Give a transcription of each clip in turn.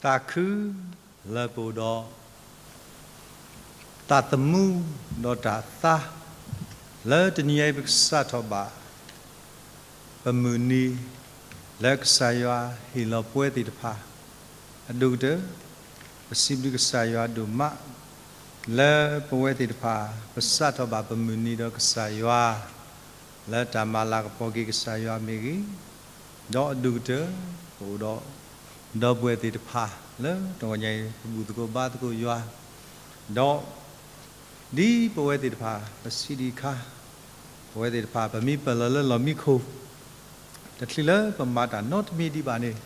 သးခုလၢပအိၣ်ဒီး သးသမူဒီးတၢ်သါ လၢတနံၤအံၤပကစးထီၣ်ဘၣ် ပမုၢ်နံၤ လၢကစၢ်ယွၤဟ့ၣ်လီၤပဝဲသ့ၣ်တဖၣ် အဒိၣ်ကတၢၢ် ပစံးဘျုးကစၢ်ယွၤဒိၣ်မး လၢပဝဲသ့ၣ်တဖၣ် ပစးထီၣ်ဘၣ်ပမုၢ်နံၤဒီးကစၢ်ယွၤ လၢတၢ်မၤလၤကပီၤက့ၤကစၢ်ယွၤမ့ၢ်ဂ့ၤ, ဒီးအဒိၣ်ကတၢၢ် ပအိၣ်ဒီး ဒီပုၢ်ဝဲၢ်သ့ၣ်တဖၣ် လၢတဂီၤညါအံၤ ပဘူၣ်သကိးဘါသကိးယွၤ, ဒီး ဒ်ပဝဲသ့ၣ်တဖၣ် ပစံးဒံးအခါ ပဝဲသ့ၣ်တဖၣ် ပမ့ၢ်ပၢၢ်လီၤလၢလီၢ်မံခိၣ် တချုးလၢပမၤတၢ်နီတမံၤဒံးဘၣ်န့ၣ်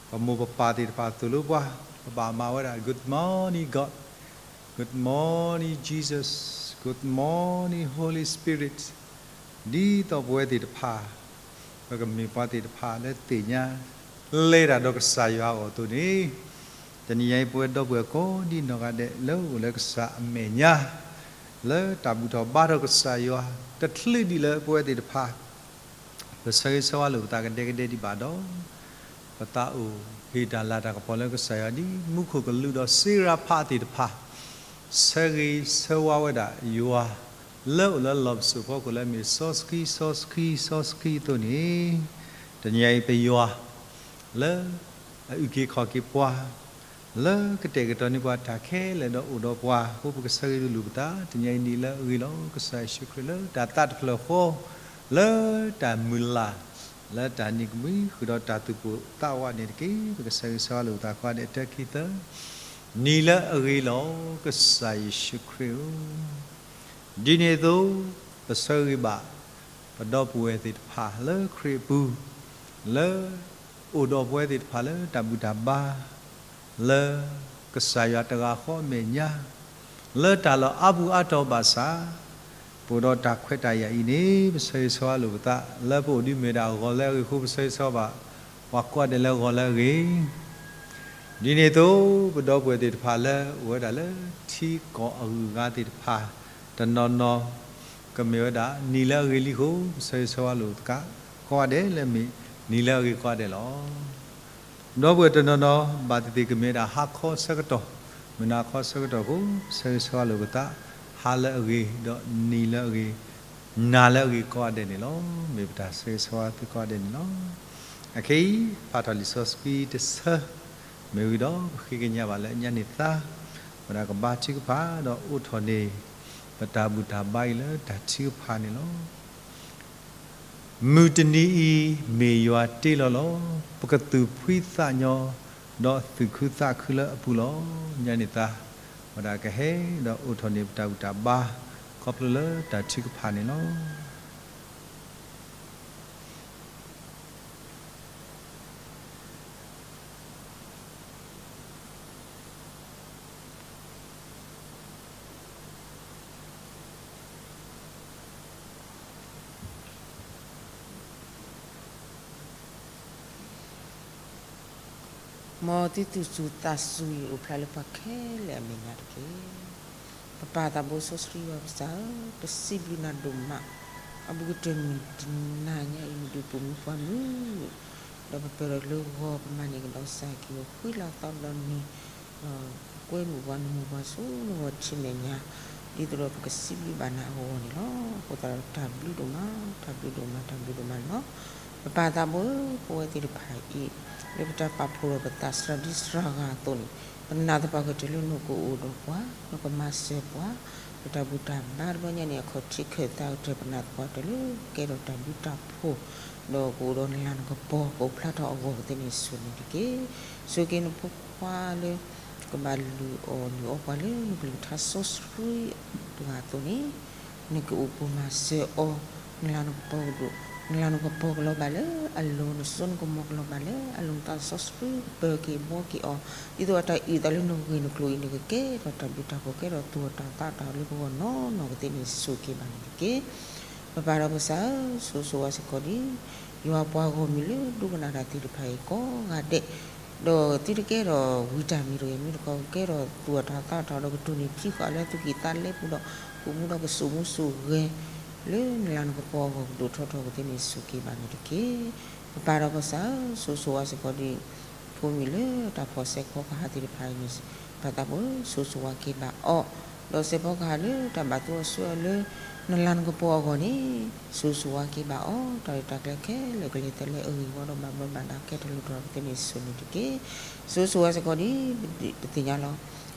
ပမိၢ်ပပၢ်သ့ၣ်တဖၣ်သိၣ်လိပှၤ ပဘၣ်မၤဝဲဒၣ် Good morning God, Good morning Jesus, Good morning Holy Spirit, ဒ်သိးပဝဲသ့ၣ်တဖၣ် ပကမ့ၢ်ပှၤသ့ၣ်တဖၣ်လၢသ့ၣ်ညါ လဲၤတၢ်ဒီးကစၢ်ယွၤအဂီၢ်အသိးန့ၣ်, တနံၤညါအံၤ ပဝဲဒီပုၢ်ဝဲၢ်ကိးဒံနီၢ်ဂၤဒဲး လၢအိၣ်လၢကစၢ်အမဲာ်ညါ လၢတၢ်ဘူၣ်ထီၣ်ဘါထီၣ်ကစၢ်ယွၤ တချုးဒံးလၢပဝဲသ့ၣ်တဖၣ် ပဆၢဂ့ၤဆၢဝါလိာ်ပသးကဒဲကဒဲဒံးဘၣ်ဒီး ပသးအိၣ်ဟ့ၣ်တၢ်လၤတၢ်ကပီၤလၢကစၢ်ယွၤဒ်မူခိၣ်ကလူးဒီးစ့ရၤဖးသ့ၣ်တဖၣ် ဆၢဂ့ၤဆၢဝါဝဲဒၣ်ယွၤ လၢအိၣ်လၢလီၢ်ပစိာ်ဖီခိၣ်လၢအမ့ၢ်စီဆှံ စီဆှံ စီဆှံအသိးန့ၣ်, တနံၤညါအံၤပယွၤ လၢ အအုၣ်က့ၤခီၣ်က့ၤပှၤ လၢကတဲာ်ကတီၤန့ၢ်ပှၤတၢ်ခဲလၢာ်ဒီးအိၣ်ဒီးပှၤအဃိ ပကဆၢဂ့ၤဒိၣ်လိာ်ပသး တနံၤအံၤနံၤလၢအဂ့ၤလီၤ. ကစၢ်ယ့ၣ်ၡူးခရံာ်လၢတၢ်သးတဖျၢၣ်ဃီ လၢတၢ်မုၢ်လၢ် လၢတၢ်နံၤကမှံ ဃုာ်ဒီးတၢ်သူၣ်ပိၢ်သးဝးန့ၣ်တက့ၢ်. ပကဆၢဂ့ၤဆၢဝါလိာ်ပသးကိးဂၤဒဲး တၢ ခံ သၢ, နံၤလၢအဂ့ၤလီၤ. ကစၢ်ယ့ၣ်ၡူးခရံာ်ဧၢ, ဒ်န့ၣ်အသိး ပဆၢဂ့ၤဘၣ် ပဒီပုၢ်ဝဲၢ်သ့ၣ်တဖၣ်လၢခရံာ်အပူၤ လၢ အိၣ်ဒီးပဝဲသ့ၣ်တဖၣ်လၢတၢ်ဘူၣ်တၢ်ဘါ လၢကစၢ်ယွၤတဂၤဃီအမဲာ်ညါ လၢတၢ်လီၢ်အါပူၤအါတီၤဘၣ်ဆၣ် ပအိၣ်ဒီးတၢ်ခွဲးတၢ်ယာ်အံၤန့ၣ် ပဆၢဂ့ၤဆၢဝါလိာ်ပသး လၢပအိၣ်ဒ်မ့ၢ်ဒၣ်ဂီၤလၢအဂ့ၤအဃိ ပဆၢဂ့ၤဆၢဝါဘၣ် ပှၤကိးဂၤဒဲးလၢဂီၤလၢအဂ့ၤ ဒ်န့ၣ်အသိး ပဒီပုၢ်ဝဲၢ်သ့ၣ်တဖၣ်လၢ အိၣ်ဝဲဒၣ်လၢထံကီၢ်အဂုၤအဂၤသ့ၣ်တဖၣ် တနီၤနီၤ ကမ့ၢ်ဝဲဒၣ် နံၤလၢအဂ့ၤလံအဃိ ပဆၢဂ့ၤဆၢဝါလိာ်သး ကိးဂၤဒဲးလၢမ့ၢ် နံၤလၢအဂ့ၤကိးဂၤဒဲးလီၤ. ဒီပုၢ်ဝဲၢ်တနီၤနီၤ ဘၣ်သ့ၣ်သ့ၣ်ကမ့ၢ်ဝဲဒၣ်ဟါခီဆၢကတီၢ်, မုၢ်နၤခီဆၢကတီၢ်အဃိ ပဆၢဂ့ၤဆၢဝါလိာ်ပသး ဟါလၢအဂ့ၤ ဒီးနံၤလၢအဂ့ၤ နၤလၢအဂ့ၤကိးဂၤဒဲးန့ၣ်လီၤ. မ့ၢ်ပတၢ်ဆၢဂ့ၤဆၢဝါသုကိးဂၤဒဲးန့ၣ်လီၤ. အခဲအံၤ ဖးထီၣ်လံာ်စီဆှံတဆၢ မ့ၢ်ဝံၤဒီး ပဃ့ကညးဘၣ်လၢညါန့ၣ်သါ ဝဲဒၣ်ကဘါထုကဖၣ် ဒီးအိးထီၣ်န့ၢ် ပတၢ်ဘူၣ်တၢ်ဘါအံၤလၢတၢ်ထုကဖၣ်န့ၣ်လီၤ. မုၢ်တနံၤအံၤ မ့ၢ်ယွၤတ့လီၤလီၤ. ပကသူၣ်ဖှံသးညီ ဒီးသူၣ်ခုသးခုလၢအပူၤလီၤ. ညါန့ၣ်သါ ဝဲဒၣ်ကဟဲ ဒီးအိးထီၣ်န့ၢ်ပတၢ်ဘူၣ်တၢ်ဘါ ခီဖျိလၢတၢ်ထုကဖၣ်န့ၣ်လီၤ. မ်သုသူၣ်စူၤသးစူၤအံၤ အိၣ်ဖျါလၢပှၤခဲလၢာ်အမဲာ်ညါတက့ၢ်. ပပၢ်သးဘိစီဆှံယွၤပစၢ်ဧၢ, ပစံးဘျုးနၤဒိၣ်မး, အဘူးကတၢၢ်မုၢ်တနၤညါအံၤ နဒုးပိာ်မုၣ်ပှၢ်မုၢ် ဒီးပပၢၤဒီးလၢဂီၤ ပမၤန့ၢ်ကဒီးစၢ်က့ၤအိၣ် ဃံလၤသီဒီးနံၤ ဒီးပကွဲမုာ်ပှၤနမိၢ်ပှၢ်ဆူနဂီၢ်ထံးမဲာ်ညါ ဒ်သိးဒီးပကစံးဘျုးဘၣ်နၤအဂီၢ်န့ၣ်လီၤ. အဃိသတးဒီးတၢ်ဘျုးဒိၣ်မး တၢ်ဘျုးဒိၣ်မး တၢ်ဘျုးဒိၣ်မးန့ၣ်လီၤ. ပပၢ်သးဘိဧၢ, ပဝဲသ့ၣ်တဖၣ်အံၤ လၢပတၢ်ပာ်ဖှိၣ်ဒီးပသးစရၤဒံစရၤဂၤအသိးန့ၣ် ပနာ်သပှၢ်ကတၢၢ်လၢနကအိၣ်ဒီးပှၤ နကမၤစၢၤပှၤ ပတၢ်ဘူၣ်တၢ်ဘါတဘျီညါန့ၣ် အခီၣ်ထံးခၢၣ်သးကတၢၢ် ပနာ်သပှၢ်ကတၢၢ်လၢကကဲထီၣ်တၢ်ဘျုးတၢ်ဖှိၣ် ဒီးကအိၣ်ဒီးနလၤနကပီၤ ကအိၣ်ဖျါထီၣ်အဂီၢ်ကသ့န့ၣ် ဆိၣ်ဂ့ၤန့ၣ်တက့ၢ်. ဆိၣ်ဂ့ၤက့ၤနဖိခွါလၢ ကဘၣ်လုၢ်အီၣ်လုၢ်အီပှၤလၢ နကလုၢ်ကထါစီဆှံတဂၤအသိးန့ၣ် နကအိၣ်ပိာ်မၤစၢၤအီၤ နလၤနကပီၤကဒိၣ် နလၤနကပီၤကလီၤဘၣ်လၢအလိၤ နစိနကမီၤကလီၤဘၣ်လၢအလိၤ နသးစီဆှံပၢၤက့ၤဘှီက့ၤအီၤ ဒ်သိးအတၢ်အုၣ်သးလၢနဂ့ၢ်နကျိၤအံၤ နကကဲထီၣ်တၢ်ဘျုးတၢ်ဖှိၣ် ကဲထီၣ်သူၣ်အီၣ်တၢ်သးအီၣ်တၢ်လၢပဂီၢ်နီၢ်နီၢ်ကသ့န့ၣ် ဆိၣ်ဂ့ၤဘၣ်န့ၣ်တက့ၢ်. ပပၢ်ဒီးပစၢ်ဧၢ, ဆိၣ်ဂ့ၤဆိၣ်ဝါစ့ၢ်ကီးဒံး ယွၤပှၤဂီၢ်မုၢ်လၢဒိကနၣ်တၢ်သ့ၣ်တဖၣ်အံၤကိးဂၤဒဲး ဒီးသုတကဲထီၣ်ဝံတၢ်မံၤတဂ့ၤ မ့ၢ်တခီ ကကဲထီၣ်သူၣ်အီၣ်တၢ်သးအီၣ်တၢ်ဒီး ကတိၢ်န့ၢ်ထံဃာ်လၢသုကံၢ်သးလဲပူၤဒီး အိၣ်မူဒီးကစိာ်မူစိာ်ဂဲၤ လၢနလၤနကပီၤအဂီၢ်ကဒိၣ်ထီၣ်ထီကသ့န့ၣ် ဆိၣ်ဂ့ၤဘၣ်န့ၣ်တက့ၢ်. ပပၢ်ဒီးပစၢ်ဧၢ, ဆိၣ်ဂ့ၤဆိၣ်ဝါစ့ၢ်ကီးဒံး ကိးမံၤလၢတၢ်ဖီၣ်စဲးဖီကဟၣ်သ့ၣ်တဖၣ်အံၤန့ၣ် ပၢ်သးဘိ ဆိၣ်ဂ့ၤဆိၣ်ဝါက့ၤဘၣ်အီၤ, ဒီးစဲးဖီကဟၣ်လၢတၢ်ဘၣ်သူအီၤဆှၢအီၤလၢ နလၤနကပီၤအဂီၢ်န့ၣ် ဆိၣ်ဂ့ၤဆိၣ်ဝါက့ၤဘၣ်အီၤ, တၢ်ရဲၣ်တၢ်ကျဲၤခဲလၢာ်ကလဲၤတၢ်လၢအဂ့ၢ်အဝီဒီးဘၣ်ဘျီးဘၣ်ဒါကဲထီၣ်လိၣ်ထီၣ်ပသ့န့ၣ် ဆိၣ်ဂ့ၤန့ၣ်တက့ၢ်. ဆိၣ်ဂ့ၤဆိၣ်ဝါစ့ၢ်ကီးဒ် ပသ့ၣ်ညါလီၤ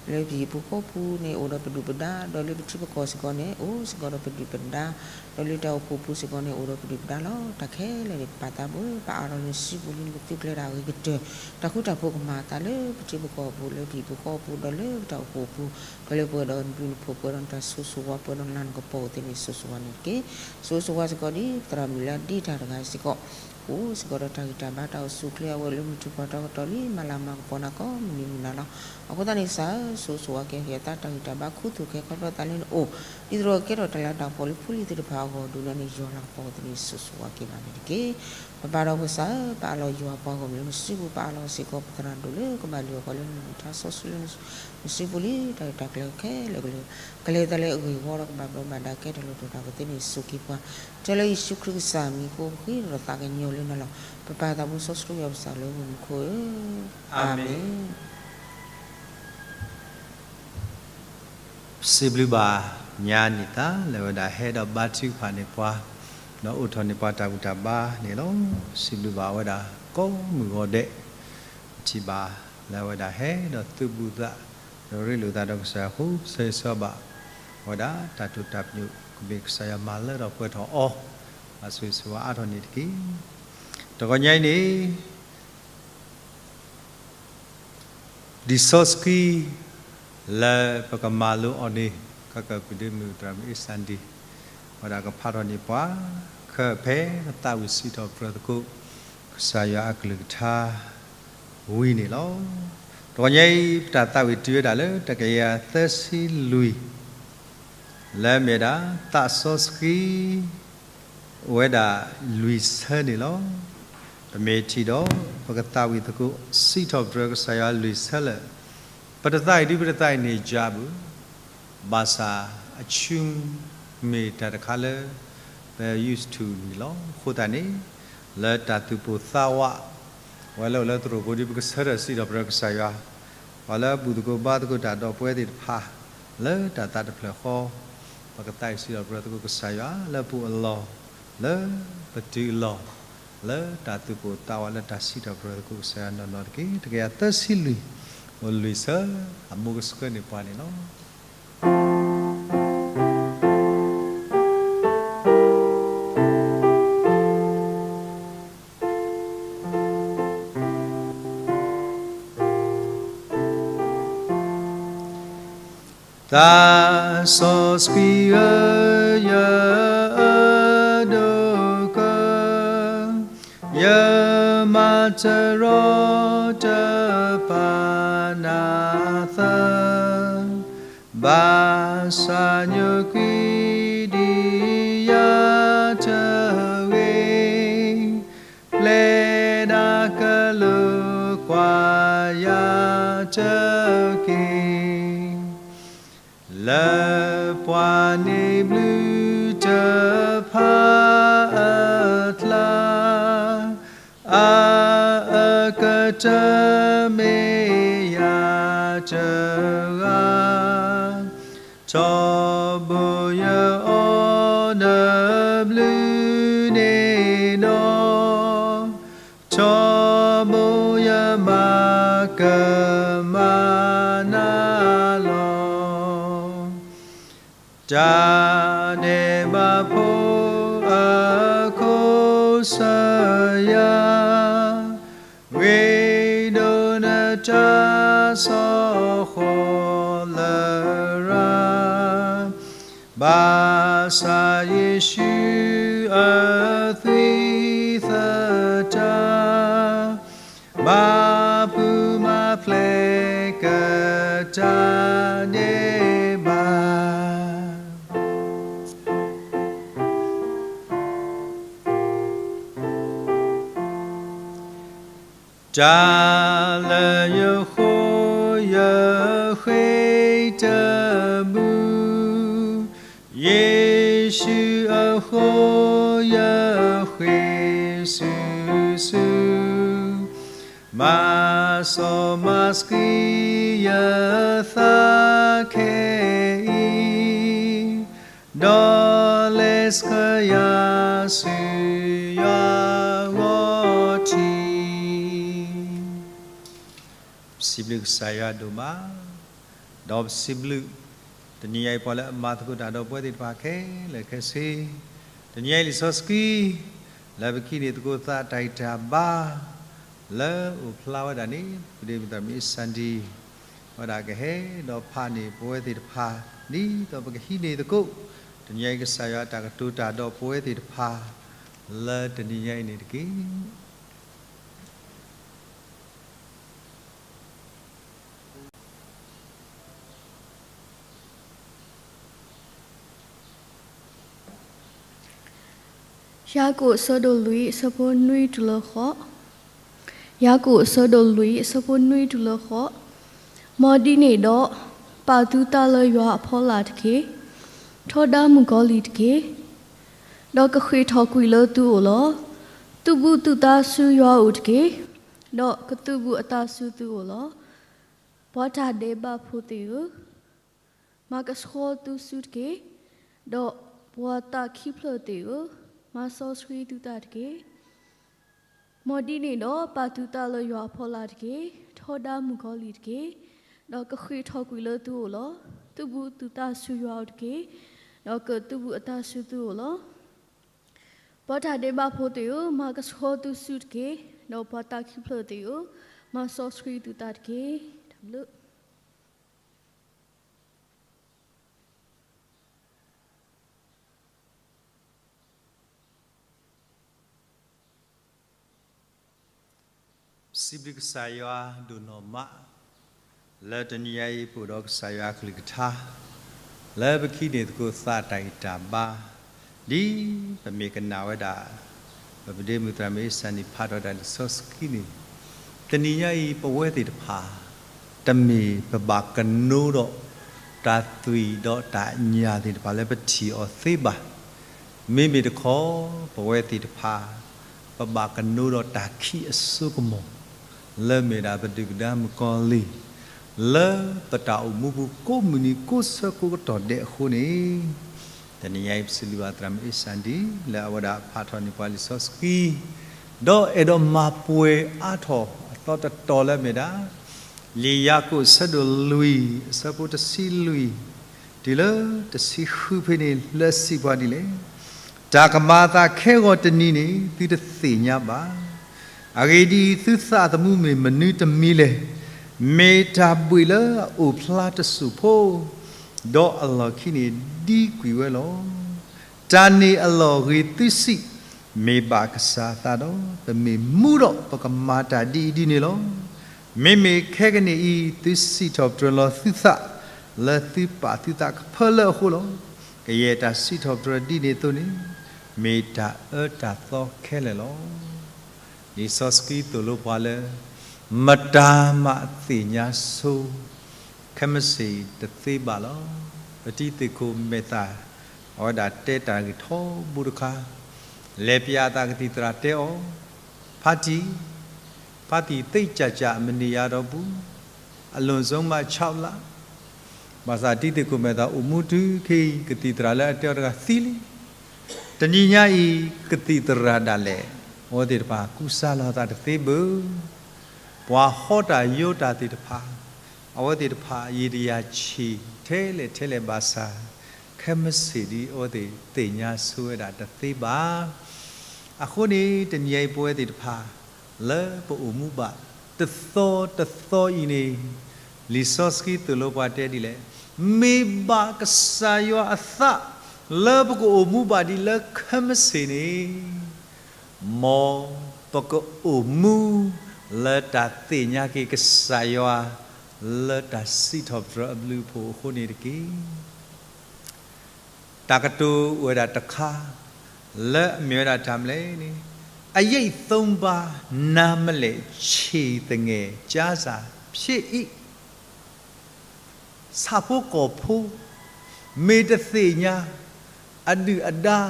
လၢပဟံၣ်ပူၤဃီပူၤန့ၣ်အိၣ်ဒီးပဒုၣ်ပဒါ, ဒီးလၢပထံပကီၢ်စ့ၢ်ကီးန့ၣ် အိၣ်စ့ၢ်ကီးဒီးပဒုၣ်ပဒါ, ဒီးလၢတၢ်အိၣ်ဖှိၣ်ပူၤစ့ၢ်ကီးန့ၣ် အိၣ်ဒီးပဒုၣ်ပဒါလီၤ. တၢ်ခဲလၢာ်န့ၣ် ပၢ်သးဘိ ပအၢၣ်လီၤလၢနစုပူၤလၢနကသုကျဲၤတၢ်အဂ့ၤကတၢၢ်, တၢ်ဃူတၢ်ဖိးကမၤအသးလၢပထံပကီၢ်အပူၤ လၢပဟံၣ်ပူၤဃီပူၤ ဒီးလၢပတၢ်အိၣ်ဖှိၣ်အပူၤ, ကလဲၤပှဲၤဒီးနဘျုးနဖှိၣ် ပှဲၤဒီးနတၢ်ဆိၣ်ဂ့ၤဆိၣ်ဝါ ပှဲၤဒီးနလၤနကပီၤအသ့န့ၣ် ဆိၣ်ဂ့ၤဆိၣ်ဝါန့ၣ်တက့ၢ်. ဆိၣ်ဂ့ၤဆိၣ်ဝါစ့ၢ်ကီးဒ်ပသရၣ်မုၣ်လၢအဒ့တၢ်တဂၤစ့ၢ်ကီး အိၣ်စ့ၢ်ကီးဒီးတၢ်ဂံၢ်တၢ်ဘါ တၢ်အိၣ်ဆူၣ်အိၣ်ချ့ အဝဲအိၣ်လၢမုၢ်ထူၣ်ဖျိတၢ်ကတီၢ်လံ မၤလၤမၤကပီၤနၤကိးမုၢ်နံၤမုၢ်နၤလီၤ. အဃိသတးန့ၣ် ကစၢ်ဧၢ ဆိၣ်ဂ့ၤဆိၣ်ဝါက့ၤအဟံၣ်အသး တၢ်ဂံၢ်တၢ်ဘါ ခူသူၣ်ခဲခီဖျိသးလၢနအိၣ်, ဒ်သိးဒီးကကဲထီၣ်တၢ်လၤတၢ်ကပီၤလၢဖိလံၤသ့ၣ်တဖၣ်အဂီၢ် ဒိးန့ၢ်နံၤယွၤလၤကပီၤအသ့န့ၣ် ဆိၣ်ဂ့ၤဆိၣ်ဝါက့ၤဘၣ်န့ၣ်တက့ၢ်. ပပၢ်ဒီးကစၢ်ဧၢ ပအၢၣ်လီၤယွၤပှၤဂီၢ်မုၢ်လၢနစုပူၤ ပအၢၣ်လီၤစ့ၢ်ကီးပသရၣ်ဒိၣ်လၢကဘၣ်လုၢ်အီၣ်ပှၤလၢနမုၢ်မဆါစီဆှံလၢနစုပူၤလံ တၢ်ရဲၣ်တၢ်ကျဲၤခဲလၢာ်ကလဲၤ ကလဲၤတၢ်လၢအဂ့ၢ်အဝီဒီးကဘၣ်ဘျီးဘၣ်ဒါကဲထီၣ်လိၣ်ထီၣ်တၢ်အသ့န့ၣ် ဆိၣ်ဂ့ၤပှၤ ထဲလၢယ့ၣ်ၡူးခရံာ်ကစၢ်မံၤအဃိ ပဃ့ဒီးသးကညီၤလၢနၤလီၤ. ပပၢ်သးဘိ စီဆှံယွၤပစၢ်လၢမူခိၣ်ဧၢ, အၤမ့ၣ်. စံးဘျုးဘၣ်ညါနံၣ်သၢ လၢအဝဲဒၣ်ဟဲဒီးဘါထုကဖၣ်န့ၢ်ပှၤ, ဒီးအိးထီၣ်န့ၢ်ပှၤတၢ်ဘူၣ်တၢ်ဘါန့ၣ်လီၤ. စံးဘျုးဘၣ်အဝဲဒၣ်ကိးမုၢ်ဂီၤဒဲး, ပထံၣ်ဘၣ်လၢအဝဲဒၣ်ဟဲဒီးသုးဘူးသး, ဒီးရ့လိာ်သးဒီးကစၢ်ယွၤအဃိ ဆၢဂ့ၤဆၢဝါဘၣ် အဝဲဒၣ်တၢ်တိာ်တၢ်ပညိၣ် ကမ့ၢ်ကစၢ်ယွၤမၤလၢထီၣ်ပှဲၤထီၣ်အီၤ, ဘၣ်ဆိၣ်ဂ့ၤဆိၣ်ဝါအါထီၣ်န့ၣ်တက့ၢ်. တဂီၤညါအံၤန့ၣ် လံာ်စီဆှံ လၢပကမၤလိအီၤန့ၣ် ကကကုၢ်ဒ့မုၣ်သရၣ်မုၣ်အ့စၣ်ဒံၣ် အဝဲဒၣ်ကဖးထီၣ်န့ၢ်ပှၤ ခဲဖဲနသးဝံၣ်စံးထီၣ်ပတြၢၤသကိး ကစၢ်ယွၤအကလုၢ်ကထါဝံၤန့ၣ်လီၤ. တဂီၤညါအံၤ ပတၢ်သးဝံၣ်တုၤဝဲဒၣ်လၢတကယၤသၢဆံလွံၢ် လၢအမ့ၢ်ဝဲဒၣ် သးစီဆှံ အိၣ်ဝဲဒၣ်လွံၢ်ဆၢန့ၣ်လီၤ. ပမ့ၢ်ထံၣ်ဒီး ပကသးဝံၣ်သကိး စံးထီၣ်ပတြၢၤကစၢ်ယွၤလွံၢ်ဆၢလၢာ်, ပတသးဝံၣ်ဒ်ပတသးဝံၣ်န့ၣ်ယါဘၣ်, ဘၣ်ဆၣ်အဆူၣ်မ့ၢ်တၢ်တခါလၢ ပ used to န့ၣ်လီၤ. အဃိသတးန့ၣ် လၢတၢ်သူၣ်ပိၢ်သးဝး ပှၤလၢအိၣ်လၢသရိာ်ဖိဒီး ပကဆၢထၢၣ်စံးထီၣ်ပတြၢၤကစၢ်ယွၤ, ပှၤလၢဘူၣ်သကိးဘါသကိးတၢ်ဒီးပဝဲသ့ၣ်တဖၣ် လၢတၢ်သးတဖျၢၣ်ဃီ, ပကသးဝံၣ်စံးထီၣ်ပတြၢၤသကိးကစၢ်ယွၤ လၢပအိၣ်အလီၢ် လၢပတုၤအလီၢ် လၢတၢ်သူၣ်ပိၢ်သးဝး လၢတၢ်စံးထီၣ်ပတြၢၤသကိးကစၢ်ယွၤနီၢ်နီၢ်တက့ၢ်. တကယၤသၢဆံလွံၢ် အိၣ်လွံၢ်ဆၢ အမိၢ်ကဆှၢန့ၢ်ပှၤန့ၣ်လီၤ. သးစီဆှံဧၢ, ယအဒိကၢ, ယမၤတရီတပါနၤသၢ, ဘၣ်ဆၣ်ညိကွံာ်ဒံးယၤတဂ့ၤ, ပျဲဒၣ်ကလုာ်ကွၢ်ယၤတက့ၢ်. လၢပှၤန့ၢ်ဘျုးတဖၣ်အကျါ, အအကတၢၢ်မ့ၢ်ယၤတဂၤ, ထီဘိယအီၣ်နဘျုးန့ၣ်ဒီး, ထီဘိယမၤကမၣ်နၤလီၤ. တၢ်ဒဲးဘးဖိအခိၣ်ဆၢယၤ, ဂ့ၤဒိးနတၢ်ဆိၣ်ဃီလရာ်, ဘၣ်ဆၣ်ယ့ၣ်ၡူးအသွံၣ်သတး, မၤပူၤမၤဖျဲးကတၢ်ဒဲးဘး. တၢ်လၢယဃိယဃ့တဘူၣ်, ယ့ၣ်ၡူးအဃိယဃ့ဆူၣ်ဆူၣ်, မၤ စီၤမၤစကံယသးခဲအံၤ, ဒီးလဲၤဆှၢယၤဆူယွၤအဂီၢ်ထံ. ပစံးဘျုးကစၢ်ယွၤဒိၣ်မး, ဒီးပစံးဘျုး တနံၤညါအံၤ ပှၤလၢအမၤသကိးတၢ်ဒီးပဝဲသ့ၣ်တဖၣ်ခဲလၢာ်ခဲဆ့, တနံၤညါအံၤလံာ်စီဆှံ လၢပကဟံးန့ၢ်သကိးသးတၢ်ဂံၢ်တၢ်ဘါ လၢအအိၣ်ဖျါဝဲဒၣ်န့ၣ် ပဒ့မုၣ်သရၣ်မုၣ်အ့ၣ်စၣ်ဒံ ဝဲဒၣ်ကဟဲဒီးဖးန့ၢ်ပဝဲသ့ၣ်တဖၣ် ဒ်သိးပကဟံးန့ၢ်သကိး တနံၤညါအံၤကစၢ်ယွၤအတၢ်ကတိၤတၢ်ဒီးပဝဲသ့ၣ်တဖၣ် လၢတနံၤညါအံၤန့ၣ်တက့ၢ်. ယၤကိာ်အဆၢဒိၣ်လွံၢ်အဆၢဖိနွံတုၤလၢဃိး, ယၤကိာ်အဆၢဒိၣ်လွံၢ်အဆၢဖိနွံတုၤလၢဃိး, မ်ဒ်န့ၣ်ဒီး ပာ်သုသးလၢယွၤအဖီလာ်တက့ၢ်. ထီဒါမုၣ်ကီၤလံၢ်တက့ၢ်. ဒီးကဃ့ၢ်ထီၣ်ကွံာ်လၢသုအိၣ်လီၤ. သုးဘူးသုသးဆူယွၤအအိၣ်တက့ၢ်. ဒီးကသုးဘူးအသးဆူသုအိၣ်လီၤ. ပှၤတၢ်ဒဲးဘးဖိသ့ၣ်ဧၢ, မၤကဆှီသုစုတက့ၢ်. ဒီးပှၤသးခံဖျၢၣ်သ့ၣ်ဧၢ, မၤစီဆှံသုသးတက့ၢ်. မ်ဒ်န့ၣ်ဒီး ပာ်သုသးလၢယွၤအဖီလာ်တက့ၢ်. ထီဒါမုၣ်ကီၤလံၢ်တက့ၢ်. ဒီးကဃ့ၢ်ထီၣ်ကွံာ်လၢသုအိၣ်လီၤ. သုးဘူးသုသးဆူယွၤအအိၣ်တက့ၢ်. ဒီးကသုးဘူးအသးဆူသုအိၣ်လီၤ. ပှၤတၢ်ဒဲးဘးဖိသ့ၣ်ဧၢ, မၤကဆှီသုစုတက့ၢ်. ဒီးပှၤသးခံဖျၢၣ်သ့ၣ်ဧၢ, မၤစီဆှံသုသးတက့ၢ်. တၢ်ဘျုး ပစံးဘျုးကစၢ်ယွၤဒိၣ်နီၢ်မး, လၢတနံၤညါအံၤပအိၣ်ဒီးကစၢ်ယွၤအကလုၢ်ကထါ, လၢပကဟံးန့ၢ်သကိးသးတၢ်ဂံၢ်တၢ်ဘါ, ဒ်ပမ့ၢ်ကနၣ်ဝဲဒၣ် ပပဒ့မုၣ်သရၣ်မုၣ်အ့ၣ်စၣ်ဒံဖးထီၣ်တၢ်လံာ်စီဆှံန့ၣ်, တနံၤညါအံၤပဝဲသ့ၣ်တဖၣ် တမ့ၢ်ပဘၣ်ကနိဒီးတၢ်သွံၣ်ဒီးတၢ်ညၣ်သ့ၣ်တဖၣ်လၢပထံၣ်အီၤသ့ဘၣ်. မ့မ့ၢ်တခီ ပဝဲသ့ၣ်တဖၣ် ပဘၣ်ကနိဒီးတၢ်ခံးအစိကမီၤ လၢမ့ၢ်ဒၣ်ပဒုၣ်ပဒါမုၣ်ကီၤလံၢ် လၢပတၢ်အိၣ်မူပူၤကိးမုၢ်နံၤကိးဆၢကိးကတီၢ်ဒဲးအဃိန့ၣ်, တနံၤညါအံၤပစံးဘျုးဘၣ်သရၣ်မုၣ်အ့ၣ်စၣ်ဒံ လၢအဝဲဒၣ်ဖးထီၣ်န့ၢ်ပှၤလံာ်စီဆှံ ဒီးအဲၣ်ဒိးမၤပှဲၤအါထီၣ်အသီတတီၤလၢအမ့ၢ်ဒၣ် လံာ်ယၤကိာ်အဆၢဒိၣ်လွံၢ် အဆၢဖိတဆံလွံၢ် တုၤလၢတဆံဃုဖဲန့ၣ် လၢစံးပှၤဒ်လဲၣ်, တၢ်ကမၤအသးခဲဂီၤတနံၤန့ၣ် သုတသ့ၣ်ညါဘၣ်. အဂ့ၢ်ဒ်အံၤ, သုသးသမူမ့ၢ်မနုၤတမံၤလဲၣ်. မ့ၢ်တၢ်ဘှံးလၢအအိၣ်ဖျါတစိၢ်ဖိ, ဒီးအလီၢ်ခံန့ၣ်ဒံကွံာ်ဝဲလီၤ. တၢ်န့ၣ်အလီၢ်ဂ့ၤသုစံး, မ့ၢ်ဘၣ်ကစၢ်အသးဒီး ပမ့ၢ်မူဒီးပကမၤတၢ်ဒ်အံၤဒ်န့ၣ်လီၤ. မ့မ့ၢ်ခဲကနံၣ်အံၤ သုစံးထီၣ်ပတြၢၤလီၤသုသး လၢသုပာ်သုသးကဖၢလၢအဃိလီၤ. ကယဲၢ်တၢ်စံးထီၣ်ပတြၢၤဒ်န့ၣ်အသိးန့ၣ် မ့ၢ်တၢ်အၢတၢ်သီခဲလၢာ်လီၤ. လံာ်စီဆှံသိၣ်လိပှၤလၢ မတၤမၤအသ့ၣ်ညါဆိ ခဲမုၢ်ဆ့ၣ်တသ့ဘၣ်လီၤ. ပတံၤသကိးမဲာ်သၣ် အဝဲဒၣ်တဲတၢ်ဂ့ၢ်ထီဘိတခါ, လဲၤပျးအသးကသံၣ်သရၣ်တဲအီၤ, ဖါတံၢ်, ဖါတံၢ်သ့ကၠးကၠး မနုၤယၤဒီးပူၤ အလွန်ဆုံးမှ ခြောက်လ ဘၣ်ဆၣ်တံၤသကိးမဲာ်သၣ်အိၣ်မူတုၤခဲအံၤ ကသံၣ်သရၣ်လၢအတဲအီၤတဂၤသံလံ. တနံၤညါအံၤ ကသံၣ်သရၣ်ဒၣ်လဲာ် အဝဲသ့ၣ်တဖၣ်ကူစါလီၤအသးတသ့ဘၣ်. ပှၤဟီတၢ်ယိးတၢ်သ့ၣ်တဖၣ် အဝဲသ့ၣ်တဖၣ် ယံာ်တယၤဆံးထဲလဲၣ်ထဲလဲၣ်ဘၣ်ဆၣ် ခဲမုၢ်ဆ့ၣ်ဒ်အဝဲသ့ၣ်သ့ၣ်ညါဆိဝဲဒၣ်တသ့ဘၣ်. အဃိန့ၣ် တနံၤအံၤပဝဲသ့ၣ်တဖၣ် လၢပအိၣ်မူဘၣ်တသီတသီအံၤန့ၣ် လံာ်စီဆှံသိၣ်လိပှၤတဲဒ်လဲၣ်, မ့ၢ်ဘၣ်ကစၢ်ယွၤအသး လၢပကအိၣ်မူဘၣ်ဒ်လၢခဲမုၢ်ဆ့ၣ်န့ၣ် မ်ပကအိၣ်မူလၢတၢ်သ့ၣ်ညါက့ၤကစၢ်ယွၤ လၢတၢ်စံးထီၣ်ပတြၢၤအဘျုးအဖှိၣ်အဃိန့ၣ်တက့ၢ်. တၢ်ကတိၤအိၣ်ဝဲဒၣ်တခါ လၢအမ့ၢ်ဝဲဒၣ်တၢ်မနုၤလဲၣ်န့ၣ်, အရိပ်သုံးပါး နားမလည် ခြေသငယ် ကျမ်းစာ ဖြစ်၏. ဆၣ်ဖိကီၢ်ဖိ မ့ၢ်တသ့ၣ်ညါ အဒုၣ်အဒါ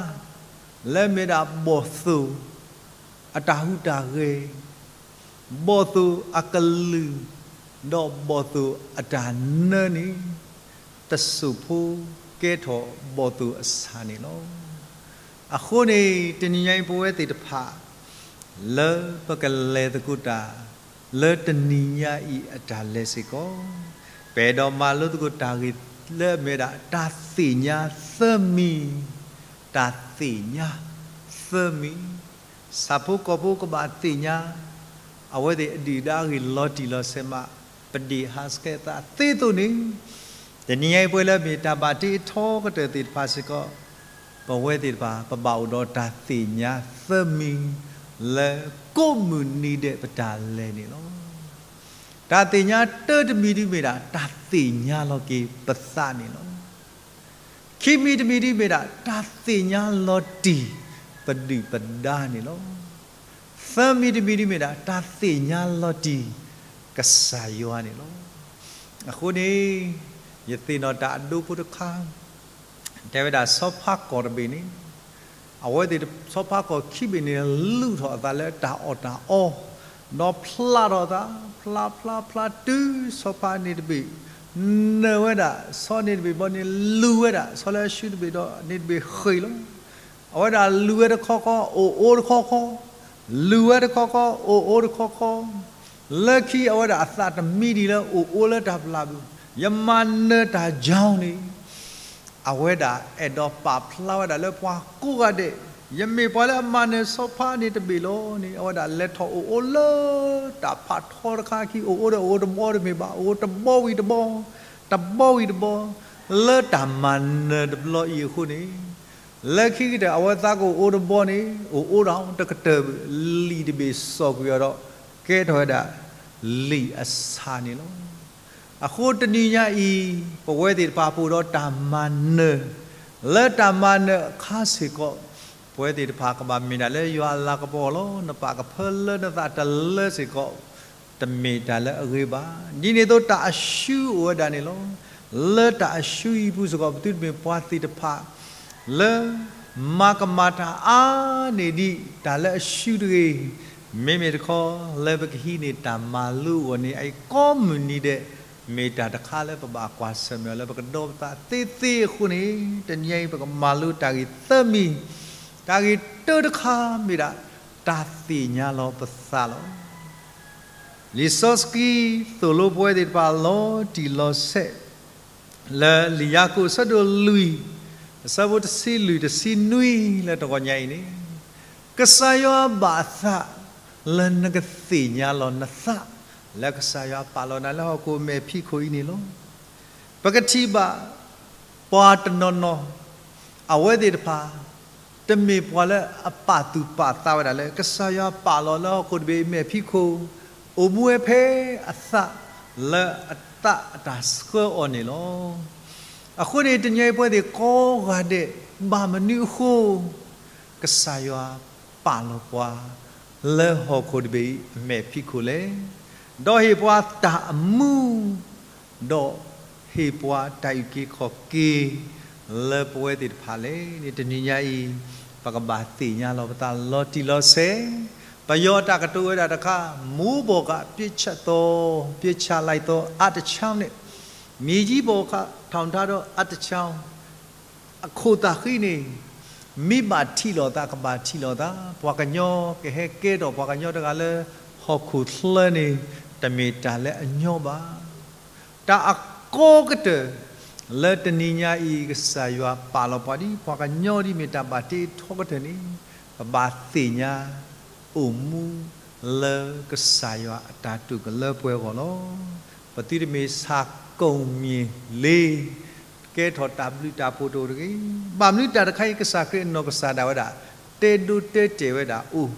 လၢမ့ၢ်ဒၣ်ဘီၣ်သိၣ် အတၢ်ဟူးတၢ်ဂဲၤ, ဘီၣ်သိၣ်အကလုၢ် ဒီးဘီၣ်သိၣ်အတၢ်နၢန့ၣ် တစိၢ်ဖိကဲထီၣ်ဘီၣ်သိၣ်အဆၣ်န့ၣ်လီၤ. အဃိန့ၣ် တနံၤညါအံၤပဝဲသ့ၣ်တဖၣ် လၢပကလဲၤသကိးတၢ် လၢတနံၤညါအံၤအတၢ်လဲၤစ့ၢ်ကီး ပအဲၣ်ဒိးမၤလိသကိးတၢ်ဂ့ၢ်လၢအမ့ၢ်ဝဲဒၣ် တၢ်သ့ၣ်ညါသၢမံၤ, တၢ်သ့ၣ်ညါသၢမံၤ, ဆၣ်ဖိကီၢ်ဖိကဘၣ်သ့ၣ်ညါ အဝဲသ့ၣ်အဒုၣ်ဒါအဂ့ၢ်လီၤတံၢ်လီၤဆဲးမး ပဒ့ၣ်ဟးဆှဲးသးသ့သိးန့ၣ်, တနံၤညါအံၤပဝဲလၢအမ့ၢ်တၢ်ဘၣ်တ့ထီကတၢၢ်သ့ၣ်တဖၣ်စ့ၢ်ကီး ပဝဲသ့ၣ်တဖၣ် ပဘၣ်အိၣ်ဒီးတၢ်သ့ၣ်ညါသၢမံၤ လၢကိးမုၢ်နံၤဒဲးပတၢ်လဲၤန့ၣ်လီၤ. တၢ်သ့ၣ်ညါတၢတမံၤဒ်မ့ၢ်ဒၣ် တၢ်သ့ၣ်ညါလီၤက့ၤပသးန့ၣ်လီၤ. ခံမံၤတမံၤဒ်မ့ၢ်ဒၣ် တၢ်သ့ၣ်ညါလီၤတံၢ်ပဒုၣ်ပဒါန့ၣ်လီၤ. သၢမံၤတမံၤဒ်မ့ၢ်ဒၣ် တၢ်သ့ၣ်ညါလီၤတံၢ်ကစၢ်ယွၤန့ၣ်လီၤ. အဃိန့ၣ် ယသ့ၣ်နီၣ်တၢ်အဒိဖိတခါ တဲဝဲဒၣ်ဆီဖါကီၢ်တဘ့ၣ်န့ၣ် အဝဲသ့ၣ်ဆီဖါကီၢ်ခံဘ့ၣ်န့ၣ် လူၤထီၣ်အသးလၢတၢ်အီၣ်တၢ်အီ, ဒီးဖျးထီၣ်အသး, ဖျးဖျးဖျးတုၤဆီဖါန့ၣ်တဘ့ၣ် နၢၤဝဲဒၣ်, ဆီန့ၣ်တဘ့ၣ်ဘီန့ၣ် လူၤဝဲဒၣ်, ဆီလၢအရှုံးတဘ့ၣ်ဒီးန့ၣ်တဘ့ၣ်ဃ့ၢ်လီၤ. အဝဲဒၣ်လူၤဝဲတခီခီ အိၣ်အိတခီခီ, လူၤဝဲတခီခီ အိၣ်အိတခီခီ, လၢခံအဝဲဒၣ်အသးတမံဒံးလၢအိၣ်အိလၢတၢ်ပျၢ်ပူၤ, ယမၤနၢၤတၢ်ကၠီန့ၣ် အဝဲဒၣ်အဲၣ်ဒိးပာ်ဖျါဝဲဒၣ်လၢပှၤကိးဂၤဒဲး, ယမ့ၢ်ပှၤလၢအမၤနၢၤဆီဖါန့ၣ်တဘ့ၣ်လီၤန့ၣ် အဝဲဒၣ်လဲၤထီၣ်အိၣ်အိလၢတၢ်ဖးထီတခါခံ, အိၣ်အိဒီးအိၣ်တဘီတမ့ၢ်ဘၣ်, အိၣ်တဘီဝံၤတဘီ, တဘီဝံၤတဘီ, လၢတၢ်မၤနၢၤတဘျီအံၤအဃိန့ၣ် လၢခံကတၢၢ် အဝဲသးကအိၣ်အိတဘီန့ၣ် အိၣ်အိဒီးတကတၢၢ်ဘၣ်, လံာ်တဘ့ၣ်စိာ်ကွံာ်အီၤဒီး ကဲထီၣ်ဝဲဒၣ်လံာ်အဆၣ်န့ၣ်လီၤ. အဃိတနံၤညါအံၤ ပဝဲသ့ၣ်တဖၣ်ပအိၣ်ဒီးတၢ်မၤနၢၤ, လၢတၢ်မၤနၢၤအခါစ့ၢ်ကီး ပဝဲသ့ၣ်တဖၣ်ကဘၣ်မ့ၢ်ဒၣ်လၢယွၤအလၤကပီၤလီၤ. နပာ်ကဖၢလၢနသးတလၢစ့ၢ်ကီး တမ့ၢ်တၢ်လၢအဂ့ၤဘၣ်. ဒ်န့ၣ်အသိးတၢ်အရှုံးအိၣ်ဝဲဒၣ်န့ၣ်လီၤ. လၢတၢ်အရှုံးအံၤပူၤစ့ၢ်ကီး ပသုတမ့ၢ်ပှၤသ့ၣ်တဖၣ် လၢမၤကမၣ်တၢ်အါန့ၢ်ဒံးတၢ်လၢအရှုံးတဂ့ၤ, မ့မ့ၢ်တခီ လၢပကဟံးန့ၢ်တၢ်မၤလိအဂီၢ်န့ၣ် အအံၤကိးမုၢ်နံၤဒဲး မ့ၢ်တၢ်တခါလၢပဘၣ်ကွၢ်ဆၢၣ်မဲာ်အီၤလၢပကဒီပသးသ့သ့အဃိန့ၣ် တနံၤအံၤပကမၤလိတၢ်ဂ့ၢ်သၢမံၤ, တၢ်ဂ့ၢ်တၢတခါမ့ၢ်ဒၣ် တၢ်သ့ၣ်ညါလီၤပသးလီၤ. လံာ်စီဆှံသိၣ်လိပဝဲသ့ၣ်တဖၣ်လီၤတံၢ်လီၤဆဲး လၢလံာ်ယၤကိာ်အဆၢဒိၣ်လွံၢ် အဆၢဖိတဆံလွံၢ်တဆံနွံလၢတဂီၤညါအံၤန့ၣ်, ကစၢ်ယွၤဘၣ်သးလၢနကသ့ၣ်ညါလီၤနသး လၢကစၢ်ယွၤပာ်လီၤနၤလၢဟီၣ်ခိၣ်မဲာ်ဖံးခိၣ်အံၤန့ၣ်လီၤ. ပကထံၣ်ဘၣ် ပှၤတနီၤနီၤ အဝဲသ့ၣ်တဖၣ် တမ့ၢ်ပှၤလၢအပာ်သူၣ်ပာ်သးဝဲဒၣ်လၢ ကစၢ်ယွၤပာ်လီၤလၢဟီၣ်ခိၣ်တဘ့ၣ်အံၤမဲာ်ဖံးခိၣ် အိၣ်မူဝဲဖဲအသးလၢအသးအတၢ်ဆှၢအီၤန့ၣ်လီၤ. အဃိန့ၣ် တနံၤအံၤပဝဲသ့ၣ်ကိးဂၤဒဲး ဘၣ်မနုၤအဃိ ကစၢ်ယွၤပာ်လီၤပှၤ လၢဟီၣ်ခိၣ်တဘ့ၣ်အံၤအမဲာ်ဖံးခိၣ်လဲၣ်, ဒီးဟ့ၣ်ပှၤတၢ်အမူ ဒီးဟ့ၣ်ပှၤတၢ်အုၣ်က့ၤခီၣ်က့ၤ လၢပဝဲသ့ၣ်တဖၣ်လဲၣ်န့ၣ် တနံၤညါအံၤ ပကဘၣ်သ့ၣ်ညါလီၤပသးလီၤတံၢ်လီၤဆဲး, ပယီၤအတၢ်ကတိၤဝဲဒၣ်တခါ မိုးပေါ်က ပြစ်ချက်သော, ပြစ်ချလိုက်သော အတချောင်းနဲ့ မြေကြီးပေါ်က ထောင်ထားသော အတချောင်း အခိၣ်သးဃံန့ၣ် မ့ၢ်ဘၣ်ထံၣ်လိာ်သး ကဘၣ်ထံၣ်လိာ်သး, ပှၤကညီကဟဲကဲထီၣ်ပှၤကညီတဂၤလၢ ဟီၣ်ခိၣ်ချၢန့ၣ် တမ့ၢ်တၢ်လၢအညီဘၣ်. တၢ်အကီကတၢၢ် လၢတနံၤညါအံၤ ကစၢ်ယွၤပာ်လီၤပှၤဒ် ပှၤကညီဒ်မ့ၢ်တၢ်ဘၣ်တ့ထီကတၢၢ်န့ၣ် ပဘၣ်သ့ၣ်ညါ အိၣ်မူ လၢကစၢ်ယွၤအတၢ်တိာ်ကလၢပှဲၤအဂီၢ်လီၤ. ပသုတမ့ၢ်ဆၣ်ကိၣ်မ့ၢ်လ့ ကဲထီၣ်တၢ်ဘျုးတၢ်ဖှိၣ်တအိၣ်တဂ့ၤ. ဘၣ်မနုၤတၢ်တခါအံၤ ကစၢ်ခရံာ်အနီၢ်ကစၢ်ဒၣ်ဝဲဒၣ် တဲဒိတဲတ့ၢ်ဝဲဒၣ်အိၣ်,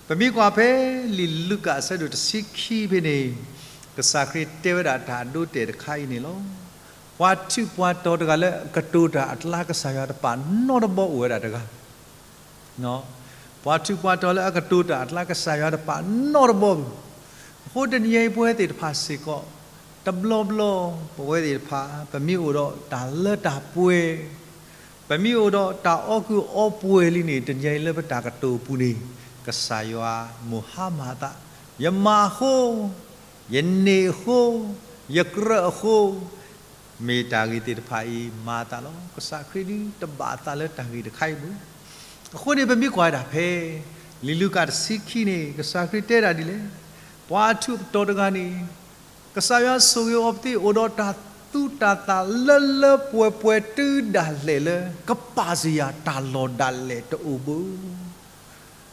ပမ့ၢ်ကွၢ်ဖဲလံာ်လူၤကၣ်အဆၢဒိၣ်တဆံခံဖဲန့ၣ် ကစၢ်ခရံာ်တဲဝဲဒၣ်တၢ်အဒိတဲာ်တခါအံၤန့ၣ်လီၤ. ပှၤထူးပှၤတီၤတဂၤလၢအကတိၤတၢ်အကျါ ကစၢ်ယွၤတပာ်နီတဘီအိၣ်ဝဲဒၣ်တဂၤ ပှၤထူးပှၤတီၤလၢအကတိၤတၢ်အကျါ ကစၢ်ယွၤတပာ်နီတဘီဘၣ်. အဃိတနံၤအံၤပဝဲသ့ၣ်တဖၣ်စ့ၢ်ကီး တဘျီဘျီ ပဝဲသ့ၣ်တဖၣ် ပမ့ၢ်အိၣ်ဒီးတၢ်လၢတၢ်ပှဲၤ, ပမ့ၢ်အိၣ်ဒီးတၢ်အီၣ်ကုၢ်အီပှဲၤလံန့ၣ် တနံၤအံၤလၢပတၢ်ကတိၤပူၤန့ၣ် ကစၢ်ယွၤမိၢ်ဟါမၢ်သး ယမၤအဃိ, ယန့ၢ်အဃိ, ယကြၢးအဃိ, မ့ၢ်တၢ်ဂ့ၤသ့ၣ်တဖၣ်အံၤမၤအသးလီၤ. ကစၢ်ခရံာ်ဒုးတဘၣ်အသးလၢတၢ်ဂ့ၤတခါအံၤဘၣ်. အဃိန့ၣ် ပမ့ၢ်ကွၢ်ဝဲဒၣ်ဖဲ လံာ်လူၤကၣ်တဆံခံန့ၣ် ကစၢ်ခရံာ်တဲဒၣ်ဒ်လဲၣ်, ပှၤအထူးအပတီၢ်တဂၤန့ၣ် ကစၢ်ယွၤဆိၣ်ဂ့ၤအီၤပသ့ အိၣ်ဒီးတၢ်သူတၢ်သၣ်လၢလၢပှဲၤပှဲၤတုၤဒၣ်လဲာ်လၢ ကပာ်စယၤတၢ်လီၢ်ဒၣ်လဲာ်တအိၣ်ဘၣ်.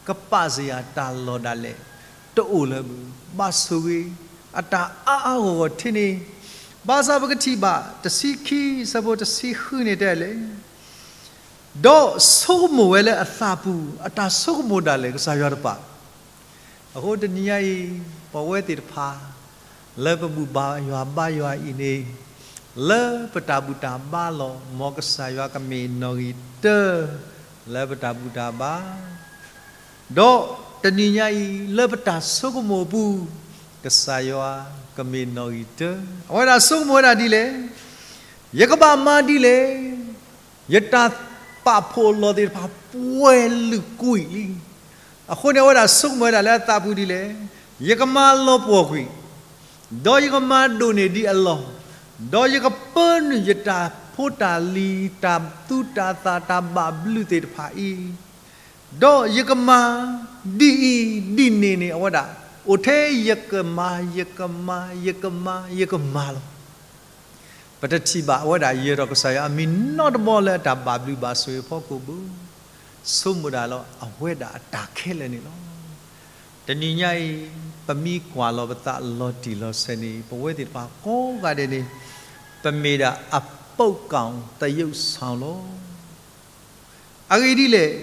ကပာ်စယၤတၢ်လီၢ်ဒၣ်လဲာ်တအိၣ်လၢၤဘၣ်. ဘၣ်ဆိၣ်ဂ့ၤအတၢ်အါအါဂီၢ်ဂီၢ်ထဲန့ၣ်, ဘၣ်ဆၣ်ပကထံၣ်ဘၣ် တဆံခံ ဆၢဖိတဆံဃုန့ၣ်တဲလဲၣ်, ဒီးဆိကမိၣ်ဝဲလၢအသးပူၤ, အတၢ်ဆိကမိၣ်ဒၣ်လဲာ် ကစၢ်ယွၤတပာ် အဃိတနံၤညါအံၤ ပဝဲသ့ၣ်တဖၣ် လၢပဘူၣ်ဘါယွၤဘါယွၤအံၤန့ၣ်, လၢပတၢ်ဘူၣ်တၢ်ဘါလီၢ် မ်ကစၢ်ယွၤကမ့ၢ်နီၣ်ဂံၢ်တၢ လၢပတၢ်ဘူၣ်တၢ်ဘါ, ဒီးတနံၤညါအံၤ လၢပတၢ်ဆိကမိၣ်အပူၤ ကစၢ်ယွၤကမ့ၢ်နီၣ်ဂံၢ်တၢ. အဝဲဒၣ်ဆိကမိၣ်ဝဲဒၣ်ဒ်လဲၣ်, ယကဘၣ်မၤဒ်လဲၣ် ယတၢ်ပာ်ဖှိၣ်အလီၢ်သ့ၣ်တဖၣ်ပှဲၤလုာ်ကွံာ်လံ. အဃိန့ၣ် အဝဲဒၣ်ဆိကမိၣ်ဝဲဒၣ်လၢအသးပူၤဒ်လဲၣ်, ယကမၤလီၤပှီၢ်ကွံာ်, ဒီးယကမၤဒိၣ်န့ၢ်ဒံးအလီၢ်, ဒီးယကပၢနုာ်ယတၢ်ဖိတၢ်လံၤ တၢ်သူတၢ်သၣ် တၢ်ဘၣ်ဘျုးသ့ၣ်တဖၣ်အံၤ, ဒီးယကမၤဒ်အံၤဒ်န့ၣ်န့ၣ် အဝဲဒၣ် အိၣ်ထဲယကမၤ ယကမၤ ယကမၤ ယကမၤလီၤ. ပတထံၣ်ဘၣ်အဝဲဒၣ်ယဲၢ်ထီၣ်ကစၢ်ယွၤအမံၤနီတဘီလၢအတၢ်ဘၣ်ဘျုးဘၣ်ဆိၣ်ဂ့ၤအဖီခိၣ်ဘၣ်. ဆိကမိၣ်ဒၣ်လီၤ အဝဲဒၣ်အတၢ်ခဲလၢာ်န့ၣ်လီၤ. တနံၤညါအံၤ ပမ့ၢ်ကွၢ်လီၤပသးလီၤတံၢ်လီၤဆဲးန့ၣ် ပဝဲသ့ၣ်တဖၣ်ကိးဂၤဒဲးန့ၣ် ပမ့ၢ်ဒၣ်အပုပ်ၢ်ကၣ်သယုၢ်ဆၣ်လီၤ. အဂ့ၢ်ဒ်လဲၣ်,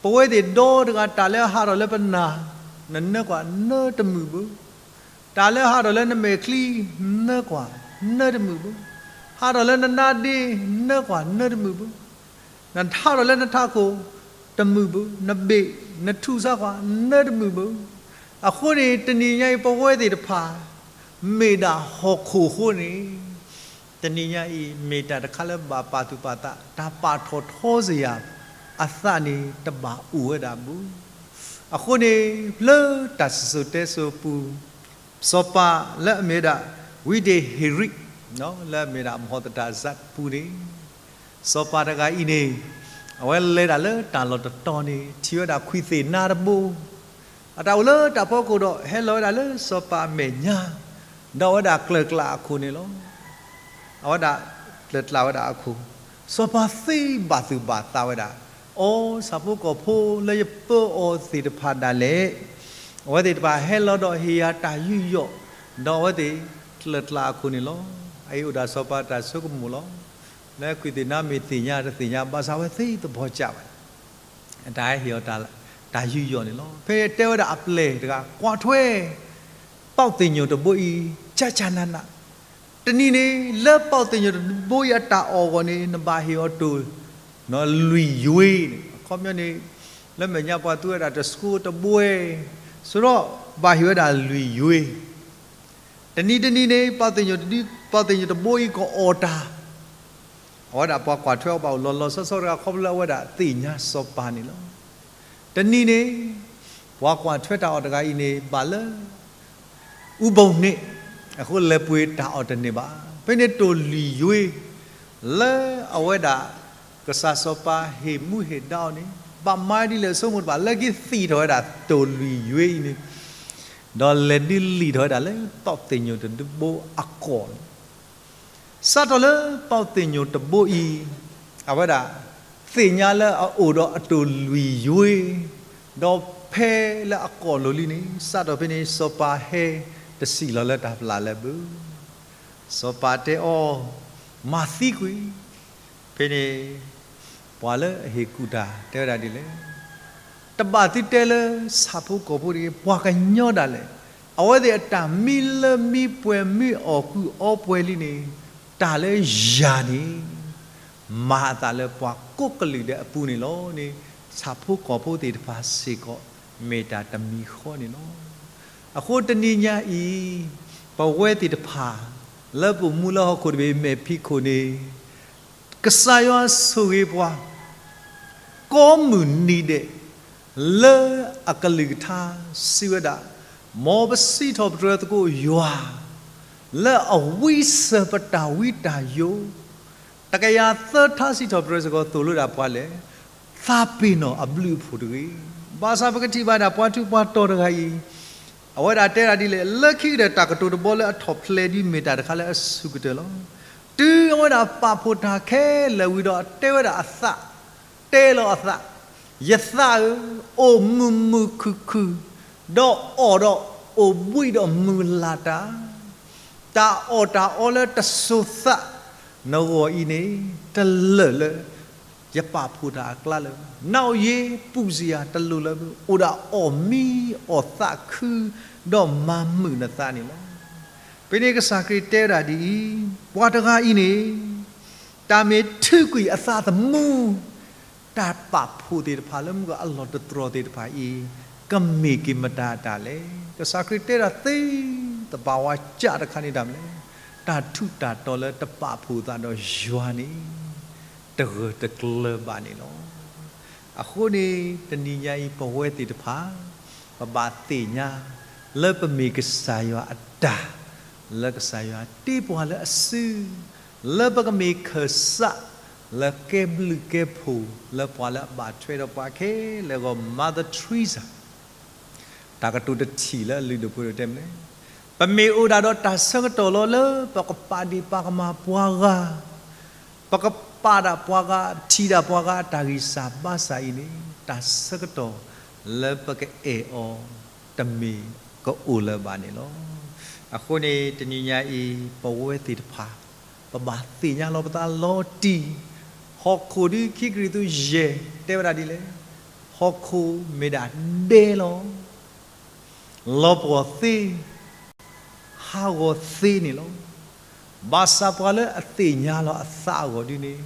ပဝဲသ့ၣ်ဒီတဂၤ တၢ်လၢအဟးထီၣ်လၢပနၢ် နနၢကွၢ်နၢတမုာ်ဘၣ်. တၢ်လၢဟးထီၣ်လၢနမဲာ်ချံ နၢကွၢ်နၢတမုာ်ဘၣ်. ဟးထီၣ်လၢနနါဒ့ နၢကွၢ်နၢတမုာ်ဘၣ်. နဟးထီၣ်လၢနထးခိၣ်တမုာ်ဘၣ်, နဘ့ၣ်နထူၣ်ဆါကွၢ်နၢတမုာ်ဘၣ်. အဃိန့ၣ် တနံၤညါအံၤ ပဝဲသ့ၣ်တဖၣ် မ့ၢ်ဒၣ်ဟီၣ်ခိၣ်အဃိန့ၣ် တနံၤညါအံၤ မ့ၢ်တၢ်တခါလၢဘၣ်ပာ်သူၣ်ပာ်သး တၢ်ပာ်ထီၣ်ထီစ့ၢ်ယၤအသးန့ၣ် တဘၣ်အိၣ်ဝဲဒၣ်ဘၣ်. အဃိန့ၣ် လၢတၢ်စံၣ်စိၤတဲစိၤအပူၤ စီၤပၤလၢအမ့ၢ်ဝဲဒၣ် ဝံဒ့ၣ်ဟ့ၤရံး လၢအမ့ၢ်ဒၣ်မဟီၣ်သတၢ်စးပူၤန့ၣ် စီၤပၤတဂၤအံၤန့ၣ် အဝဲလဲၤဒၣ်လၢတၢ်လီၢ်တတီၤန့ၣ် ထံၣ်ဝဲဒၣ်ခွံၣ်သ့ၣ်နါတဘိ အတၢ်အိၣ်လၢတၢ်ဖီခိၣ်ဒီး ဟဲလီၤဝဲဒၣ်လၢစီၤပၤအမဲာ်ညါ ဒီးအဝဲဒၣ်ကျၢၢ်ကျၢ်အခိၣ်န့ၣ်လီၤ. အဝဲဒၣ်ကျၢၢ်ကျၢ်ဝဲဒၣ်အခိၣ်, စီၤပၤသ့ဘၣ်သူၣ်ဘၣ်သးဝဲဒၣ်, အိ ဆၣ်ဖိကီၢ်ဖိလၢယပၢအီၤသ့ၣ်တဖၣ်ဒၣ်လဲာ် အဝဲသ့ၣ်တဖၣ်ဟဲလီၤဒီးဟ့ၣ်ယၤတၢ်ယူးယီၣ်, ဒီးအဝဲသ့ၣ်ကျၢၢ်ကျၢ်အခိၣ်န့ၣ်လီၤ. အအံၤအိၣ်ဒၣ်စီၤပၤတၢ်ဆိကမိၣ်လီၤ. လၢခွံၣ်သ့ၣ်နါမ့ၢ်သ့ၣ်ညါတသ့ၣ်ညါ ဘၣ်ဆၣ်အဝဲသ့သဘီၣ်ကၢ်ဘၣ် အတၢ်ဟဲဟ့ၣ်အီၤတၢ်ယူးယီၣ်န့ၣ်လီၤ. ဖဲတဲဝဲဒၣ်အပျဲၢ်တဂၤ ကွၢ်ထွဲ ပီၣ်သ့ၣ်ညိၣ်တဘိအံၤ ကၢ်ကၢ်နးနး, တနံၤန့ၣ် လၢပီၣ်သ့ၣ်ညိၣ်တဘိအံၤအတၢ်အီၣ်အဂီၢ်န့ၣ် နဘၣ်ဟ့ၣ်အီၤတိၢ် လွံၢ်ယွ့န့ၣ် အခီပညီန့ၣ် လၢမဲာ်ညါပှၤသူဝဲဒၣ်တဆှိတဘှဲ စရီဘၣ်ဟ့ၣ်ဝဲဒၣ်လွံၢ်ယွ့ တနံၤတနံၤန့ၣ် ပီၣ်သ့ၣ်ညိၣ်တဒု ပီၣ်သ့ၣ်ညိၣ်တဘိအံၤကအီၣ်တၢ်, အဝဲဒၣ်ပှၤကွၢ်ထွဲအီၤဘၣ်အိၣ်လီၤလီၤဆီဆီတဂၤ ခီဖျိလၢအဝဲဒၣ်သ့ၣ်ညါစီၤပၤန့ၣ်လီၤ. တနံၤန့ၣ် ပှၤကွၢ်ထွဲတၢ်အီၣ်တဂၤအံၤန့ၣ် ဘၣ်လၢ အူဘိၣ်န့ၣ် အဃိလဲၤပှ့ၤတၢ်အီၣ်တန့ၢ်ဘၣ်. ဖဲန့ၣ်တိၢ်လွံၢ်ယွ့ လၢအဝဲဒၣ် ကစၢ်စီၤပၤဟ့ၣ်မူဟ့ၣ်ဒါအီၤန့ၣ် ဘၣ်မၤဒ်လဲၣ်ဆိကမိၣ်တဘၣ် လၢခံသံၣ်ထီၣ်ဝဲဒၣ်တိၢ်လွံၢ်ယွ့အံၤန့ၣ် ဒီးလဲၤဒုးလံၣ်ထီၣ်ဝဲဒၣ်လၢပီၣ်သ့ၣ်ညိၣ်တဒုဘိအကီၢ်န့ၣ် စးထီၣ်လၢပီၣ်သ့ၣ်ညိၣ်တဘိအံၤ အဝဲဒၣ် သ့ၣ်ညါလၢအအိၣ်ဒီးအတိၢ်လွံၢ်ယွ့ ဒီးဖဲလၢအကီၢ်လိၤလံန့ၣ် စးထီၣ်ဖဲန့ၣ် စီၤပၤဟဲတစံၣ်လီၤလၢတၢ်ပျၢ်လၢၤဘၣ်. စီၤပၤတဲအီၤ မၤသံကွံာ် ဖဲန့ၣ် ပှၤလၢအဟ့ၣ်ကူၣ်တၢ်တဲဝဲဒၣ်ဒ်လဲၣ်, တဘၣ်သုတဲလၢဆၣ်ဖိကီၢ်ဖိတဂ့ၤ, ပှၤကညီဒၣ်လဲာ်, အဝဲသ့ၣ်အတၢ်မံလၢမံပှဲၤမံအီၣ်ကုၢ်အီပှဲၤလံန့ၣ်, တၢ်လၢယၤန့ၣ် မၤအသးလၢပှၤကိးကလုာ်ဒီးအပူၤန့ၣ်လီၤန့ၣ်, ဆၣ်ဖိကီၢ်ဖိသ့ၣ်တဖၣ်စ့ၢ်ကီး မ့ၢ်တၢ်တမံၤဃီန့ၣ်လီၤ. အဃိတနံၤညါအံၤ ပဝဲသ့ၣ်တဖၣ် လၢပအိၣ်မူလၢဟီၣ်ခိၣ်တဘ့ၣ်အမဲာ်ဖံးခိၣ်န့ၣ် ကစၢ်ယွၤဆိၣ်ဂ့ၤပှၤ ကိးမုၢ်နံၤဒဲး လၢအကလုၢ်ကထါစံးဝဲဒၣ်, မ်ပစံးထီၣ်ပတြၢၤသကိးယွၤ လၢအဝံစၢၤပတၢ်ဝံတၢ်ယိာ်, တကယၤသၢထါစံးထီၣ်ပတြၢၤစ့ၢ်ကီး သိၣ်လိဒၣ်ပှၤလဲၣ်, သးပ့ၤနီၣ်အဘျုးအဖှိၣ်တဂ့ၤ. ဘၣ်ဆၣ်ပကထံၣ်ဘၣ်ဒၣ်ပှၤထူးပှၤတီၤတဂၤအံၤ, အဝဲဒၣ်တဲဒၣ်ဒ်လဲၣ်, လၢခံကတၢၢ်တၢ်ကတိၤတဘီလၢအထီၣ်ဖျဲးဒ် မ့ၢ်တၢ်တခါလၢအဆူၣ်ကတၢၢ်လီၤ. တုၤအဝဲဒၣ်ပာ်ဖှိၣ်တၢ်ခဲလၢာ်ဝံၤဒီး တဲဝဲဒၣ်အသး, တဲလီၤအသး, ယသးဧၢ, အိၣ်မုာ်မုာ်ခုၣ်ခုၣ်, ဒီးအီၣ်ဒီးအိၣ်ဘှံးဒီးမုာ်လၤတၢ်, တၢ်အီၣ်တၢ်အီလၢတစိၤသး နဂီၢ်အံၤန့ၣ် တလၢာ်လၢ ယပာ်ဖှိၣ်တၢ်အကျါလၢာ်, နအိၣ်ယ့ၤပူၤစ့ၢ်ဧါ, တလိၣ်လၢ အိၣ်ဒၣ်အီၣ်မံအီၣ်သးခု ဒီးမၤမုာ်နသးန့ၣ်လီၤ. ဖဲန့ၣ်ကစၢ်ခရံာ်တဲဝဲဒၣ်ဒ်အံၤ, ပှၤတဂၤအံၤန့ၣ် တၢ်မ့ၢ်ထုးကွံာ်အသးသမူ တၢ်ပာ်ဖှိၣ်သ့ၣ်တဖၣ်လၢမုၢ်ဂီၤအလီၢ်တတြီၢ်သ့ၣ်တဖၣ်အံၤ ကမ့ၢ်က့ၤမတၤတၢ်လဲၣ်. ကစၢ်ခရံာ်တဲဒၣ်သ့, သဘၣ်ဝါကၢ်တခါန့ၣ်တၢ်မနုၤလဲၣ်, တၢ်ထူးတၢ်တီၤလၢတပာ်ဖှိၣ်သးဒီးယွၤန့ၣ် တဂၢၢ်တကျၢၤဘၣ်န့ၣ်လီၤ. အဃိန့ၣ် တနံၤညါအံၤပဝဲသ့ၣ်တဖၣ် ပဘၣ်သ့ၣ်ညါ လၢပမ့ၢ်ကစၢ်ယွၤအတၢ်, လၢကစၢ်ယွၤတ့ပှၤလၢအစု, လၢပကမ့ၢ်ခၢၣ်စး လၢကဲဘျုးကဲဖှိၣ် လၢပှၤလၢအဘၣ်ထွဲဒီးပှၤခဲလၢာ်အဂီၢ် Mother Teresa တၢ်ကတိၤတထံၣ်လၢအလုၢ်ဒိၣ်ပှ့ၤဒိၣ်တဲမနုၤလဲၣ်, ပမ့ၢ်အိၣ်ဒၣ်ဒီးတၢ်ဆၢကတီၢ်လီၤလၢ ပကပာ်ဒ့ၣ်ပာ်ကမၣ်ပှၤဂၤ, ပကပာ်ဒၣ်ပှၤဂၤ, ထံၣ်ဒၣ်ပှၤဂၤအတၢ်ဂံၢ်စၢ်ဘါစၢ်အံၤန့ၣ် တၢ်ဆၢကတီၢ်လၢပကအဲၣ်အီၤ တမ့ၢ်ကအိၣ်လၢၤဘၣ်န့ၣ်လီၤ. အဃိန့ၣ် တနံၤညါအံၤ ပဝဲသ့ၣ်တဖၣ် ပဘၣ်သ့ၣ်ညါလီၤပသးလီၤတံၢ်, ဟီၣ်ခိၣ်ဒ်ခံကရံၣ်သူးယဲၢ် တဲဝဲဒၣ်ဒ်လဲၣ်, ဟီၣ်ခိၣ်မ့ၢ်ဒၣ်ဒဲလီၤ. လီၤပှီၢ်သ့, ဟးဂီၤသ့န့ၣ်လီၤ. ဘၣ်ဆၣ်ပှၤလၢအသ့ၣ်ညါလီၤအသးအဂီၢ်ဒ်န့ၣ်,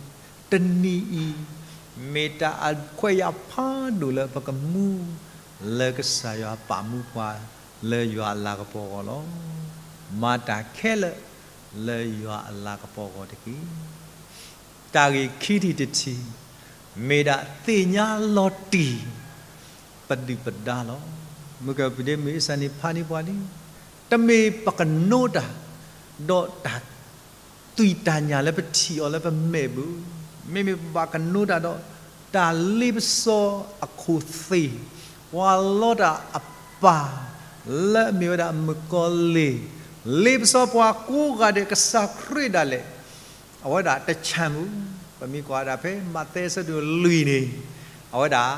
တနံၤအံၤ မ့ၢ်တၢ်အခွဲးယာ်ဖးဒိၣ်လၢပကမူ လၢကစၢ်ယွၤပာ်မူပှၤ လၢယွၤအလၤကပီၤအဂီၢ်လီၤ. မၤတၢ်ခဲလၢာ်လၢယွၤအလၤကပီၤအဂီၢ်တက့ၢ်. တၢ်ဂ့ၢ်ခံထံၣ်တထံၣ်, မ့ၢ်ဒၣ်သ့ၣ်ညါလီၤတံၢ် ပဒုၣ်ပဒါလီၤ. မုၢ်ကပဒမ့ၢ်အစၢ်န့ၣ်ဖးန့ၢ်ပှၤလံ, တမ့ၢ်ပကနိတၢ် ဒီးတၢ် သွံၣ်တၢ်ညၣ်လၢပထံၣ်အီၤလၢပမဲာ်ဘၣ်, မ့မ့ၢ်ပဘၣ်ကနိတၢ်ဒီး တၢ်လ့ပစီအခိၣ်သ့ၣ်, ပှၤလီတၢ်အပၢ် လၢအမ့ၢ်ဝဲဒၣ်မုၣ်ကီၤလံၢ်, လ့ပစီပှၤကိးဂၤဒဲးကစၢ်ခရံာ်ဒၣ်လဲာ် အဝဲဒၣ်တဆၣ်မူ, ပမ့ၢ်ကွၢ်ဒၣ်ဖဲမးသဲအဆၢဒိၣ်လွံၢ်န့ၣ်, အဝဲဒၣ်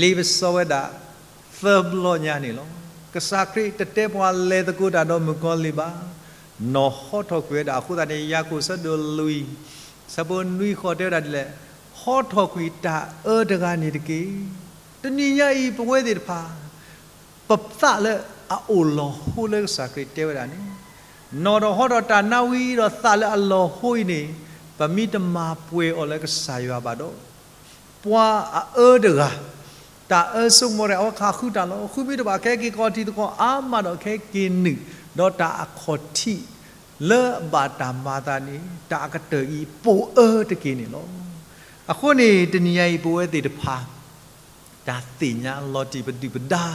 လ့ပစီဝဲဒၣ် သၢဘျီညါန့ၣ်လီၤ. ကစၢ်ခရံာ်တတဲပှၤလဲၤသကိးတၢ်ဒီးမုၣ်ကီၤလံၢ်ဘၣ်, နီၢ်ဟီထီၣ်ကွံာ်ဝဲဒၣ်အဃိသတးန့ၣ် ယၤကိာ်ဆၢဒိၣ်လွံၢ် ဆၢဖိနွံဃီတဲဝဲဒၣ်ဒ်လဲၣ်, ဟီထီၣ်ကွံာ်တၢ်အၢတဂၤန့ၣ်တက့ၢ်. တနံၤညါအံၤပဝဲသ့ၣ်တဖၣ် ပသးလၢအအိၣ်လီၤဟိလၢကစၢ်ခရံာ်တဲဝဲဒၣ်န့ၣ်, နီၢ်ဒီးဟီဒီးတၢ်နါဝံၤဒီးသးလၢအလီၤဟိအံၤန့ၣ်, ပမ့ၢ်တမၤပှဲၤအီၤလၢကစၢ်ယွၤဘၣ်ဒီး ပှၤအအၢတဂၤ, တၢ်အၢစိကမီၤဒဲး အဝဲခးဃုတၢ်လီၤ. ဃုမ့ၢ်တဘၣ်ခဲက့ၤကီၢ်ထံးသကိးအါမးဒီးခဲက့ၤနုာ်, ဒီးတၢ်အခီၣ်ထံးလၢအဘၣ်တၢ်မၤအသးန့ၣ် တၢ်အကတၢၢ်အံၤပိာ်အၢတက့ၢ်န့ၣ်လီၤ. အဃိန့ၣ် တနံၤညါအံၤ ပဝဲသ့ၣ်တဖၣ် တၢ်သ့ၣ်ညါလီၤတံၢ်ပဒုၣ်ပဒါ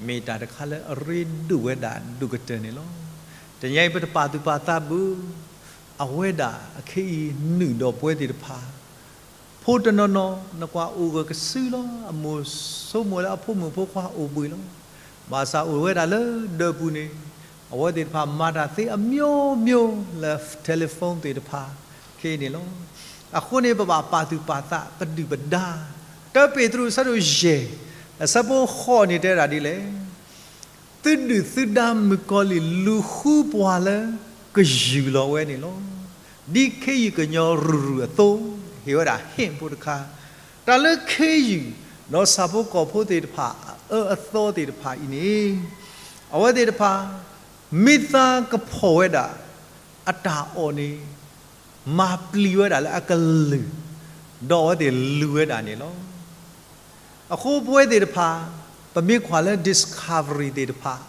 မ့ၢ်တၢ်တခါလၢအရ့ဒိၣ်ဝဲဒၣ်ဒိၣ်ကတၢၢ်န့ၣ်လီၤ. တနံၤညါအံၤ ပတပာ်သူၣ်ပာ်သးဘၣ်, အဝဲဒၣ်အခဲအံၤနုာ်ဒီးပဝဲသ့ၣ်တဖၣ် ဖိတနီၤနီၤ နကွၢ်အိၣ်ဂၢၢ်ကစုလီၤ, အမိၢ်ဆိကမိၣ်လၢအဖိမုၣ်ဖိခွါအိၣ်ဘှံးလီၤ. ဘၣ်ဆၣ်အိၣ်ဝဲဒၣ်လၢဒၢးပူၤန့ၣ်, အဝဲသ့ၣ်တဖၣ်မၤတၢ်သ့အမျိုးမျိုးလၢ telephone သ့ၣ်တဖၣ် ခဲအံၤန့ၣ်လီၤ. အဃိန့ၣ် ပဘၣ်ပာ်သူၣ်ပာ်သးပဒုၣ်ပဒါ, တၢပ့းတရူးအဆၢဒိၣ်ယဲၢ် အဆၢဖိဃိးန့ၣ်တဲဒၣ်ဒ်လဲၣ်, သုဒုၣ်သုဒါမုၣ်ကီၤလံၢ်လူၤဃုပှၤလၢကယုၢ်လီၤဝဲန့ၣ်လီၤ. ဒ်ခ့ယုၢ်ကညီရူၤရူၤအသိး, ဟ့ၣ်ဝဲဒၣ် hint ဖိတခါ, တၢ်လၢခ့ယုၢ် ဒီးဆၣ်ဖိကီၢ်ဖိသ့ၣ်တဖၣ်အအၢအသီသ့ၣ်တဖၣ်အံၤန့ၣ်, အဝဲသ့ၣ်တဖၣ် မ့ၢ်သးကဖီၣ်ဝဲဒၣ် အတၢ်အီၣ်န့ၣ် မၤပျံၤဝဲဒၣ်လၢအကလုၢ်, ဒီးအဝဲသ့ၣ်လူၤဝဲဒၣ်န့ၣ်လီၤ. အဃိပဝဲသ့ၣ်တဖၣ် ပမ့ၢ်ကွၢ်လၢ Discovery သ့ၣ်တဖၣ်,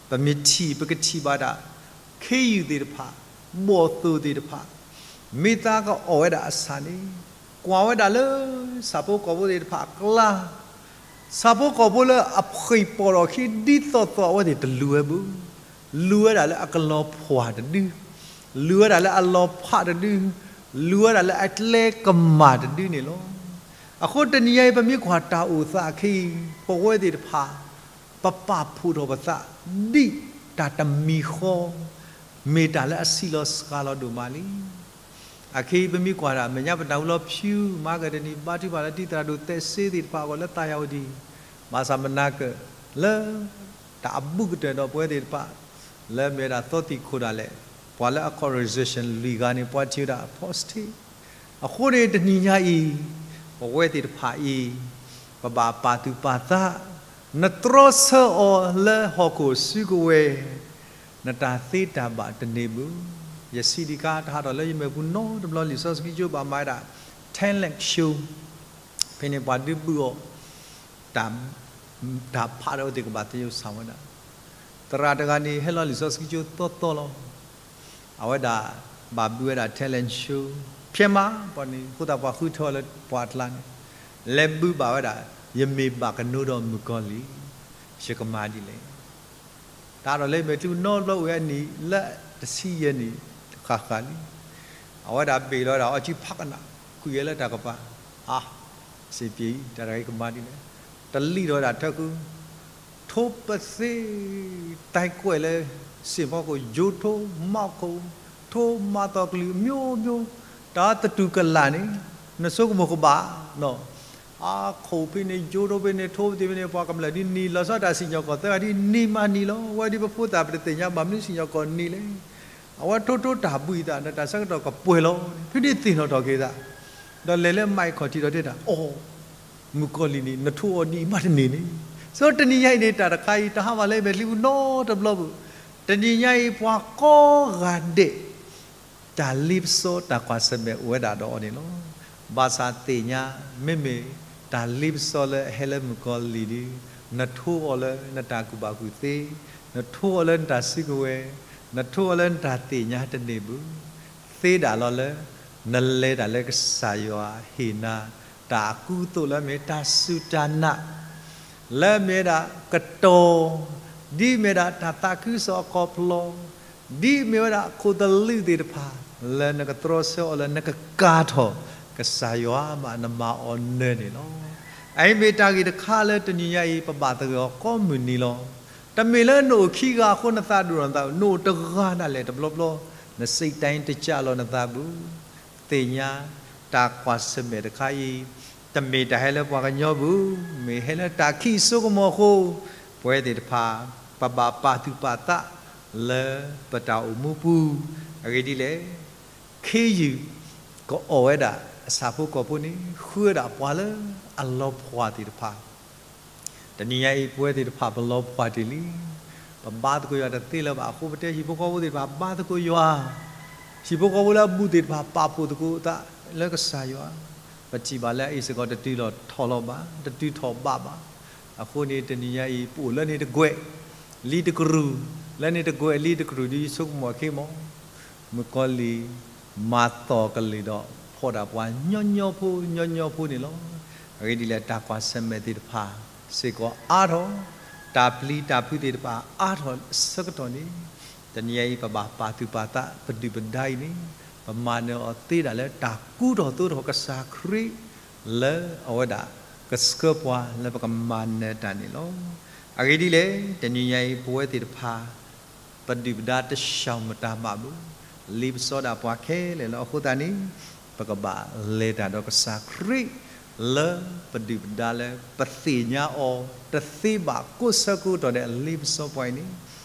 ပမ့ၢ်ထံၣ် ပကထံၣ်ဘၣ်ဒၣ် ခ့ယုၢ်သ့ၣ်တဖၣ်, ဘီၣ်သိၣ်သ့ၣ်တဖၣ်, မ့ၢ်သးကအီၣ်ဝဲဒၣ်အဆၣ်န့ၣ်, ကွၢ်ဝဲဒၣ်လၢ ဆၣ်ဖိကီၢ်ဖိသ့ၣ်တဖၣ်အကျါ, ဆၣ်ဖိကီၢ်ဖိလၢအဖှံပိာ်ထီၣ်အခံဒ်သိးသိး အဝဲသ့ၣ်တလူၤဝဲဘၣ်. လူၤဝဲဒၣ်လၢအကလီၤဖှၣ်တဒု, လူၤဝဲဒၣ်လၢအလီၤဖးတဒု, လူၤဝဲဒၣ်လၢအကျဲကမၣ်တဒုန့ၣ်လီၤ. အဃိတနံၤညါအံၤ ပမ့ၢ်ကွၢ်တၢ်အိၣ်သးအခံအံၤ ပဝဲသ့ၣ်တဖၣ် ပပာ်ဖှိၣ်ထီၣ်ပသး ဒ်တၢ်တမံၤဃီ မ့ၢ်တၢ်လၢအဆံးလီၤစှၤလီၤဒိၣ်မးလံ. အခဲအံၤပမ့ၢ်ကွၢ်ဒၣ် မဲာ်ညါပနၢ်ဟူလၢ ဖၠူ မၤကဒနံၣ် ဘါထုကဖၣ်လၢ တံၤသရၣ်ဒိၣ်သဲးစ့သ့ၣ်တဖၣ်အဂီၢ်လၢ သးယၤဝတံၣ်, ဘၣ်ဆၣ်မနၤကၢၣ်လၢ တၢ်အဘူးကတၢၢ်ဒီးပဝဲသ့ၣ်တဖၣ် လၢမ့ၢ်ဝဲဒၣ်သီသံၣ်ခိၣ်ဒၣ်လဲာ်, ပှၤလၢအ congregation လွံၢ်ဂၤန့ၣ် ပှၤထံၣ်ဝဲဒၣ် positive. အဃိန့ၣ်တနံၤညါအံၤ ပဝဲသ့ၣ်တဖၣ်အံၤ ပဘၣ်ပာ်သူၣ်ပာ်သး, နတြီဆၢအီၤလၢဟီၣ်ခိၣ်စုကဝဲၤ, နတၢ်သ့တၢ်ဘၣ်တန့ၢ်ဘၣ်. ယစံးဒံးကါ တဟးထီၣ်လၢယမဲာ်ပူၤနီတဘျီ လံာ်စီဆှံကၠိဘၣ်မၤဝဲဒၣ် talent show ဖဲန့ၣ်ပှၤဒုးဘုၣ်အီၤ တၢ်ဖးဒီးအဝဲသ့ၣ်ကဘၣ်သယုၢ်ဆၣ်ဝဲဒၣ်. သရၣ်တဂၤန့ၣ် ဟဲလီၤလံာ်စီဆှံကၠိသီသီလီၤ. အဝဲဒၣ်ဘၣ်ဘုးဝဲဒၣ် talent show ဖဲမးပှၤန့ၣ် အဃိသတးပှၤဃုထၢအီၤလၢပှၤအကျါန့ၣ် လဲၤဘုးဘၣ်ဝဲဒၣ် ယမ့ၢ်ဘၣ်ကနိဒီးမုၣ်ကီၤလံၢ် ယကမၤဒ်လဲၣ်. တၢ်ဒီးလၢမဲာ်ချံနီတဘျီအိၣ်ဝဲအနံၣ်လၢတဆံယဲၢ်နံၣ်ဃၣ်ဃၣ်လံ. အဝဲဒၣ်ဘ့ၣ်လီၤဝဲဒၣ်အီၤစုဖးကနၣ် ကွံာ်ဝဲလၢတၢ်ကပၤ, အါ, စ့ပံ, တၢ်တဂၤအံၤကမၤဒ်လဲၣ်. တလံၣ်ထီၣ်ဝဲဒၣ်ထၢဃု, ထိပသ့, တၢ်ကွဲးလၢ စ့ၣ်ဖီခိၣ် ယိၤထိ, မၤခိၣ်, ထိမၤသီၣ်ကလုၢ် မျိုးမျိုး, တၢ်သတူၢ်ကလာ်န့ၣ် နဆိကမိၣ်ကဘၣ်နီၤ. အခိၣ်ဖဲန့ၣ် ယိၤထိဖဲန့ၣ် ထိပသ့ၣ်ဖဲန့ၣ် ပှၤကမျၢၢ်ဒ်နံၤ လီၤဆီဒၣ်တၢ်စံၣ်ညီၣ်ကွီၢ်သၢဂၤဒ်နံၤမးနံၤလီၤ. ဝဲဒ်ပဖိသၣ်ပတသ့ၣ်ညါဘၣ်မနုၤစံၣ်ညီၣ်ကွီၢ်နံၤလဲၣ်. အဝဲထိထိတၢ်ဘှံးသးဒီးတၢ်ဆၢကတီၢ်ကပှဲၤလီၤ. ဖဲန့ၣ်သ့ၣ်နီၣ်ထီၣ်က့ၤသး ဒီးလဲၤလၢ mic ခီၣ်ထံးဒီးတဲတၢ်, အိ, မုၣ်ကီၤလံၢ်န့ၣ် နထိအီၤဒ်အံၤမးတန့ၢ်န့ၣ်. ဆိတနံၤညါအံၤန့ၣ် တၢ်တခါအံၤ တဟးဘၣ်လၢမဲာ်ချံပူၤနီတဘျီဘၣ်. တနံၤညါအံၤ ပှၤကိးဂၤဒဲး တၢ်လ့ပစီတၢ်ကွၢ်ဆၢၣ်မဲာ်အိၣ်ဝဲဒၣ်ဒီးအီၤန့ၣ်လီၤ. ဘၣ်ဆၣ်သ့ၣ်ညါ မ့မ့ၢ်တၢ်လ့ပစီလၢအဟဲလၢမုၣ်ကီၤလံၢ်ဒီး နထိအီၤလၢနတၢ်ကူၣ်ဘၣ်ကူၣ်သ့, နထိအီၤလၢနတၢ်စုကဝဲၤ, နထိအီၤလၢနတၢ်သ့ၣ်ညါတန့ၢ်ဘၣ်. သ့ဒၣ်လီၤလၢ နလဲၤတၢ်လၢကစၢ်ယွၤဟ့ၣ်နၤ တၢ်အကူအသိးလၢအမ့ၢ်တၢ်စူၢ်တၢ်နာ် လၢအမ့ၢ်ဝဲဒၣ်ကတီၢ်, ဒ်အမ့ၢ်ဝဲဒၣ်တၢ်သးခုကစီၣ်အခီၣ်ဖျိး, ဒ်အမ့ၢ်ဝဲဒၣ်ခိၣ်သလုးသ့ၣ်တဖၣ် လၢနကတြီဆၢအီၤလၢနကကၤထီၣ်ကစၢ်ယွၤဘၣ် နမၤအီၤနၢၤန့ၣ်လီၤ. အအံၤမ့ၢ်တၢ်ဂ့ၢ်တခါလၢတနံၤညါအံၤ ပဘၣ်သဂၢၢ်အီၤကိးမုၢ်နံၤလီၤ. တမ့ၢ်လၢနအိၣ်ခံဂၤအဃိ နသးဒိၣ်ထီၣ်နသး, နအိၣ်တဂၤဒၣ်လဲာ်တဘျီဘျီ, နစံးတၢ်အံၤတကးလီၤနသးဘၣ်. သ့ၣ်ညါ တၢ်ကွၢ်ဆၢၣ်မဲာ်တခါအံၤ တမ့ၢ်တၢ်ဟဲလၢပှၤကညီဘၣ်, မ့ၢ်ဟဲလၢတၢ်ခံးစိကမီၤအဃိ, ပဝဲသ့ၣ်တဖၣ် ပဘၣ်ပာ်သူၣ်ပာ်သးလၢပတၢ်အိၣ်မူပူၤ, အဂ့ၢ်ဒ်လဲၣ်, ခ့ယုၢ်ကအီၣ်ဝဲဒၣ်အဆၣ်ဖိကီၢ်ဖိန့ၣ် ဃုဝဲဒၣ်ပှၤလၢအလီၤဖှၣ်သ့ၣ်တဖၣ် တနံၤညါအံၤ ပဝဲသ့ၣ်တဖၣ်ပလီၤဖှၣ်တ့ၢ်လံ. ပဘါသကိးယွၤတသ့လၢၤဘၣ်အဃိ ပတဲဟံၣ်ဖိဃီဖိသ့ၣ်တဖၣ်ဘါသကိးယွၤ, ဟံၣ်ဖိဃီဖိလၢအဘူးသ့ၣ်တဖၣ်ပာ်ဖှိၣ်သကိးအသးလၢကစၢ်ယွၤ, ပထံၣ်ဘၣ်လၢအအံၤစ့ၢ်ကီး တတုၤလီၤထီၣ်လီၤဘၣ်, တတုၤထီၣ်ဘးဘၣ်. အဃိန့ၣ် တနံၤညါအံၤ ပအိၣ်လၢန့ၣ်တကွဲးလံတကရူၢ်, လၢန့ၣ်တကွဲးလံတကရူၢ် ဒ်ယဆိကမိၣ်အခံမး မုၣ်ကီၤလံၢ် မၤသီၣ်ကလုၢ်ဒီးဖီၣ်ဒၣ်ပှၤညီညီဖိညီညီဖိန့ၣ်လီၤ. အဂ့ၢ်ဒ်လဲၣ် တၢ်ကွၢ်ဆၢၣ်မဲာ်သ့ၣ်တဖၣ်စ့ၢ်ကီးအါထီၣ်, တၢ်ပျံၤတၢ်ဖုးသ့ၣ်တဖၣ်အါထီၣ်အဆၢကတီၢ်န့ၣ်, တနံၤညါအံၤ ပဘၣ်ပာ်သူၣ်ပာ်သး ပဒုၣ်ပဒါအံၤန့ၣ် ပမၤနၢၤအီၤသ့ဒၣ်လၢတၢ်ကူထီၣ်သိးထီၣ်ကစၢ်ခရံာ် လၢအဝဲဒၣ်ကဆှၢပှၤလၢပကမၤနၢၤတၢ်န့ၣ်လီၤ. အဂ့ၢ်ဒ်လဲၣ် တနံၤညါအံၤ ပဝဲသ့ၣ်တဖၣ် ပဒုၣ်ပဒါတဆှီၣ်မတၤမးဘၣ်, လ့ပစီဒၣ်ပှၤခဲလၢာ်လီၤ. အဃိသတးန့ၣ် ပကဘၣ်လဲၤတၢ်ဒီးကစၢ်ခရံာ် လၢပဒုၣ်ပဒါလၢပသ့ၣ်ညါအီၤတသ့ဘၣ် ကိးဆၢကိးကတီၢ်ဒဲး အလ့ပစီပှၤအံၤန့ၣ်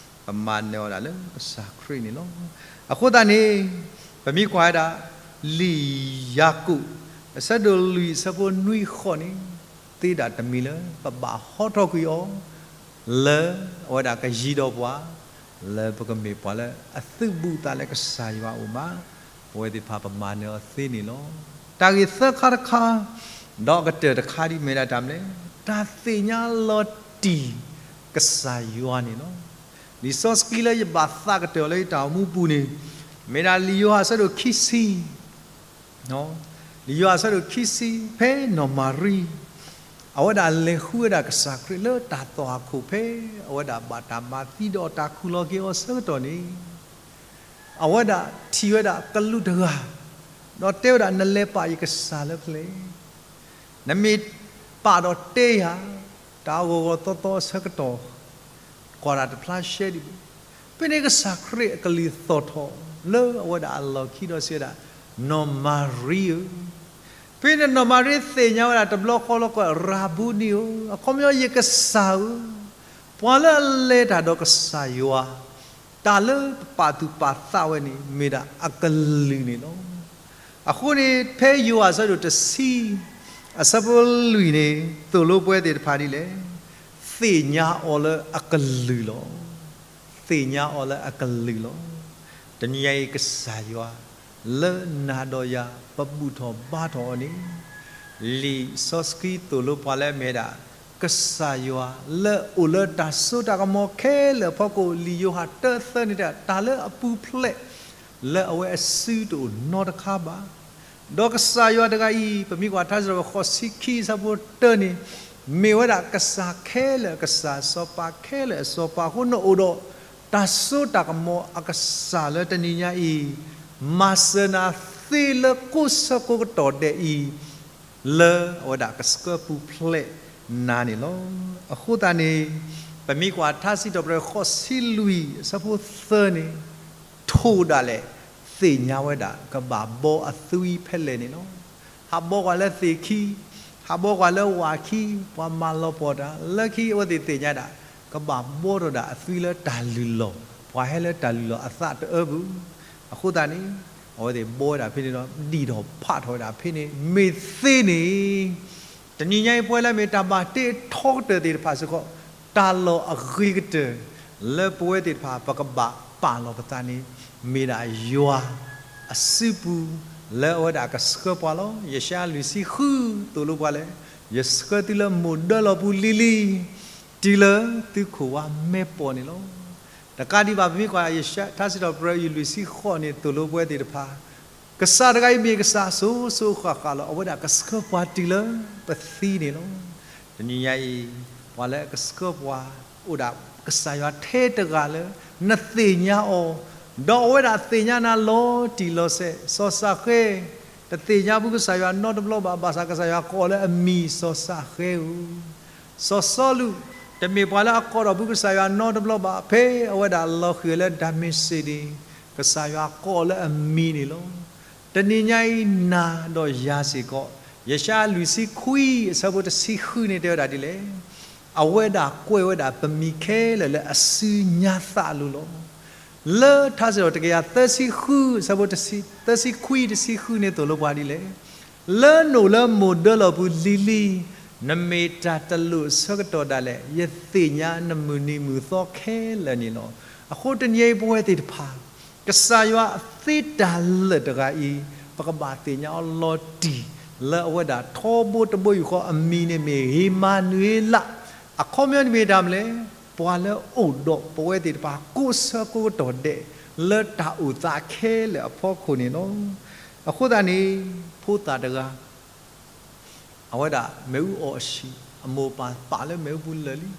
ပမၤနၢၤအီၤဒၣ်လၢကစၢ်ခရံာ်န့ၣ်လီၤ. အဃိသတးန့ၣ် ပမ့ၢ်ကွၢ်ဝဲဒၣ် လံာ်ယၤကိာ် အဆၢဒိၣ်လွံၢ် အဆၢဖိနွံဃိးန့ၣ် သ့ဒၣ်တမံၤလၢပဘၣ်ဟီထီၣ်ကွံာ်အီၤ လၢအဝဲဒၣ်ကယံၤဒီးပှၤ လၢပကမ့ၢ်ပှၤလၢအသုးဘူးသးလၢကစၢ်ယွၤအအိၣ်မး, ပဝဲသ့ၣ်တဖၣ်ပမၤနၢၤအီၤသ့န့ၣ်လီၤ. တၢ်ဂ့ၢ်သၢခါတခါ ဒီးအကတၢၢ်တခါဒ်မ့ၢ်ဒၣ်တၢ်မနုၤလဲၣ်, တၢ်သ့ၣ်ညါလီၤတံၢ်ကစၢ်ယွၤန့ၣ်လီၤ. လံာ်စီဆှံလၢယဘၣ်သးကတၢၢ်အီၤလၢယတၢ်အိၣ်မူပူၤန့ၣ် မ့ၢ်ဒၣ်လံာ်ယိၤဟၣ်အဆၢဒိၣ်ခံဆံ လံာ်ယိၤဟၣ်အဆၢဒိၣ်ခံဆံ ဖဲနီၢ်မၤရံ အဝဲဒၣ်လဲၤဃုဝဲဒၣ်ကစၢ်ခရံာ်လၢတၢ်သီၣ်ဟးခိၣ်ဖဲ အဝဲဒၣ်ဘၣ်တၢ်မၤသံဒီးတၢ်ခူၣ်လီၤက့ၤအီၤဆၢကတီၢ်န့ၣ်, အဝဲဒၣ်ထံၣ်ဝဲဒၣ်ကလူးတဂၤ, ဒီးတဲဝဲဒၣ် နလဲၤပာ်ယကစၢ်လၢဖဲလဲၣ်, နမ့ၢ်ပာ်ဒီးတဲယၤ တၢ်ဂီၤဂီၤသီသီအဆၢကတီၢ် ကွၢ်တၢ်တဖျါရှဲဒံးဘၣ်. ဖဲန့ၣ်ကစၢ်ခရံာ်အကလုၢ်သီၣ်ထီၣ်လၢအဝဲဒၣ်အလီၢ်ခံဒီးစံးဝဲဒၣ်, နီၢ်မၤရံဧၢ. ဖဲန့ၣ်နီၢ်မၤရံသ့ၣ်ညါဝဲဒၣ်တဘျီဃီလီၤ ကွၢ်ရၤဘူနံဧၢ, အခီပညီယကစၢ်ဧၢ, ပှၤလၢအလဲၤတၢ်ဒီးကစၢ်ယွၤ တၢ်လၢပပာ်သူၣ်ပာ်သးဝဲန့ၣ် မ့ၢ်ဒၣ်အကလုၢ်န့ၣ်လီၤ. အဃိန့ၣ် ဖဲယိၤဟၣ်အဆၢဒိၣ်တဆံ အဆၢဖိလွံၢ်န့ၣ် သိၣ်လိပဝဲသ့ၣ်တဖၣ်ဒ်လဲၣ်, သ့ၣ်ညါအီၤလၢအကလုၢ်လီၤ. သ့ၣ်ညါအီၤလၢအကလုၢ်လီၤ. တနံၤညါအံၤကစၢ်ယွၤ လၢနၤဒီးယၤ ပဘူၣ်ထီၣ်ဘါထီၣ်အီၤန့ၣ်, လံာ်စီဆှံသိၣ်လိပှၤလၢအမ့ၢ်ဝဲဒၣ် ကစၢ်ယွၤလၢအအိၣ်လၢတၢ်စိတၢ်ကမီၤခဲလၢာ်အဖီခိၣ်, လံာ်ယိၤဟၣ်တၢသၢန့ၣ် တၢ်လၢအပူၤဖျဲး လၢအဝဲအစုတအိၣ်နီတခါဘၣ်. ဒီးကစၢ်ယွၤတဂၤအံၤ ပမ့ၢ်ကွၢ်ထါစံးထီၣ်ပတြၢၤဃိးဆံခံအဆၢဖိတၢန့ၣ်, မ့ၢ်ဝဲဒၣ်ကစၢ်ခဲလၢာ်အကစၢ်, စီၤပၤခဲလၢာ်အစီၤပၤအဃိ နအိၣ်ဒီးတၢ်စိတၢ်ကမီၤအကစၢ်လၢတနံၤညါအံၤ, မၤစၢၤနၤသ့လၢကိးဆၢကိးကတီၢ်ဒဲးအံၤ လၢအဝဲဒၣ်ကဆှၢပူၤဖျဲးနၤန့ၣ်လီၤ. အဃိသတးန့ၣ် ပမ့ၢ်ကွၢ်ထါစံးထီၣ်ပတြၢၤဃိးဆံလွံၢ်အဆၢဖိသၢန့ၣ်, ထိၣ်ဒၣ်လဲာ် သ့ၣ်ညါဝဲဒၣ် ကဘၣ်ဘှီအသွံဖဲလဲၣ်န့ၣ်လီၤ. ဟးဘှီကွၢ်လၢသ့ၣ်ခံ, ဟးဘှီကွၢ်လၢဝၣ်ခံ, ပှၤမၤလီၤပှီၢ်တၢ် လၢခံအဝဲသ့ၣ်သ့ၣ်ညါဒၣ် ကဘၣ်ဘှီထီၣ်ဒၣ်အသွံလၢတၢ်လုၢ်လီၢ်, ပှၤဟဲလၢတၢ်လုၢ်လီၢ်အသးတအၢပူၤ. အဃိသတးန့ၣ် အဝဲသ့ၣ်ဘှီဝဲဒၣ်ဖဲန့ၣ်ဒီး ဒံၣ်ထီၣ်ဖးထီၣ်ဝဲဒၣ်ဖဲန့ၣ် မ့ၢ်သ့န့ၣ် တနံၤညါအံၤပဝဲလၢမ့ၢ်တၢ်ဘၣ်တ့ထီကတၢၢ်သ့ၣ်တဖၣ်စ့ၢ်ကီး, တၢ်လီၢ်အဂ့ၤကတၢၢ် လၢပဝဲသ့ၣ်တဖၣ် ပကဘၣ်ပာ်လီၤပသးန့ၣ် မ့ၢ်ဒၣ်ယွၤအစုပူၤ လၢအဝဲဒၣ်ကဆှၢပှၤလီၤ. ယၡါယၤလွံၢ်ဆံဃုသိၣ်လိပှၤလၢ ယဆှၢသုလၢမိၢ်ဒၢလီၢ်ပူၤလံၤလံၤ, တုၤလၢသုခိၣ်ဝါမဲာ်ပီၢ်န့ၣ်လီၤ. တကးဒံးဘၣ် ပမ့ၢ်ကွၢ်ယၡါယၤထါစံးထီၣ်ပတြၢၤအံၤလွံၢ်ဆံဃိးန့ၣ် သိၣ်လိပဝဲသ့ၣ်တဖၣ် ကစၢ်တဂၤအံၤမ့ၢ်ကစၢ်စိၤစိၤဃၣ်ဃၣ်လီၤ. အဝဲဒၣ်ကဆှၢပှၤတုၤလၢပသံန့ၣ်လီၤ. တနံၤညါအံၤ ပှၤလၢအကဆှၢပှၤ အိၣ်ဒၣ်ကစၢ်ယွၤထဲတဂၤလၢ နသ့ၣ်ညါအီၤ, ဒီးအဝဲဒၣ်သ့ၣ်ညါနၤလီၤတံၢ်လီၤဆဲး, စီၤစးဃဲ တသ့ၣ်ညါဘူးကစၢ်ယွၤနီတဘျီဘၣ်, ဘၣ်ဆၣ်ကစၢ်ယွၤကိးအီၤလၢအမံၤ စီၤစးဃဲဧၢ. စီၤစီလူး တမ့ၢ်ပှၤလၢအကိးထီၣ်ဘူးကစၢ်ယွၤနီတဘျီဘၣ်, ဖဲအဝဲဒၣ်လီၤဃံၤလၢဒၤမ့းစ့းန့ၣ် ကစၢ်ယွၤကိးအီၤလၢအမံၤန့ၣ်လီၤ. တနံၤညါအံၤနၤဒီးယၤစ့ၢ်ကီး ယၡါယၤလွံၢ်ဆံခွံအဆၢဖိတဆံဃုန့ၣ် တဲဝဲဒၣ်ဒ်လဲၣ်, အဝဲဒၣ်ကွဲးဝဲဒၣ်ပမံၤခဲလၢာ်လၢအစုညါသးအလိၤလီၤ. လၢထါစံးထီၣ်တကယၤသၢဆံဃုအဆၢဖိတဆံ, သၢဆံခွံတဆံဃုန့ၣ်သိၣ်လိပှၤဒ်လဲၣ်, လၢနအိၣ်လၢမိၢ်ဒၢလီၢ်ပူၤလံၤလံၤ, နမ့ၢ်တၢ်တလိၣ်အဆၢကတီၢ်ဒၣ်လဲာ် ယသ့ၣ်ညါနမုၢ်နံၤမုၢ်သီခဲလၢာ်န့ၣ်လီၤ. အဃိတနံၤအံၤပဝဲသ့ၣ်တဖၣ် ကစၢ်ယွၤအသ့တၢ်လၢာ်တဂၤအံၤ ပကဘၣ်သ့ၣ်ညါအီၤလီၤတံၢ် လၢအဝဲဒၣ်ထီဘိတဘိယူၢ်ဃီအမံၤန့ၣ်မ့ၢ် ဧ့မၤနူၤအ့လး, အခီပညီန့ၣ်မ့ၢ်တၢ်မနုၤလဲၣ်, ပှၤလၢအိၣ်ဒီးပဝဲသ့ၣ်တဖၣ်ကိးဆၢကိးကတီၢ်ဒဲး လၢတၢ်အိၣ်သးခဲလၢာ်အဖီခိၣ်န့ၣ်လီၤ. အဃိသတးန့ၣ် ဖိသၣ်တဂၤ အဝဲဒၣ်မ့ၣ်အူအီၣ်အဆံး, အမိၢ်ပၢ်ပာ်လၢမ့ၣ်အူပူၤလၢာ်လံ.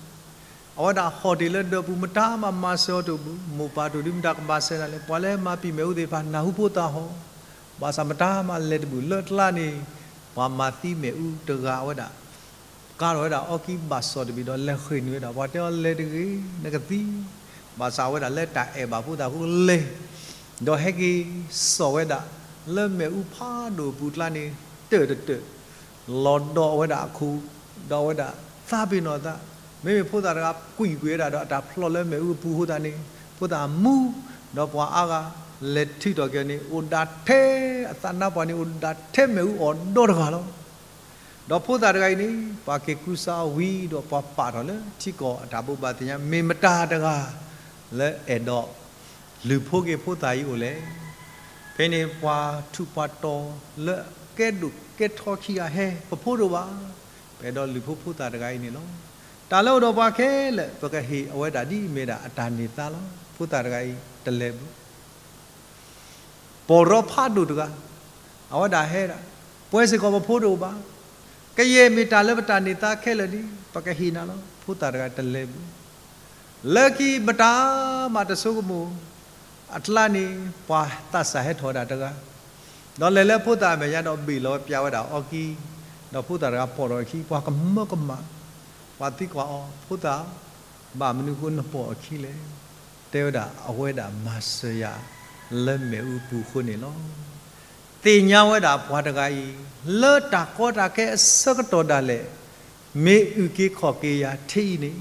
အဝဲဒၣ်ဟီၣ်တ့ၢ်လၢဒၢးပူၤမတၤမးမၤစၢၤအီၤတဘူၣ်, မိၢ်ပၢ်တအိၣ်ဒံးမတၤကမၤစၢၤနၤလဲၣ်, ပှၤလၢမၤပံာ်မ့ၣ်အူသ့ၣ်တဖၣ်နၢ်ဟူဖိသၣ်ဟီၣ်, ဘၣ်ဆၣ်မတၤမးလဲၤတဘူၣ်လၢကျါန့ၣ်, ပှၤမၤသံမ့ၣ်အူတဂၤအဝဲဒၣ် ကါထီၣ်ဝဲဒၣ်အီကံဘၣ်စီၣ်တဘ့ၣ်ဒီးလဲၤဃ့ၢ်နုာ်ဝဲဒၣ်, ပှၤတဲအီၤလဲၤတဂ့ၤ, နကသံ, ဘၣ်ဆၣ်အဝဲဒၣ်လၢတၢ်အဲၣ်ဘၣ်ဖိသၣ်အဃိလဲၤ, ဒီးဟဲက့ၤစိာ်ဝဲဒၣ် လၢမ့ၣ်အူဖးဒိၣ်အပူၤကျါန့ၣ် တၢၢ်တတၢၢ်, လီၤဒီးအဝဲဒၣ်အခိၣ်, ဒီးအဝဲဒၣ်သးပ့ၤနီၣ်အသး, မ့မ့ၢ်ဖိသၣ်တဂၤကွံာ်ကွံာ်ဝဲဒၣ်ဒီးအတၢ်ဖျီၣ်လၢမ့ၣ်အူအပူၤအဃိသတးန့ၣ် ဖိသၣ်မူ, ဒီးပှၤအါဂၤလဲၤထုးထီၣ်က့ၤန့ၣ် အိၣ်ဒၣ်ထဲ, အသးနါပှၢ်န့ၣ်အိၣ်ဒၣ်ထဲမ့ၣ်အူအီၣ်ဒီတဂၤလီၤ. ဒီးဖိသၣ်တဂၤအံၤန့ၣ် ပှၤက့ၤကူစါအီၤဝံၤဒီးပှၤပာ်ထီၣ်လၢထံကီၢ်အတၢ်ဘိးဘၣ်သ့ၣ်ညါ မ့ၢ်မတၤတဂၤ လၢအဲၣ်ဒိးလုၢ်ဖိက့ၤဖိသၣ်အံၤအိၣ်လဲၣ်. ဖဲန့ၣ်ပှၤထူးပှၤတီၤလၢကဲဒိၣ်ကဲထီခံဂၤဟဲ, ပဖိတအိၣ်ဘၣ်, ပအဲၣ်ဒိးလုၢ်ဖိဖိသၣ်တဂၤအံၤန့ၣ်လီၤ. တၢ်လၢအိၣ်ဒီးပှၤခဲလၢာ် ပကဟ့ၣ်အဝဲဒၣ်ဒ်အမ့ၢ်ဒၣ်အတၢ်န့ၢ်သါလီၤ. ဖိသၣ်တဂၤအံၤတလဲၤဘၣ် ပီၢ်ရီဖးဒိၣ်တဂၤ, အဝဲဒၣ်ဟဲဒၣ်, ပှၤစ့ၢ်ကီးပဖိတအိၣ်ဘၣ်, က ကယဲၢ်မ့ၢ်တၢ်လၢပတၢ်န့ၢ်သါခဲလၢာ်န့ၣ် ပကဟ့ၣ်နၤလီၤ. ဖိသၣ်တဂၤတလဲၤဘၣ်. လၢခံမတၤမးတဆိကမိၣ်, အကျါန့ၣ် ပှၤသးစၢ်ဟဲထီၣ်ဝဲဒၣ်တဂၤ, ဒီးလဲၤလၢဖိသၣ်အမဲာ်ညါဒီးဘ့ၣ်လီၤဝဲ ပျးဝဲဒၣ်အီကံ, ဒီးဖိသၣ်တဂၤပိာ်ထီၣ်အခံ, ပှၤကမၢကမၣ်, ပှၤသံကွၢ်အီၤ, ဖိသၣ်, ဘၣ်မနုၤဃိနပိာ်အခံလဲၣ်. တဲဝဲဒၣ် အဝဲဒၣ်မၤစၢၤယၤလၢမ့ၣ်အူပူၤအဃိန့ၣ်လီၤ. သ့ၣ်ညါဝဲဒၣ်ပှၤတဂၤအံၤ လၢတၢ်ကီတၢ်ခဲအဆၢကတီၢ်ဒၣ်လဲာ် မ့ၢ်အုၣ်က့ၤခီၣ်က့ၤယၤထဲအံၤန့ၣ်,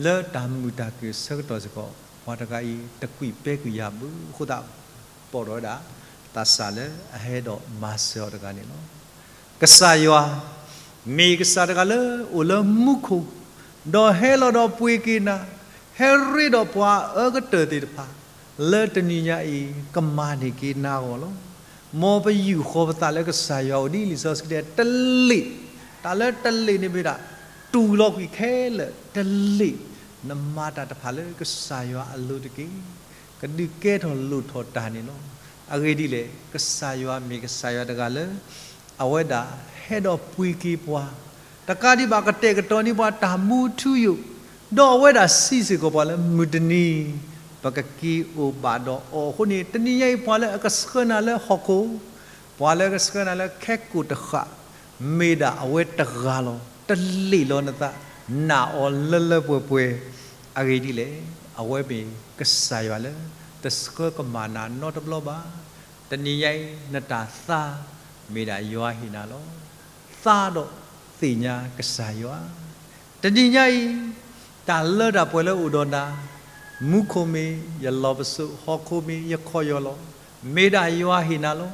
လၢတၢ်မုာ်တၢ်ခုၣ်အဆၢကတီၢ်စ့ၢ်ကီး ပှၤတဂၤအံၤတကွံာ်ပဲကွံာ်ယၤဘၣ်အဃိသတး ပိာ်ထီၣ်ဝဲဒၣ် သးစၢ်လၢအဟဲဒီးမၤစၢၤအီၤတဂၤန့ၣ်လီၤ. ကစၢ်ယွၤ မ့ၢ်ကစၢ်တဂၤလၢအိၣ်လၢမူခိၣ်, ဒီးဟဲလီၤဒီးပှ့ၤက့ၤနၤ, ဟဲရ့ဒီးပှၤအအၢကတၢၢ်သ့ၣ်တဖၣ်, လၢတနံၤညါအံၤ ကမၤန့ၢ်က့ၤနၤအဂီၢ်လီၤ. မ်ပယူာ်ဃီၤပသးလၢကစၢ်ယွၤအိၣ်ဒ်လံာ်စီဆှံတဲ တလ့ၣ်, တၢ်လၢတလ့ၣ်န့ၣ်မ့ၢ်ဒၣ် တူၢ်လီၤကွံာ်ခဲလၢာ်, တလ့ၣ်, နမၤတၢ်တဖၣ်လၢကစၢ်ယွၤအလိၤတက့ၢ်. ကဒုးကဲထီၣ်လိၣ်ထီၣ်တၢ်န့ၣ်လီၤ. အဂ့ၢ်ဒ်လဲၣ်, ကစၢ်ယွၤမ့ၢ်ကစၢ်ယွၤတဂၤလၢ အဝဲဒၣ်ဟဲဒီးပှ့ၤက့ၤပှၤ, တကးဒံးဘၣ်ကတဲာ်ကတီၤန့ၢ်ပှၤတၢ်မူထူယိာ်, ဒီးအဝဲဒၣ်စံးစ့ၢ်ကီးပှၤလၢမုၢ်တနံၤ ပကက့ၤအိၣ်ဘၣ်ဒီးအီၤအဃိန့ၣ် တနံၤညါအံၤပှၤလၢအကဆှၢနၤလၢဟီၣ်ခိၣ်, ပှၤလၢကဆှၢနၤလၢခဲကိာ်တဃာ်, မ့ၢ်ဒၣ်အဝဲတဂၤလီၤ. တလ့ၣ်လီၤနသး, နာ်အီၤလၢလၢပှဲၤပှဲၤ, အဂ့ၢ်ဒ်လဲၣ်, အဝဲမ့ၢ်ကစၢ်ယွၤလၢ တဆှၢကမၣ်နၤနီတဘျီဘၣ်. တနံၤညါအံၤ နတၢ်သါ မ့ၢ်ဒၣ်ယွၤဟ့ၣ်နၤလီၤ. သါဒီးသ့ၣ်ညါကစၢ်ယွၤ. တနံၤညါအံၤ တၢ်လၢတၢ်ပှဲၤလၢအိၣ်ဒီးနၤ, မူခိၣ်မ့ၢ်ယလီၢ်ပစိာ်, ဟီၣ်ခိၣ်မ့ၢ်ယခီၣ်ယီၢ်လီၤ, မ့ၢ်ဒၣ်ယွၤဟ့ၣ်နၤလီၤ.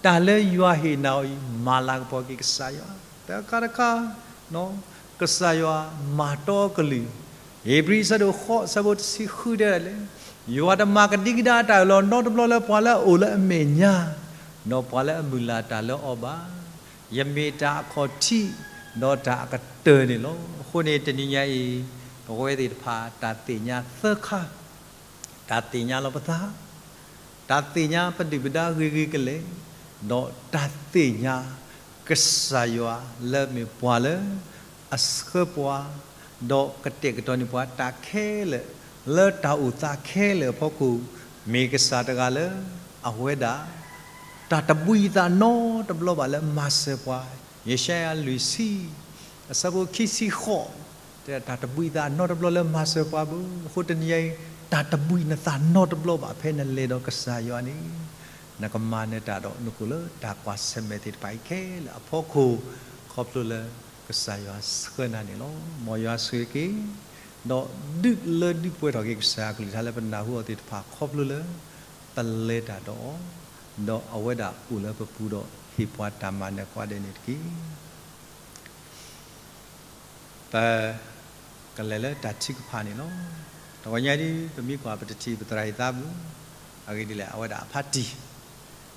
တၢ်လၢယွၤဟ့ၣ်နၤအံၤ မၤလၤကပီၤက့ၤကစၢ်ယွၤ. တခါတခါ ကစၢ်ယွၤမၤတီကလုၢ်, ဧ့ၤဘြံၤအဆၢဒိၣ်ဃိး အဆၢဖိတဆံဃုတဲဒ်လဲၣ်, ယွၤတမၤကဒံကဒါတၢ်အၢၣ်လီၤနီတဘျီလၢ ပှၤလၢအအိၣ်လၢအမဲာ်ညါ, ဒီးပှၤလၢအမုၢ်လၢ်တၢ်လၢအီၤဘၣ်. ယမ့ၢ်တၢ်အခီၣ်ထံး ဒီးတၢ်အကတၢၢ်န့ၣ်လီၤ. အဃိန့ၣ် တနံၤညါအံၤ ပဝဲသ့ၣ်တဖၣ် တၢ်သ့ၣ်ညါသၢခါ, တၢ်သ့ၣ်ညါလီၤပသး, တၢ်သ့ၣ်ညါပဒုၣ်ပဒါဂ့ၤဂ့ၤကလဲာ်, ဒီးတၢ်သ့ၣ်ညါ ကစၢ်ယွၤလၢမ့ၢ်ပှၤလၢ အဆှၢပှၤ, ဒီးကတဲာ်ကတီၤန့ၢ်ပှၤတၢ်ခဲလၢာ်, လၢတၢ်အိၣ်သးခဲလၢာ်အဖီခိၣ်, မ့ၢ်ကစၢ်တဂၤလၢ အဝဲဒၣ် တၢ်တဘှံးအသးနီတဘျီဘၣ်လၢမၤစၢၤပှၤ, ယၡါယၤလွံၢ်ဆံ အဆၢဖိခံဆံဃိး တဲဒၣ် တၢ်တဘှံးသးနီတဘျီလၢမၤစၢၤပှၤဘၣ်. အဃိတနံၤညါအံၤ တၢ်တဘှံးနသးနီတဘျီဘၣ် ဖဲနလဲၤဒီးကစၢ်ယွၤန့ၣ်, နကမၤနၢၤတၢ်ဒီးနကိၣ်လၢတၢ်ကွၢ်ဆၢၣ်မဲာ်သ့ၣ်တဖၣ်အံၤခဲလၢာ်အဖီခိၣ်, ခီဖျိလၢကစၢ်ယွၤဆှၢနၤန့ၣ်လီၤ. မ်ယွၤဆိၣ်ဂ့ၤက့ၤ ဒီးဒုးလၢဒုးပှဲၤထီၣ်က့ၤကစၢ်ယွၤအကလုၢ်ကထါလၢပနၢ်ဟူအီၤသ့ၣ်တဖၣ် ခီဖျိလၢ ပလဲၤတၢ်ဒီးအီၤ, ဒီးအဝဲဒၣ်အိၣ်လၢပပူၤဒီးဟ့ၣ်ပှၤတၢ်မၤနၢၤကိးဂၤဒဲးန့ၣ်တက့ၢ်. ပကလဲၤလၢတၢ်ထုကဖၣ်န့ၣ်လီၤ. တဂီၤညါဒ် ပမ့ၢ်ကွၢ်ပတထံၣ်ပသရၣ်အံၤသးဘၣ်, အဂ့ၢ်ဒ်လဲၣ် အဝဲဒၣ်အဖါတံၢ်,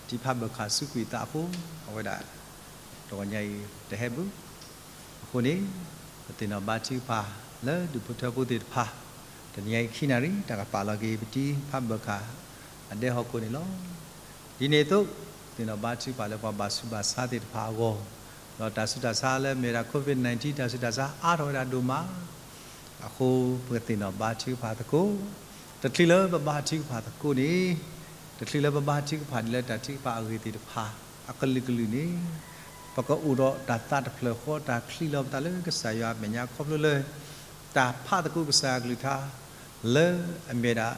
တံဖါဘၢၣ်ခၣ်စူးကွံာ်သးအဃိ, အဝဲဒၣ် တဂီၤညါအံၤတဟဲဘၣ်. အဃိန့ၣ် ပသ့ၣ်နီၣ်ဘါထုကဖၣ်လၢဒူၣ်ဖိထၢဖိသ့ၣ်တဖၣ်, တနံၤညါအံၤခံနၣ်ရံၣ် တၢ်ကပာ်လီၤက့ၤပတံဖါဘၢၣ်ခၣ်အဒဲဟီၣ်ခိၣ်န့ၣ်လီၤ. ဒ်န့ၣ်အသိး ပသ့ၣ်နီၣ်ဘါထုကဖၣ်လၢပှၤဘၣ်ဆူးဘၣ်ဆါသ့ၣ်တဖၣ်အဂီၢ်, ဒီးတၢ်ဆူးတၢ်ဆါလၢမ့ၢ်ဝဲဒၣ် COVID nineteen တၢ်ဆူးတၢ်ဆါအါထီၣ်ဝဲဒၣ်ဒိၣ်မး, အဃိ ပကသ့ၣ်နီၣ်ဘါထုကဖၣ်သကိး, တချုးလၢပဘါထုကဖၣ်သကိးန့ၣ်, တချုးလၢပဘါထုကဖၣ်ဒ်လၢတၢ်ထုကဖၣ်အဂ့ၢ်သ့ၣ်တဖၣ် အကလုာ်ကလုာ်န့ၣ်, ပကအိၣ်ဒီးတၢ်သးတဖျၢၣ်ဃီ တၢ်ချံးလီၤပသးလၢကစၢ်ယွၤအမဲာ်ညါခီဖျိလၢ တၢ်ဖးသကိးကစၢ်ယွၤအကလုၢ်ကထါ လၢအမ့ၢ်ဒၣ်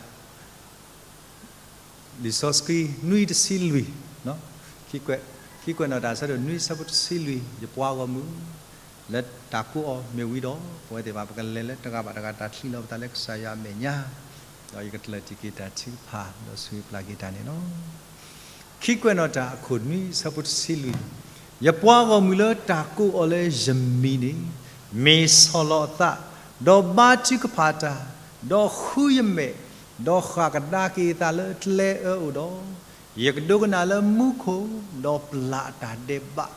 လံာ်စီဆှံ နွံတဆံလွံၢ်, ခံကွဲး, ခံကွဲးနီၣ်တၢ်အဆၢဒိၣ်နွံအဆၢဖိတဆံလွံၢ်, ယပှၤဂီၢ်မုၢ် လၢတၢ်ကိးအီၤမ့ၢ်ဝံၤဒီး ပဝဲသ့ၣ်တဖၣ် ပကလဲၤလၢတဂၤဘၣ်တဂၤတၢ်ချံးလီၤပသးလၢကစၢ်ယွၤအမဲာ်ညါ, ဒီးယကတၢၢ်တံၢ်က့ၤတၢ်ထုကဖၣ် ဒီးဆိၣ်ဂ့ၤပျၢ်က့ၤတၢ်န့ၣ်လီၤ. ခံကွဲးနီၣ်တၢ်အခိၣ်နွံအဆၢဖိတဆံလွံၢ်, ယပှၤဂီၢ်မုၢ်လၢတၢ်ကိးအီၤလၢယမံၤန့ၣ်, မ့ၢ်ဆီၣ်လီၤအသး, ဒီးဘါထုကဖၣ်တၢ်, ဒီးဃုယမဲာ်, ဒီးဃၣ်ကဒါက့ၤအသးလၢကျဲအၢအိၣ်ဒီး, ယကဒိကနၣ်လၢမူခိၣ်, ဒီးပျၢ်အတၢ်ဒဲးဘး,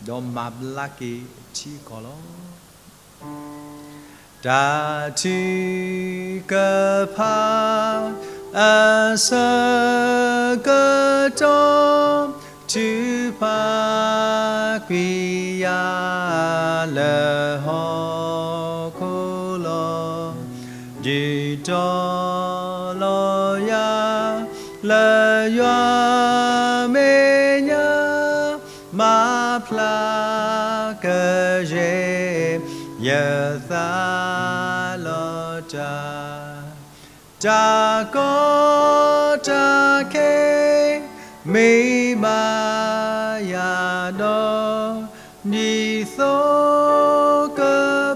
ဒီးမၤဘျါက့ၤအထံအကီၢ်လီၤ. တၢ်ထုကဖၣ်အဆၢကတီၢ် ထုးဖးကွံာ်ယၤလၢဟီၣ်ခိၣ်လီၤ. ဒုးတီၤလီၤယၤလၢယွၤမဲာ်ညါ, မၤဖျါကယဲၢ်ယသးလီၤတၢ် တၢ်ကီတၢ်ခဲ မ့ၢ်ဘၣ်ယၤဒီး ဒ်သိက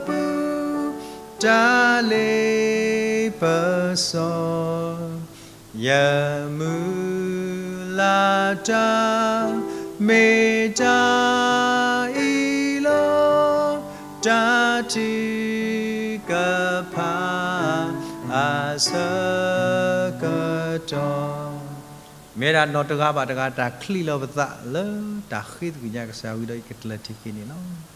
ပူၤ တၢ်လ့ပစီ ယမုၢ်လၢ်တၢ် မ့ၢ်တၢ်အံၤလီၤ. တၢ်ထုကဖၣ်အဆၢကတီၢ် မ့ၢ်ဒၣ်နီၢ်တဂၤဘၣ်တဂၤ တၢ်ချံးလီၤပသးလၢတၢ်ဃ့သကွံာ်ညါကစၢ်ဝံၤဒီး ယကတၢၢ်တံၢ်က့ၤန့ၣ်လီၤ.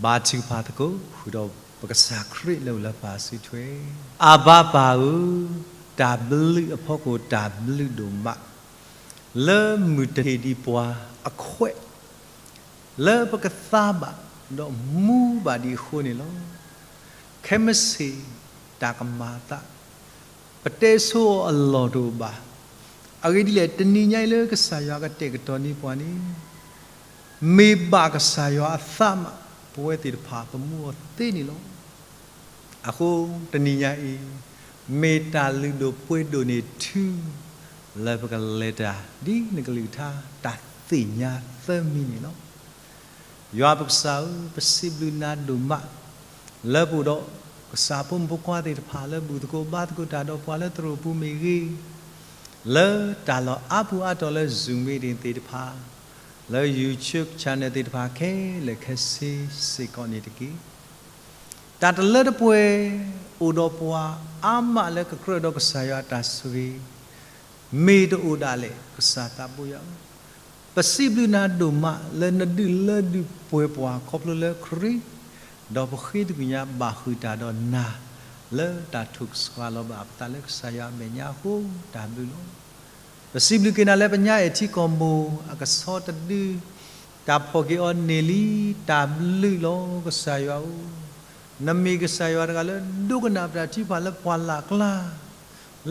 ဘါထုကဖၣ်သကိးဃုာ်ဒီးပကစၢ်ခရံာ်လၢအိၣ်လၢပၢ်အစုထွဲ, အဘၤပၢ်ဧၢ, တၢ်ဘျုးအဖီခိၣ်တၢ်ဘျုးဒိၣ်မး, လၢမုၢ်တဟ့ၣ်ဒံးပှၤအခွဲး လၢပကသါဘၣ်ဒီးမူဘၣ်ဒံးအဃိန့ၣ်လီၤ. ခဲမုၢ်ဆ့ၣ်တၢ်ကမၤအသး ပတဲဆိအီၤအလီၢ်တအိၣ်ဘၣ်. အဂ့ၢ်ဒ်လဲၣ်, တနံၤညါအံၤလၢကစၢ်ယွၤကတဲာ်ကတီၤန့ၢ်ပှၤန့ၣ် မ့ၢ်ဘၣ်ကစၢ်ယွၤအသးမး ပဝဲသ့ၣ်တဖၣ်ပမူအီၤသ့န့ၣ်လီၤ. အဃိတနံၤညါအံၤ မ့ၢ်တၢ်လုၢ်ဒိၣ်ပှ့ၤဒိၣ်န့ၢ်ထု လၢပကလဲၤတၢ်ဒ်နကလုၢ်ကထါ တၢ်သ့ၣ်ညါသၢမံၤန့ၣ်လီၤ. ယွၤပကစၢ်ဧၢ, ပစံးဘျုးနၤဒိၣ်မး လၢပအိၣ်ဒီးကစၢ်ဖိမုၣ်ဖိခွါသ့ၣ်တဖၣ် လၢဘူၣ်သကိးဘါသကိးတၢ်ဒီးပှၤလၢသရိာ်ပူၤမ့ၢ်ဂ့ၤ, လၢတၢ်လီၢ်အါပူၤအါတီၤလၢ Zoom meeting သ့ၣ်တဖၣ်, လၢ YouTube channel သ့ၣ်တဖၣ်ခဲလၢာ်ခဲဆ့စ့ၢ်ကီးန့ၣ်တက့ၢ်. တၢ်တလၢတပှဲၤ အိၣ်ဒီးပှၤအါမးလၢကကြၢးဒီးကစၢ်ယွၤအတၢ်ဆိၣ်ဂ့ၤ မ့ၢ်တအိၣ်ဒၣ်လဲာ် ကစၢ်သးဘိယွၤဧၢ, ပစံးဘျုးနၤဒိၣ်မးလၢနဒုးလၢဒုးပှဲၤပှၤခီဖျိလၢခရံာ်, ဒီးပဃ့သကွံာ်ညါဘၣ်ဃုာ်တၢ်ဒီးနၤ လၢတၢ်ထိၣ်ကဆှီလီၤဘၣ်ပသးလၢကစၢ်ယွၤအမဲာ်ညါအဃိ တၢ်ဘျုးလီၤ. ပစံးဘျုးက့ၤနၤလၢပညါအဲၣ်ထံကီၢ်မိၢ်အကဆီတဒု တၢ်ဖီၣ်က့ၤအီၤန့ၢ်လံ, တၢ်ဘျုးလီၤ ကစၢ်ယွၤဧၢ. နမ့ၢ်ကစၢ်ယွၤတဂၤလၢဒိကနၣ်ပတၢ်ထုကဖၣ်လၢပှၢ်လၢ်ကျါ,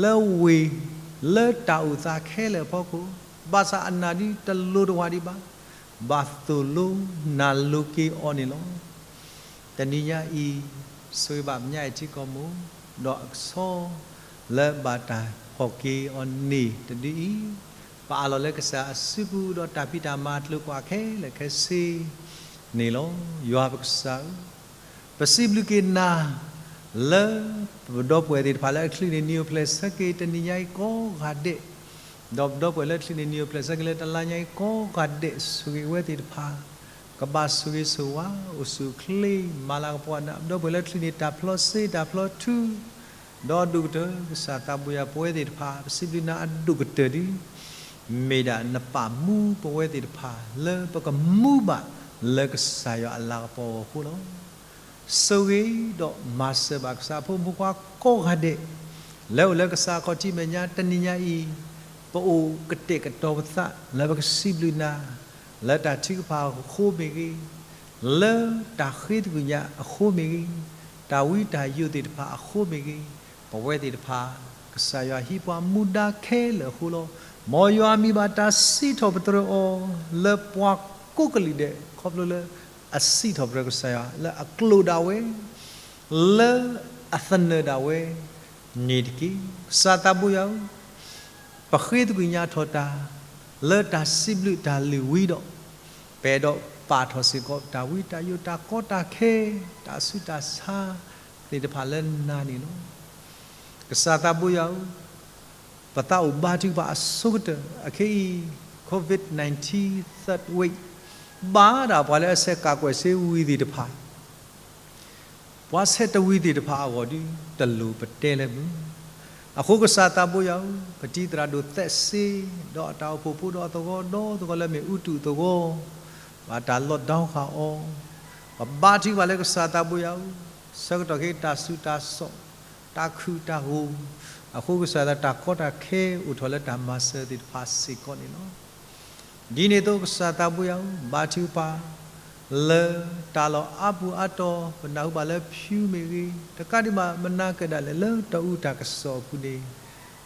လၢဝ့ၢ်, လၢတၢ်အိၣ်သးခဲလၢာ်အဖီခိၣ်, ဘၣ်ဆၣ်အနၢ်ဒုတလိၤတဝၢ်ဒံးဘၣ်, ဘၣ်သိၣ်လိနၢ်လိၤက့ၤအီၤန့ၣ်လီၤ. တနံၤညါအံၤ ဆိၣ်ဂ့ၤဘၣ်ပညါအဲၣ်ထံကီၢ်မိၢ် ဒီးအကဆီ လၢဘၣ်တၢ်ဖီၣ်က့ၤအီၤန့ၢ်တဒုအံၤ, ပအးလီၤလၢကစၢ်အစုပူၤ ဒီးတၢ်ဖံးတၢ်မၤအကျိၤကွာ်ခဲလၢာ်ခဲဆ့န့ၣ်လီၤ. ယွၤပကစၢ်ဧၢ, ပစံးဘျုးက့ၤနၤ လၢပဒီပုၢ်ဝဲၢ်သ့ၣ်တဖၣ်လၢအချုးန့ၢ်နံၤအိၣ်ဖျဲၣ်ဆၢက့ၤတနံၤညါအံၤကိးဂၤဒဲး, ဒီးပဒီပုၢ်ဝဲၢ်လၢချုးန့ၢ်နံၤအိၣ်ဖျဲၣ်ဆၢက့ၤ လၢတလါညါအံၤကိးဂၤဒဲး ဆိၣ်ဂ့ၤဝဲသ့ၣ်တဖၣ်, ကဘၣ်ဆိၣ်ဂ့ၤဆိၣ်ဝါ အိၣ်ဆူၣ်အိၣ်ချ့ မၤလၤကပီၤနၤ, ပဒီပုၢ်ဝဲၢ်လၢချုးန့ၢ်တၢ်ဖျီစ့တၢ်ဖျီထူ ဒီးဒိၣ်ကတၢၢ် ကစၢ်သးဘိယၤ ပဝဲသ့ၣ်တဖၣ် ပစံးဘျုးနၤအဒိၣ်ကတၢၢ်ဒု မ့ၢ်ဒၣ်နပာ်မူပဝဲသ့ၣ်တဖၣ် လၢပကမူဘၣ်လၢကစၢ်ယွၤအလၤကပီၤအဂီၢ်အဃိလီၤ. ဆိၣ်ဂ့ၤဒီးမၤစၢၤဘၣ်ကစၢ်အဖိမုၣ်ဖိခွါကိးဂၤဒဲး လၢအိၣ်လၢကစၢ်အခီၣ်ထံးမဲာ်ညါတနံၤညါအံၤ, ပအိၣ်ကတဲာ်ကတီၤပသးလၢပကစံးဘျုးနၤ လၢတၢ်ထုကဖၣ်အဃိမ့ၢ်ဂ့ၤ, လၢတၢ်ဃ့သကွံာ်ညါအဃိမ့ၢ်ဂ့ၤ, တၢ်ဝံတၢ်ယိးသ့ၣ်တဖၣ်အဃိမ့ၢ်ဂ့ၤ, ပဝဲသ့ၣ်တဖၣ် ကစၢ်ယွၤဟံးပှၤမူဒါခဲလၢာ်အဃိလီၤ. မ်ယွၤမံၤဘၣ်တၢ်စံးထီၣ်ပတြၢၤအီၤ လၢပှၤကိးကလုာ်ဒဲး ခီဖျိလၢအစံးထီၣ်ပတြၢၤကစၢ်ယွၤ လၢအကျိာ်ဒၣ်ဝဲ လၢအသနၢၣ်ဒၣ်ဝဲန့ၣ်တက့ၢ်. ကစၢ်သးဘိယၤဧၢ, ပဃ့သကွံာ်ညါထီၣ်တၢ် လၢတၢ်စံးဘျုးတၢ်လုၢ်ဝံၤဒီး ပအဲၣ်ဒိးပာ်ထီၣ်စ့ၢ်ကီး တၢ်ဝံတၢ်ယိးတၢ်ကီတၢ်ခဲ တၢ်ဆူးတၢ်ဆါသ့ၣ်တဖၣ်လၢနၤန့ၣ်လီၤ. ကစၢ်သးဘိယၤဧၢ, ပသးအိၣ်ဘါထုကဖၣ်အဆိကတၢၢ် အခဲအံၤ COVID nineteen third wave ဘၣ်ဒၣ်ပှၤလၢအဆဲးကးကွဲးစ့ဝံၤသ့ၣ်တဖၣ် ပှၤဆဲးတဝံၤသ့ၣ်တဖၣ်အဂီၢ်ဒု တလိၣ်ပတဲလၢၤမုၢ်. အဃိကစၢ်သးဘိယၤဧၢ, ပတံၤသရၣ်ဒိၣ်သဲးစ့ ဒီးအတၢ်အိၣ်ဖှိၣ်ဖိဒီးအသဝီဒီသဝီလၢမ့ၢ်အူတူၢ်သဝီ ဘၣ်တၢ်လီၢ်ဒီဃာ်အီၤ, ပဘါထုကဖၣ်လၢကစၢ်သးဘိယၤဧၢ, ဆၢကတီၢ်ခဲအံၤတၢ်ဆူးတၢ်ဆါ တၢ်ခုၣ်တၢ်ဂိၢ်, အဃိကစၢ်သးတၢ်ကီတၢ်ခဲအိၣ်ထီၣ်လၢတၢ်မၤစၢၤသ့ၣ်တဖၣ်စ့ၢ်ကီးန့ၣ်လီၤ. ဒ်န့ၣ်အသိးကစၢ်သးဘိယၤဧၢ, ဘါထုကဖၣ် လၢတၢ်လီၢ်အါပူၤအါတီၤ ပနၢ်ဟူဘၣ်လၢဖၠူမ့ၢ်ဂ့ၤ, တကးဒံးဘၣ်မနၤကဲဒၣ်လဲာ်လၢတီအူတၢ်ကစီၣ်အပူၤန့ၣ်,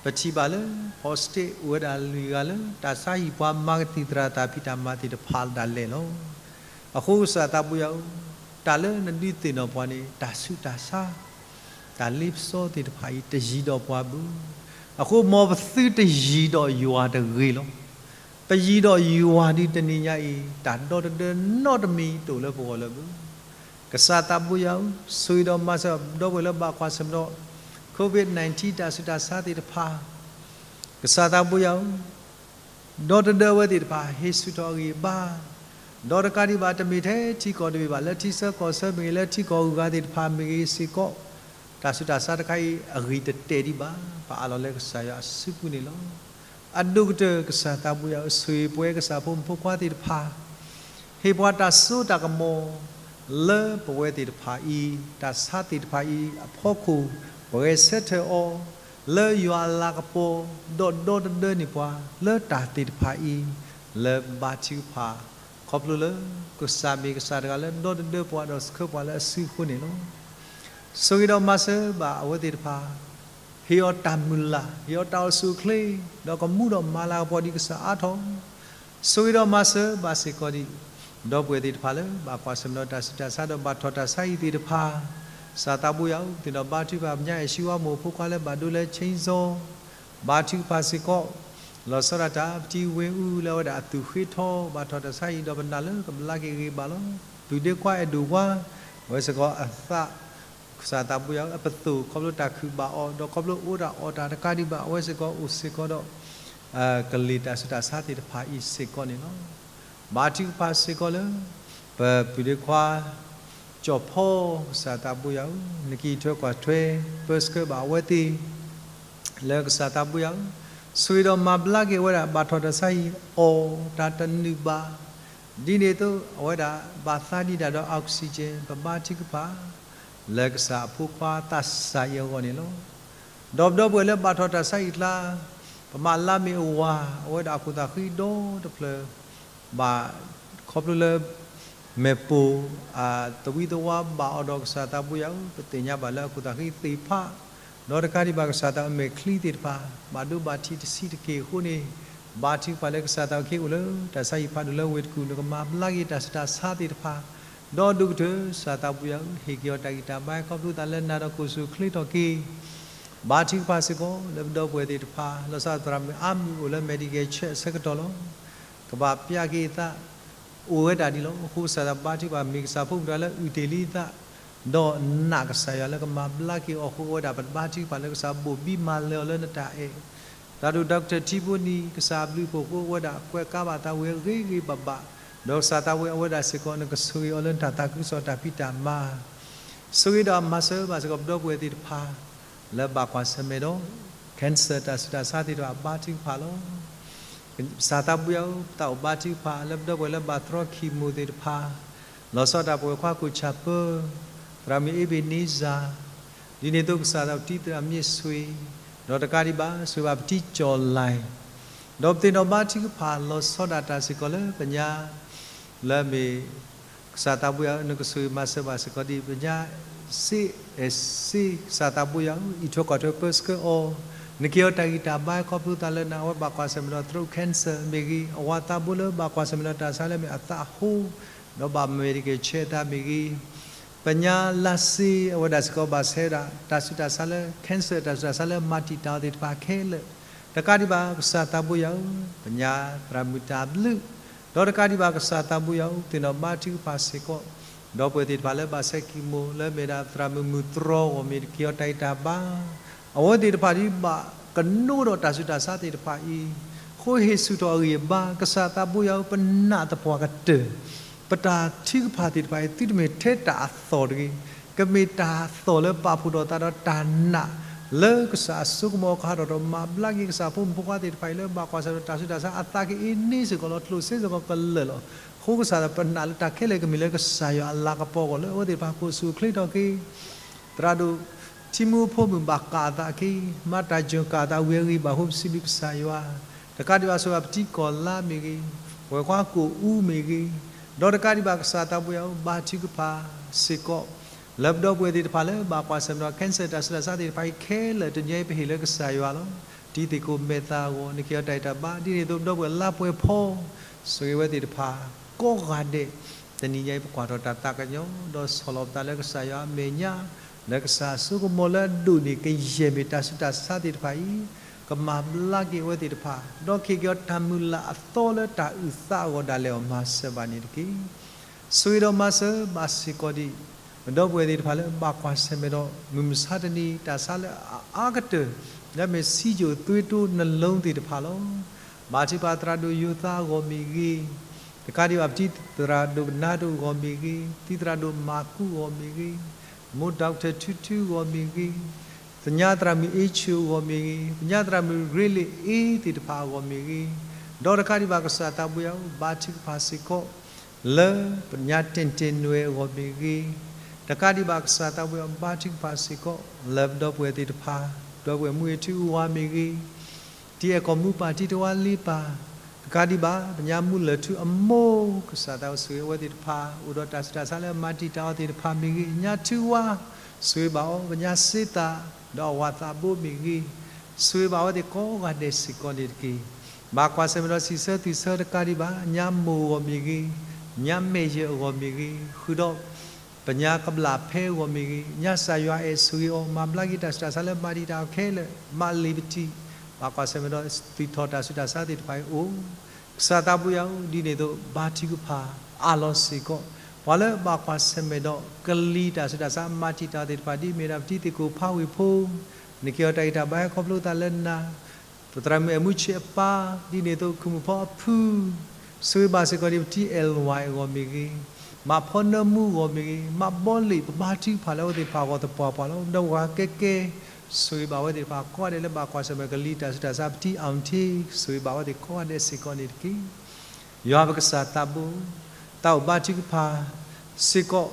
ပထံၣ်ဘၣ်လၢ Positive အိၣ်ဝဲဒၣ်လွံၢ်ဂၤလၢ တၢ်ဆါဟံၣ်ပှၤမၤကသံၣ်သရၣ်တၢ်ဖံးတၢ်မၤသ့ၣ်တဖၣ်ဒၣ်လဲာ်လီၤ. အဃိကစၢ်သးဘိယၤဧၢ, တၢ်လၢနဒုးသ့ၣ်နီၣ်ပှၤန့ၣ် တၢ်ဆူးတၢ်ဆါ တၢ်လ့ပစီသ့ၣ်တဖၣ်အံၤ တယံၤဒီးပှၤဘၣ်. အဃိမ်ပသုတယံၤဒီးယွၤတဂ့ၤလီၤ. ပယံၤဒီးယွၤဒုးတနံၤညါအံၤ တၢ်ဒီတဒၢနီတမံၤတအိၣ်လၢပဂီၢ်လၢၤဘၣ်. ကစၢ်သးဘိယၤဧၢ, ဆိၣ်ဂ့ၤဒီးမၤစၢၤဒီပုၢ်ဝဲၢ်လၢဘၣ်ကွၢ်ဆၢၣ်မဲာ်ဒီး COVID nineteen တၢ်ဆူးတၢ်ဆါသ့ၣ်တဖၣ်, ကစၢ်သးဘိယၤဧၢ, ဒီတဒၢဝဲသ့ၣ်တဖၣ် ဟ့ၣ်ဆူၣ်ထီၣ်အဂံၢ်အဘါ, ဒီးတကးဒံးဘၣ် တမ့ၢ်ထဲထံကီၢ်တမ့ၢ်ဘၣ် လၢထံဆၢကီၢ်ဆၢမ့ၢ်ဂ့ၤ လၢထံကီၢ်ဂုၤဂၤသ့ၣ်တဖၣ်မ့ၢ်ဂ့ၤစ့ၢ်ကီး, တၢ်ဆူးတၢ်ဆါတခါအံၤ အဂံၢ်တတဲာ်ဒံးဘၣ်, ပအးလီၤလၢကစၢ်ယွၤအစုပူၤန့ၣ်လီၤ. အဒိၣ်ကတၢၢ်ကစၢ်သးဘိယၤဧၢ, ဆိၣ်ဂ့ၤပဝဲကစၢ်ဖိမုၣ်ဖိခွါသ့ၣ်တဖၣ်, ဟ့ၣ်ပှၤတၢ်စိတၢ်ကမီၤ လၢပဝဲသ့ၣ်တဖၣ်အံၤ တၢ်ဆါသ့ၣ်တဖၣ်အံၤအဖီခိၣ် ပဂဲၤဆၢထၢၣ်အီၤ လၢယွၤအလၤကပီၤ ဒီးဒီတဒၢန့ၢ်ပှၤ လၢတၢ်သ့ၣ်တဖၣ်အံၤ လၢဘါထုကဖၣ် ခီဖျိလၢ ကစၢ်မ့ၢ်ကစၢ်တဂၤလၢဒီတဒၢပှၤဒီးဆှၢပှၤလၢအစုအဃိန့ၣ်လီၤ. ဆိၣ်ဂ့ၤဒီးမၤစၢၤဘၣ်အဝဲသ့ၣ်တဖၣ်, ဟ့ၣ်အီၤတၢ်မုၢ်လၢ်, ဟ့ၣ်အီၤတၢ်အိၣ်ဆူၣ်အိၣ်ချ့, ဒီးကမူဒီးမၤလၤကပီၤဒ်ကစၢ်အါထီၣ် ဆိၣ်ဂ့ၤဒီးမၤစၢၤဘၣ်စ့ၢ်ကီးဒံး ဒီပုၢ်ဝဲၢ်သ့ၣ်တဖၣ်လၢ ဘၣ်ကွၢ်ဆၢၣ်မဲာ်ဒီးတၢ်ဆူးတၢ်ဆါဒီးဘၣ်ထီၣ်တၢ်ဆါဟံၣ်သ့ၣ်တဖၣ်, ကစၢ်သးဘိယၤဧၢ, သ့ၣ်နီၣ်ဘါထုကဖၣ် ပညါအဲၣ်ဆံဝါမိၢ်ဖိခွါလၢဘၣ်ဒိလၢ chainsaw ဘါထုကဖၣ်စ့ၢ်ကီး, လီၤဆီဒၣ်တၢ် ပတံၤဝ့အူလၢအဝဲဒၣ်အသူၣ်ဃ့ထီ ဘၣ်ထီၣ်တၢ်ဆါဟံၣ်ဒီးပနာ်လၢကဘျါက့ၤဂ့ၤဘၣ်လီၤ. ပုၢ်ဒ့ခွါအဲၣ်ဒိၣ်ဝါ, အဝဲစ့ၢ်ကီးအသး ကစၢ်သးဘိယၤဧၢ, အပသိၣ်ခီဖျိတၢ်ခုၣ်ဘၣ်အီၤ ဒီးခီဖျိအိၣ်တၢ်အီၣ်တၢ်တကးဒံးဘၣ် အဝဲစ့ၢ်ကီးအိၣ်စ့ၢ်ကီးဒီး ကလံၤတၢ်ဆူးတၢ်ဆါသ့ၣ်တဖၣ်အံၤစ့ၢ်ကီးန့ၣ်လီၤ. ဘါထုကဖၣ်စ့ၢ်ကီးလၢ ပပုၢ်ဒ့ခွါ ကၠီၣ်ဖီ ကစၢ်သးဘိယၤဧၢ, နကံၢ်ထွဲကွၢ်ထွဲ ပၢဆှၢဘၣ်အဝဲသ့ၣ် လၢကစၢ်သးဘိယၤဧၢ, ဆိၣ်ဂ့ၤဒီးမၤဘျါက့ၤဝဲဒၣ် ဘၣ်ထီၣ်တၢ်ဆါဟံၣ်အီၣ်တၢ်တနုာ်ဘၣ်, ဒ်န့ၣ်အသိး အဝဲဒၣ်ဘၣ်သါဒံးတၢ်ဒီး oxygen ပဘါထုကဖၣ် လၢကစၢ်အဖိခွါသးစၢ်အံၤအဂီၢ်န့ၣ်လီၤ. ဒီးပဒီပုၢ်ဝဲၢ်လၢဘၣ်ထီၣ်တၢ်ဆါဟံၣ်အကျါ ပမၤလါမ့ၢ်အဝၤ အဝဲဒၣ်အခိၣ်သးဃံဒီတဖျၢၣ် ဘၣ်ခီဖျိလၢ မဲာ်ပိၢ်အသဝံသဝါဘၣ်အီၤဒီးကစၢ်သးဘိယၤဧၢ, ပသ့ၣ်ညါဘၣ်လၢအခိၣ်သးဃံသ့ၣ်ဖး, ဒီးတကးဒံးဘၣ်ကစၢ်သးအမဲာ်ချံသ့ၣ်တဖၣ် ဘၣ်ဒိဘၣ်ထံးတဆံးတက့ၢ်အဃိန့ၣ်, ဘါထုကဖၣ်လၢကစၢ်သးအုးခ့အိၣ်လၢ တၢ်ဆါဟံၣ်ဖးဒိၣ်လၢဝ့ၢ်တကူၣ် နကမၤဘျါက့ၤတၢ်ဆူးတၢ်ဆါသ့ၣ်တဖၣ်, ဒီးဒိၣ်ကတၢၢ်ကစၢ်သးဘိယၤဧၢ, ဟ့ၣ်က့ၤအီၤတၢ်ဂံၢ်တၢ်ဘါ ခီဖျိသးလၢနၤဒီးကိၣ်ဆူၣ်ချ့ထီၣ်က့ၤ ဘါထုကဖၣ်စ့ၢ်ကီး လၢပဒီပုၢ်ဝဲၢ်သ့ၣ်တဖၣ် လီၤဆီဒၣ်တၢ်သရၣ်မုၣ်အါမုၢ်အိၣ်လၢ Medical Check အဆၢကတီၢ်လီၤ. ကဘၣ်ပျၢ်က့ၤအသး အိၣ်ဝဲဒၣ်ဒ်လီၤ. အဃိကစၢ်သးဘါထုကဖၣ် မ့ၢ်ကစၢ်ဖိမုၣ်တဂၤလၢအုၣ်တ့ၢ်လံအသး, ဒီးနာ်ကစၢ်ယွၤလၢကမၤဘျါက့ၤအီၤအဃိ အဝဲဒၣ်ပဘါထုကဖၣ်လၢကစၢ်ဘိၣ်ဘံမၤလၢာ်အီၤလၢနတၢ်အဲၣ် သရၣ်ဒိၣ် Doctor ထံဘိနံၤ ကစၢ်အဘျုးအဖှိၣ်အဃိ အဝဲဒၣ်ကွဲးကါဘၣ်သးဝံၤအဂ့ၤဂ့ၤဘၣ်ဘၣ်, ဒီးကစၢ်သးဝဲအဝဲဒၣ်စ့ၢ်ကီး နကဆိၣ်ဂ့ၤအီၤလၢနတၢ်သးခုကစီၣ်တၢ်ဖံးတၢ်မၤ, ဆိၣ်ဂ့ၤဒီးမၤစၢၤဘၣ်စ့ၢ်ကီး ပဒီပုၢ်ဝဲၢ်သ့ၣ်တဖၣ်, လၢဘၣ်ကွၢ်ဆၢၣ်မဲာ်ဒီး cancer တၢ်ဆူးတၢ်ဆါသ့ၣ်တဖၣ် ဘါထုကဖၣ်လီၤ. ကစၢ်သးဘိယွၤဧၢ, ပသးအိၣ်ဘါထုကဖၣ် လၢပဒီပုၢ်ဝဲၢ်လၢဘၣ်တြီ chemo သ့ၣ်တဖၣ်, လီၤဆီဒၣ်တၢ် ပဝဲၢ်ခွါကိၣ်ဆၣ်ပၢ, သရၣ်မုၣ်အ့ဘ့ၣ်နံစၢ်, ဒ်န့ၣ်အသိးကစၢ်သးအိၣ်ပတံၤသရၣ်မ့ၢ်ဆွ့, ဒီးတကးဒံးဘၣ် ဆိၣ်ဂ့ၤဘၣ်ပတံၤကၠီၣ်လဲၣ်, ဒီးပသ့ၣ်နီၣ်ဘါထုကဖၣ်လီၤဆီဒၣ်တၢ်စ့ၢ်ကီးလၢပညါ လၢအမ့ၢ် ကစၢ်သးဘိယွၤဧၢ, နကဆိၣ်ဂ့ၤမၤစၢၤဘၣ်စ့ၢ်ကီးဒ်ပညါ စ့, စ့, ကစၢ်သးဘိယွၤဧၢ, အံးထွဲကွၢ်ထွဲပၢဆှၢအီၤ, နက့ၤအီၤတၢ်ဂံၢ်တၢ်ဘါ ခီဖျိသးလၢနၤ အဝဲဘၣ်ကွၢ်ဆၢၣ်မဲာ်ဒီး throat cancer မ့ၢ်ဂ့ၤ, အဝၤသးဘိလၢဘၣ်ကွၢ်ဆၢၣ်မဲာ်ဒီးတၢ်ဆါလၢမ့ၢ်အသးဟိ ဒီးဘၣ် medical check အသးမ့ၢ်ဂ့ၤ, ပညါလါစ့ အဝဲဒၣ်စ့ၢ်ကီးဘၣ်ဆဲးဝဲဒၣ် တၢ်ဆူးတၢ်ဆါလၢ cancer တၢ်ဆူးတၢ်ဆါလၢမၤတံာ်တာ်အီၤသ့ၣ်တဖၣ်ခဲလၢာ်, တကးဒံးဘၣ် ကစၢ်သးဘိယွၤဧၢ, ပညါသရၣ်မုၣ်တၢ်ဘျုး, ဒီးတကးဒံးဘၣ် ကစၢ်သးဘိယွၤဧၢ, ပသ့ၣ်နီၣ်ဘါထုကဖၣ်စ့ၢ်ကီး ဒီပုၢ်ဝဲၢ်သ့ၣ်တဖၣ်လၢဘၣ်ဆဲး chemo လၢမ့ၢ်ဒၣ်သရၣ်မုၣ်မုၢ်တြီအဂီၢ်မ့ၢ် နက့ၤအီၤတၢ်ဂံၢ်တၢ်ဘါ, အဝဲသ့ၣ်တဖၣ်ဒ်ဘၣ်ကနိဒီးတၢ်ဆူးတၢ်ဆါသ့ၣ်တဖၣ်အံၤ, ဃိဟ့ၣ်ဆူၣ်ထီၣ်အဂံၢ်အဘါ, ကစၢ်သးဘိယွၤဧၢ, ပနာ်သပှၢ်ကတၢၢ် ပတၢ်ထုကဖၣ်သ့ၣ်တဖၣ်အံၤ သုတမ့ၢ်ထဲတၢ်အသီၣ်တဂ့ၤ, ကမ့ၢ်တၢ်အသီၣ်လၢပာ်ဖှိၣ်ထီၣ်သးဒီးတၢ်နာ် လၢကစၢ်အစိကမီၤကဟးထီၣ်ဒီးမၤဘျါက့ၤကစၢ်ဖိမုၣ်ဖိခွါသ့ၣ်တဖၣ်အံၤ လၢဘၣ်ကွၢ်ဆၢၣ်ဒီးတၢ်ဆူးတၢ်ဆါ အသးကအ့န့စ့ၢ်ကီးလီၤ, ကျိၣ်စ့စ့ၢ်ကီးကလၢာ်လီၤ. အဃိကစၢ်ပနာ်လၢတၢ်ခဲလၢာ်ကမ့ၢ်လၢကစၢ်ယွၤအလၤကပီၤအဂီၢ် လၢအဝဲသ့ၣ်တဖၣ်ကအိၣ်ဆူၣ်အိၣ်ချ့ထီၣ်က့ၤ သရၣ်ဒိၣ်ထံမူဖိမုၣ်ဘၣ်ကးအသးအခံ, မၤတၢ်စၢၢ်ကးအသးဝံၤအဂံၢ်ဘါ်အဃိ ပစံးဘျုးကစၢ်ယွၤ, တကးဒံးဘၣ်ဆိၣ်ဂ့ၤဘၣ်ပတံၤကီၢ်လါမ့ၢ်ဂ့ၤ, ပဝဲၢ်ခွါကိၣ်အူမ့ၢ်ဂ့ၤ, ဒီးတကးဒံးဘၣ်ကစၢ်သးဘိယွၤဧၢ, ဘါထုကဖၣ်စ့ၢ်ကီး လၢပဒီပုၢ်ဝဲၢ်သ့ၣ်တဖၣ်လၢဘၣ်ကွၢ်ဆၢၣ်မဲာ်ဒီး cancer တၢ်ဆူးတၢ်ဆါသ့ၣ်တဖၣ်အံၤခဲလၢာ် တနံၤအံၤပဟ့ၣ်လၢကစၢ်ယွၤလီၤ. တံၤသ့ၣ်ကိးမဲာ်သၣ်အဂီၢ် နက့ၤအီၤတၢ်ဂံၢ်တၢ်ဘါ ဒ်န့ၣ်အသိး ပဒီပုၢ်ဝဲၢ်လါပှဲၤဖီ ဆိၣ်ဂ့ၤဝဲသ့ၣ်တဖၣ် ကိးဂၤဒဲး, တနံၤညါအံၤပကွၢ်ထီၣ်တၢ်သးကညီၤ ဒီးဆီၣ်လီၤပသးလၢကစၢ်ယွၤအမဲာ်ညါ, လၢကစၢ်အစိကမီၤလၢအဒိၣ်န့ၢ်ကယဲၢ်မ့ၢ်တၢ်ဆူးတၢ်ဆါသ့ၣ်တဖၣ်အံၤ, ကမၤဘျါက့ၤအဝဲသ့ၣ်တဖၣ်, ဒီးကဟ့ၣ်က့ၤအီၤတၢ်မုၢ်လၢ်အသီလၢတၢ်အုၣ်သးအဂီၢ်ဒၣ်လဲာ်အီၤ မၤစၢၤဘၣ်န့ၣ်တက့ၢ်. ဆိၣ်ဂ့ၤဒီးမၤစၢၤဘၣ်စ့ၢ်ကီးဒံး ပဒီပုၢ်ဝဲၢ်သ့ၣ်တဖၣ်လၢဘၣ်ကွၢ်ဆၢၣ်မဲာ်ဒီး မုၢ်မဆါတနံၤ တၢ်ဆါလၢအအါကတၢၢ် လၢအမ့ၢ် ဆီးချိုသွေးတိုးနှလုံး သ့ၣ်တဖၣ်လီၤ. ဘါထုကဖၣ်သရၣ်ဒိၣ်ယိၤသးအဂီၢ်မ့ၢ်ဂ့ၤ, တကးဒံးဘၣ် ပတံၤသရၣ်ဒိၣ်ကနါဒိၣ်အဂီၢ်မ့ၢ်ဂ့ၤ, တံၤသရၣ်ဒိၣ်မၤကူးအဂီၢ်မ့ၢ်ဂ့ၤ, မိၢ် doctor ထူထူအဂီၢ်မ့ၢ်ဂ့ၤ, သညါသရၣ်မုၣ်အ့ဆိအဂီၢ်မ့ၢ်ဂ့ၤ, သညါသရၣ်မုၣ်ရ့လ့ၣ်အ့သ့ၣ်တဖၣ်အဂီၢ်မ့ၢ်ဂ့ၤ, ဒီးတကးဒံးဘၣ်ကစၢ်သးဘိယွၤဧၢ, ဘါထုကဖၣ်စ့ၢ်ကီး လၢပညါတ့ၢ်တ့ၢ်နွဲၣ်အဂီၢ်မ့ၢ်ဂ့ၤ, တကးဒံးဘၣ်ကစၢ်သးဘိယွၤဧၢ, ဘါထုကဖၣ်စ့ၢ်ကီး လၢပဒီပုၢ်ဝဲၢ်သ့ၣ်တဖၣ်, ဒီပုၢ်ဝဲၢ်မုၢ်ဂ့ၤထူအဝၤမ့ၢ်ဂ့ၤ, တံၤအဲၣ်ကီၢ်မူပၢ်တံၤတဝါလ့ပၢ်, တကးဒံးဘၣ် ပညါမူလၢၢ်ထူအမိၢ်, ကစၢ်သးဘိယွၤဧၢ, ဆိၣ်ဂ့ၤအဝဲသ့ၣ်တဖၣ် အိၣ်ဒီးတၢ်ဆူးတၢ်ဆါလၢမၤတံာ်တာ်အီၤသ့ၣ်တဖၣ်မ့ၢ်ဂ့ၤ, ညါထူဝါ ဆိၣ်ဂ့ၤဘၣ်အီၤ, ပညါစ့သး ဒီးအဝၤသးဘိမ့ၢ်ဂ့ၤ, ဆိၣ်ဂ့ၤဘၣ်အဝဲသ့ၣ်ကိးဂၤဒဲးစ့ၢ်ကီးန့ၣ်တက့ၢ်. ဘၣ်ကွၢ်ဆၢၣ်မဲာ်ဒီးစံးဆၢသုဆၢတကးဒံးဘၣ် ညါမိၢ်အဂီၢ်မ့ၢ်ဂ့ၤ, ညါမဲာ်ယဲၢ်အဂီၢ်မ့ၢ်ဂ့ၤ, ဃုာ်ဒီး ပညါကဘျၣ်ဖဲအဂီၢ်မ့ၢ်ဂ့ၤ, ညါကစၢ်ယွၤအဲၣ်ဆိၣ်ဂ့ၤအီၤ, မၤဘျါက့ၤတၢ်ဆူးတၢ်ဆါလၢမၤတံာ်တာ်အီၤခဲလၢာ်, မၤလ့ၤပတံၤ, ဘၣ်ကွၢ်ဆၢၣ်မဲာ်ဒီးသုးထီၣ်တၢ်ဆူးတၢ်ဆါသ့ၣ်တဖၣ်အံၤအိၣ် ကစၢ်သးဘိယွၤဧၢ, ဒ်န့ၣ်အသိး ဘါထုကဖၣ်အးလီၤစ့ၢ်ကီး ပှၤလၢဘၣ်ကွၢ်ဆၢၣ်မဲာ်ဒီးကလံၤတၢ်ဆူးတၢ်ဆါမၤတံာ်တာ်အီၤသ့ၣ်တဖၣ် ဒ်မ့ၢ်ဒၣ်ပတံၤသ့ၣ်ကိးဖးဝ့ၢ်ဖိ, နက့ၤအီၤတၢ်ဂံၢ်တၢ်ဘါဟဲခီဖျိသးလၢနၤ, ပသရၣ်မုၣ်အဲၣ်မူဆံးအပၢ်, ဒ်န့ၣ်အသိး ခူၣ်မုၣ်ဖီအဖု, ဆိၣ်ဂ့ၤဘၣ်စ့ၢ်ကီးဒ်ပတံၤအဲၣ်လွဲၣ်အဂီၢ်မ့ၢ်ဂ့ၤ, မးဖီနၢမူအဂီၢ်မ့ၢ်ဂ့ၤ, မးဘီလ့ၣ် ပဘါထုကဖၣ်လၢအဝဲသ့ၣ်တဖၣ်အဂီၢ်သပှၢ်ပှၢ်လီၤ. ဒီးပှၤကဲကဲ ဆိၣ်ဂ့ၤဘၣ်အဝဲသ့ၣ်တဖၣ်ကိးဂၤဒဲးလၢဘၣ်ကွၢ်ဆၢၣ်မဲာ်ကလံၤတၢ်ဆူးတၢ်ဆါ ပတံၤအီထ့, ဆိၣ်ဂ့ၤဘၣ်အဝဲသ့ၣ်ကိးဂၤဒဲးစ့ၢ်ကီးန့ၣ်တက့ၢ်. ယွၤပကစၢ်သးဘိ, သးအိၣ်ဘါထုကဖၣ်စ့ၢ်ကီး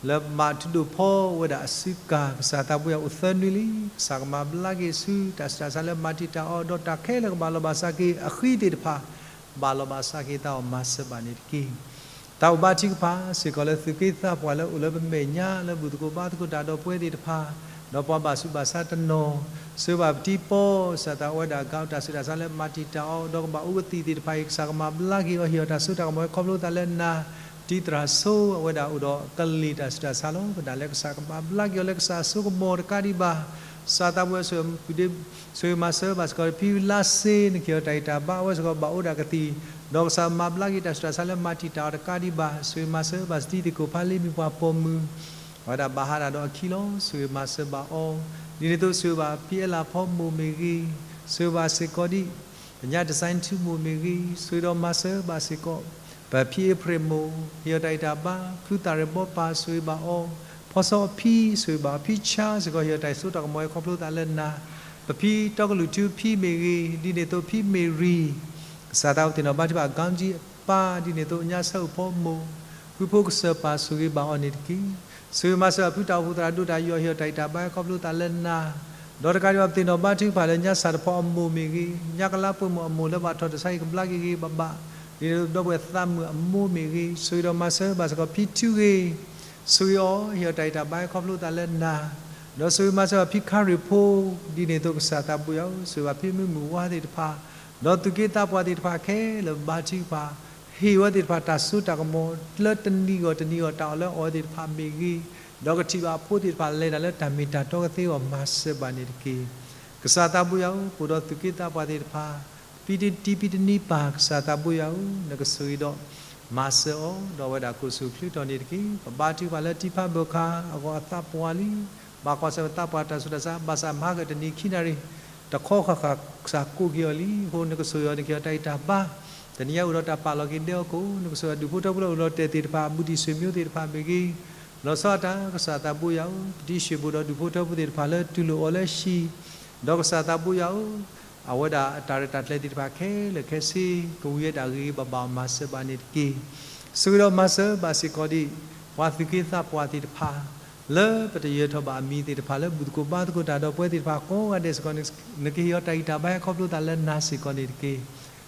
လၢမၤထုဒိၣ်ဖီဝဲဒၣ်အစုကၤ, ကစၢ်သးဘိယွၤအိၣ်သၢနွံလံ, ကစၢ်ကမၤဘျါက့ၤဆူတၢ်ဆူးတၢ်ဆါလၢမၤတံာ်တာ်အီၤ, ဒီးတၢ်ခဲလၢာ်ကဘၣ်လီၤဘၣ်စးက့ၤအဃံသ့ၣ်တဖၣ်, ဘၣ်လီၤဘၣ်စးက့ၤသးအီၤ မၤစၢၤဘၣ်န့ၣ်တက့ၢ်. သးအိၣ်ဘါထုကဖၣ်စ့ၢ်ကီးလၢသုးက့သးပှၢ်လၢအိၣ်လၢပမဲာ်ညါ လၢဘူၣ်သကိးဘါသကိးတၢ်ဒီးပဝဲသ့ၣ်တဖၣ်, ဒီးပှၤဘၣ်ဆူးဘၣ်ဆါတနီၤ, ဆိၣ်ဂ့ၤဘၣ်ပတံၤပီ, ကစၢ်သးအိၣ်ဝဲဒၣ်အကါ တၢ်ဆူးတၢ်ဆါလၢမၤတံာ်တာ်အီၤ, ဒီးကဘၣ်အိၣ်ကသံၣ်သ့ၣ်တဖၣ်အံၤ ကစၢ်ကမၤဘျါက့ၤအီၤ ဟ့ၣ်အီၤတၢ်စိတၢ်ကမီၤဝဲခီဖျိသးလၢနၤ, တံၤသရၣ်စိ အဝဲဒၣ်အိၣ်ဒီးကလံၤတၢ်ဆူးတၢ်ဆါလီၤ. ကဒၣ်လၢကစၢ်ကမၤဘျါက့ၤအီၤလၢကစၢ်အစိကမီၤတကးဒံးဘၣ်, ကစၢ်သးဘိယွၤဆိၣ်ဂ့ၤမၤစၢၤဘၣ်စ့ၢ်ကီး ဖံလါစ့ နက့ၤအီၤတၢ်ဂံၢ်တၢ်ဘါ အဝဲစ့ၢ်ကီးဘၣ်အိၣ်ဒၣ်ကသံၣ်, ဒီးကစၢ်မၤဘျါက့ၤတၢ်ဆူးတၢ်ဆါလၢမၤတံာ်တာ်အီၤတကးဒံးဘၣ်, ဆိၣ်ဂ့ၤမၤစၢၤဘၣ်စတံၤသ့ၣ်ကိးဖးလံ မ့ၢ်ပှၤပိာ်မုၣ် အဝဲဒၣ်ဘၣ်ဟးဒၣ်ဒီးအခံလီၤ. ဆိၣ်ဂ့ၤမၤစၢၤဘၣ်အီၤ, ဒ်န့ၣ်အသိးဆိၣ်ဂ့ၤဘၣ်ဖံအဲလးဖီမိၢ်မ့ၢ်ဂ့ၤ, ဆိၣ်ဂ့ၤဘၣ်စ့ၢ်ကီးဒ် ပညါ design ထူမိၢ်မ့ၢ်ဂ့ၤ, ဆိၣ်ဂ့ၤဒီးမၤစၢၤဘၣ်စ့ၢ်ကီး ပဖံအ့ဖြ့ၣ်မိၢ်, ဟ့ၣ်အီၤတၢ်ဂံၢ်တၢ်ဘါ, ဖုသၣ်ရဲၣ်ဘီပၢ် ဆိၣ်ဂ့ၤဘၣ်အီၤ, ဖီ အီစီအဖံ ဆိၣ်ဂ့ၤဘၣ်အဖံဆါစ့ၢ်ကီး ဟ့ၣ်အီၤတၢ်စိတၢ်ကမီၤ ခီဖျိသးလၢနၤ, ပဖံတီကလုာ်ထူဖံမ့ၢ်ဂ့ၤ, ဒ်န့ၣ်အသိးဖံမ့ၢ်ရံၤ, ကစၢ်သးပသ့ၣ်နီၣ်ဘါထုကဖၣ် ကၠံအပၢ်, ဒ်န့ၣ်အသိးညါဆၢအိၣ်ဖီမိၢ်, ဖုဖိကစၢၢ်ပၢ် ဆိၣ်ဂ့ၤဘၣ်အီၤန့ၣ်တက့ၢ်. ဆိၣ်ဂ့ၤမၤစၢၤအဖုတၢ်အိၣ်ဖှိၣ်သရၣ်ဒိၣ်တၢ်ယီၤ ဟ့ၣ်အီၤတၢ်ဂံၢ်တၢ်ဘါ ခီဖျိသးလၢနၤ, ဒီးတကးဒံးဘၣ် ပသ့ၣ်နီၣ်ဘါထုကဖၣ်လၢ ညါဆၣ်တဖီအမိၢ်မ့ၢ်ဂ့ၤ, ညါကလါပှဲၤမိၢ်အမိၢ်လၢဘၣ်ထီၣ်တၢ်ဆါဟံၣ်ကဘျါက့ၤဂ့ၤဂ့ၤဘၣ်ဘၣ်, ဒ်န့ၣ်အသိးဒီပုၢ်ဝဲၢ်သးမုာ်အမိၢ်မ့ၢ်ဂ့ၤ, ဆိၣ်ဂ့ၤဒီးမၤစၢၤဘၣ်စ့ၢ်ကီးဖံထူဂ့ၤ, ဆိၣ်ဂ့ၤအီၤ ဟ့ၣ်အီၤတၢ်ဂံၢ်တၢ်ဘါ ခီဖျိသးလၢနၤ, ဒီးဆိၣ်ဂ့ၤမၤစၢၤဘၣ်ဖံခါရ့ၣ်ဖိ, ဒ်န့ၣ်အသိးကစၢ်သးဘိယွၤဧၢ, ဆိၣ်ဂ့ၤဘၣ်ဖံမုၢ်မုၢ်ဝါသ့ၣ်တဖၣ်, ဒီးသူၣ်က့သးပှၢ်သ့ၣ်တဖၣ်ခဲလၢာ် ဘါထုကဖၣ် ဟ့ၣ်ဝဲသ့ၣ်တဖၣ်တၢ်စိတၢ်ကမီၤ လၢတနံၤဂီၢ်တနံၤဂီၢ် တၢ်အီၣ်လၢအီၣ်ဝဲသ့ၣ်တဖၣ်မ့ၢ်ဂ့ၤ, ဒီးကထံၣ်ဘၣ်အဖိသ့ၣ်တဖၣ်လဲၤတၢ်လၢတၢ်မ့ၢ်တၢ်တီကသ့အဂီၢ် မၤစၢၤဘၣ်န့ၣ်တက့ၢ်. ကစၢ်သးဘိယွၤဧၢ, ပအိၣ်ဒီးသူၣ်က့သးပှၢ်သ့ၣ်တဖၣ် ဖံတံတံ ဖံတနံပၢ် ကစၢ်သးဘိယွၤဧၢ, နကဆိၣ်ဂ့ၤဒီး မၤစၢၤအီၤ ဒီးအဝဲဒၣ်ကိးဆူၣ်ချ့ထီၣ်န့ၣ်တက့ၢ်. ပဘါထုကဖၣ်လၢတံဖးဘၢၣ်ခါအဂီၢ် အသးပှၢ်လံ, ဘၣ်ကွၢ်ဆၢၣ်မဲာ်သးပှၢ်တၢ်ဆူးတၢ်ဆါ ဘၣ်ဆၣ်မၤကတနံၤခံနၣ်ရံၣ် တခီဃၣ်ဃၣ် ကစၢ်ကိးက့ၤအီၤလံ. အဃိနကဆိၣ်ဂ့ၤအီၤ နကဟ့ၣ်အီၤတၢ်ဂံၢ်တၢ်ဘါ, တနံၤအံၤအိၣ်ဒီးတၢ်ပာ်လီၤက့ၤဒဲအီၤကိး, နကဆိၣ်ဂ့ၤဒူၣ်ဖိထၢဖိလၢအိၣ်လီၤတဲာ်သ့ၣ်တဖၣ် ဘူးတံၢ်ဆွေမျိုးသ့ၣ်တဖၣ်မ့ၢ်ဂ့ၤ, လီၤဆီဒၣ်တၢ် ကစၢ်သးဘိယွၤဧၢ, ပတံၤဆွေဘိၣ်ဒီးဒူၣ်ဖိထၢဖိသ့ၣ်တဖၣ်လၢတူၢ်လိာ်အီၤလၢဟံၣ်, ဒီးကစၢ်သးဘိယွၤဧၢ, အဝဲဒၣ်အတၢ်ရဲၣ်တၢ်ကျဲၤသ့ၣ်တဖၣ်ခဲလၢာ်ခဲဆ့ ကဝံၤဝဲဒၣ်ဂ့ၤဂ့ၤဘၣ်ဘၣ် မၤစၢၤဘၣ်န့ၣ်တက့ၢ်. ဆိၣ်ဂ့ၤဒီးမၤစၢၤဘၣ်စ့ၢ်ကီးဒံး ပှၤသူၣ်က့သးပှၢ်သ့ၣ်တဖၣ် လၢပတယၢၤထီၣ်ဘၣ်အမံၤသ့ၣ်တဖၣ် လၢဘူၣ်သကိးဘါသကိးတၢ်ဒီးပဝဲသ့ၣ်တဖၣ်ကိးဂၤဒဲးစ့ၢ်ကီး, နကဟ့ၣ်အီၤတၢ်ဂံၢ်တၢ်ဘါ ဟဲခီဖျိသးလၢနၤစ့ၢ်ကီးန့ၣ်တက့ၢ်.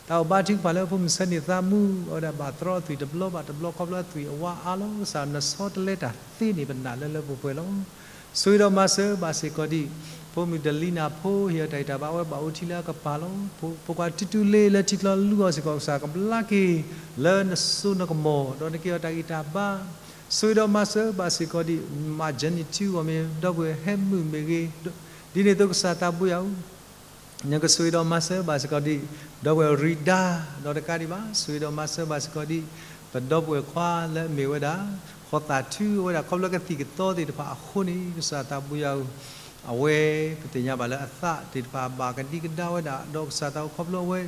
တၢ်အိၣ်ဘါထုကဖၣ်လၢဖိမုၣ်ဆၢန့ၣ်သးမူ အဝဲဒၣ်ဘၣ်သရီအသွံၣ်တဘျီဘၣ်တဘျီ ခီဖျိအသွံၣ်အဝါအါလီၤ. ကစၢ်နဆီတလဲတၢ်သ့န့ၣ် ပနာ်လၢလၢပှဲၤပှဲၤလီၤ. ဆိၣ်ဂ့ၤဒီးမၤစၢၤဘၣ်စ့ၢ်ကီးဒံး ဖိမုၣ်တလံနၢ်ဖိ ဟ့ၣ်အီၤတၢ်ဂံၢ်တၢ်ဘါ အဝဲဘၣ်အိၣ်ထံလၢအကပၤလီၤ. ဖိခွါတုၤတုၤလ့လၢထံချီလူၤအီၤစ့ၢ်ကီး ကစၢ်ကဘျါက့ၤလၢနစိနကမီၤ ဒီးနကဟ့ၣ်အီၤတၢ်ဂံၢ်တၢ်ဘါ. ဆိၣ်ဂ့ၤဒီးမၤစၢၤဘၣ်စ့ၢ်ကီးဒံး မၤ Jenny ထူအဂီၢ်မ့ၢ် ဒီပုၢ်ဝဲၢ်ဟဲမုၣ်မ့ၢ်ဂ့ၤ, ဒ်န့ၣ်အသိးကစၢ်သးဘိယွၤဧၢ, နကဆိၣ်ဂ့ၤဒီးမၤစၢၤဘၣ်စ့ၢ်ကီးဒံး ဒီပုၢ်ဝဲၢ်ရံဒါ, ဒီးတကးဒံးဘၣ် ဆိၣ်ဂ့ၤဒီးမၤစၢၤဘၣ်စ့ၢ်ကီးဒံး ပဒီပုၢ်ဝဲၢ်ခွါလၢအမ့ၢ်ဝဲဒၣ် ဃီသးထူ အဝဲဒၣ်ခီဖျိကသံၣ်ကသီသ့ၣ်တဖၣ်အဃိန့ၣ် ကစၢ်သးဘိယွၤဧၢ, အဝဲပသ့ၣ်ညါဘၣ်လၢအသးသ့ၣ်တဖၣ်ဘၣ်ကဒံကဒါဝဲဒၣ် ဒီးကစၢ်သးဘိခီဖျိအဝဲ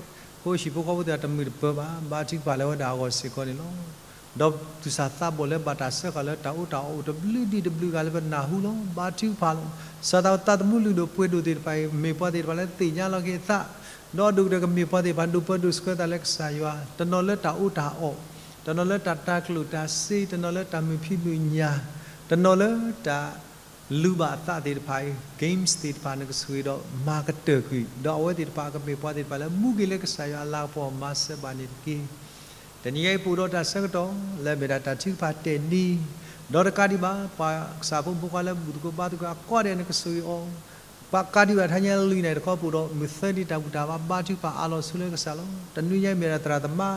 ဖိဟံၣ်ဖိဃီဖိသ့ၣ်တဖၣ်တမုာ်တပၢၤဘၣ် ဘါထုကဖၣ်လၢအဝဲဒၣ်အဂီၢ်စ့ၢ်ကီးန့ၣ်လီၤ. ဒီးသူၣ်စၢ်သးဘီၣ်လၢဘၣ်တၢ်စၢဃာ်လၢတၢ်အိၣ်တၢ်အီအိၣ်တဘျုးဒံးတဘျုးဂၤလၢပနၢ်ဟူလီၤ. ဘါထုကဖၣ်လီၤ. ကစၢ်သးဘိသးသမူလုၢ်ဒိၣ်ပှ့ၤဒိၣ်သ့ၣ်တဖၣ်အံၤ မ့ၢ်ပှၤသ့ၣ်တဖၣ်လၢသ့ၣ်ညါလီၤက့ၤအသး, ဒီးအဒိၣ်ကတၢၢ်ကမ့ၢ်ပှၤသ့ၣ်တဖၣ်ဒိၣ်ပၢဒိၣ်ဆှၢသးလၢကစၢ်ယွၤ တနီၤလၢတၢ်အိၣ်တၢ်အီၣ်, တနီၤလၢတၢ်တၤကျိၣ်တၤစ့, တနီၤလၢတၢ်မုာ်ဖံးမုာ်ညၣ်, တနီၤလၢတၢ် လူၤဘၣ်အသးသ့ၣ်တဖၣ်အံၤ games သ့ၣ်တဖၣ် နကဆိၣ်ဂ့ၤဒီးမၤကတၢၢ်ကွံာ် ဒီးအဝဲသ့ၣ်တဖၣ်ကမ့ၢ်ပှၤသ့ၣ်တဖၣ်လၢမူက့ၤလၢကစၢ်ယွၤအလၤကပီၤ မၤစၢၤဘၣ်န့ၣ်တက့ၢ်. တနံၤအံၤပအိၣ်ဒီးတၢ်ဆၢကတီၢ်လၢအမ့ၢ်ဒၣ်တၢ်ထုကဖၣ်တဲာ်နံၤ, ဒီးတကးဒံးဘၣ် ပှၤကစၢ်ဖိမုၣ်ဖိခွါလၢဘူၣ်သကိးဘါသကိးအကိးဂၤဒဲး နကဆိၣ်ဂ့ၤအီၤ, ပှၤကးဒံးဘၣ်တဟါညါလွံၢ်နၣ်ရံၣ်တခီပအိၣ်ဒီး မုၢ်သၢနံၤတၢ်ဘူၣ်တၢ်ဘါဘါထုကဖၣ်အးလီၤဆိလၢကစၢ်လီၤ. တနွံညါအံၤမ့ၢ်ဒၣ်သရၣ်သမါ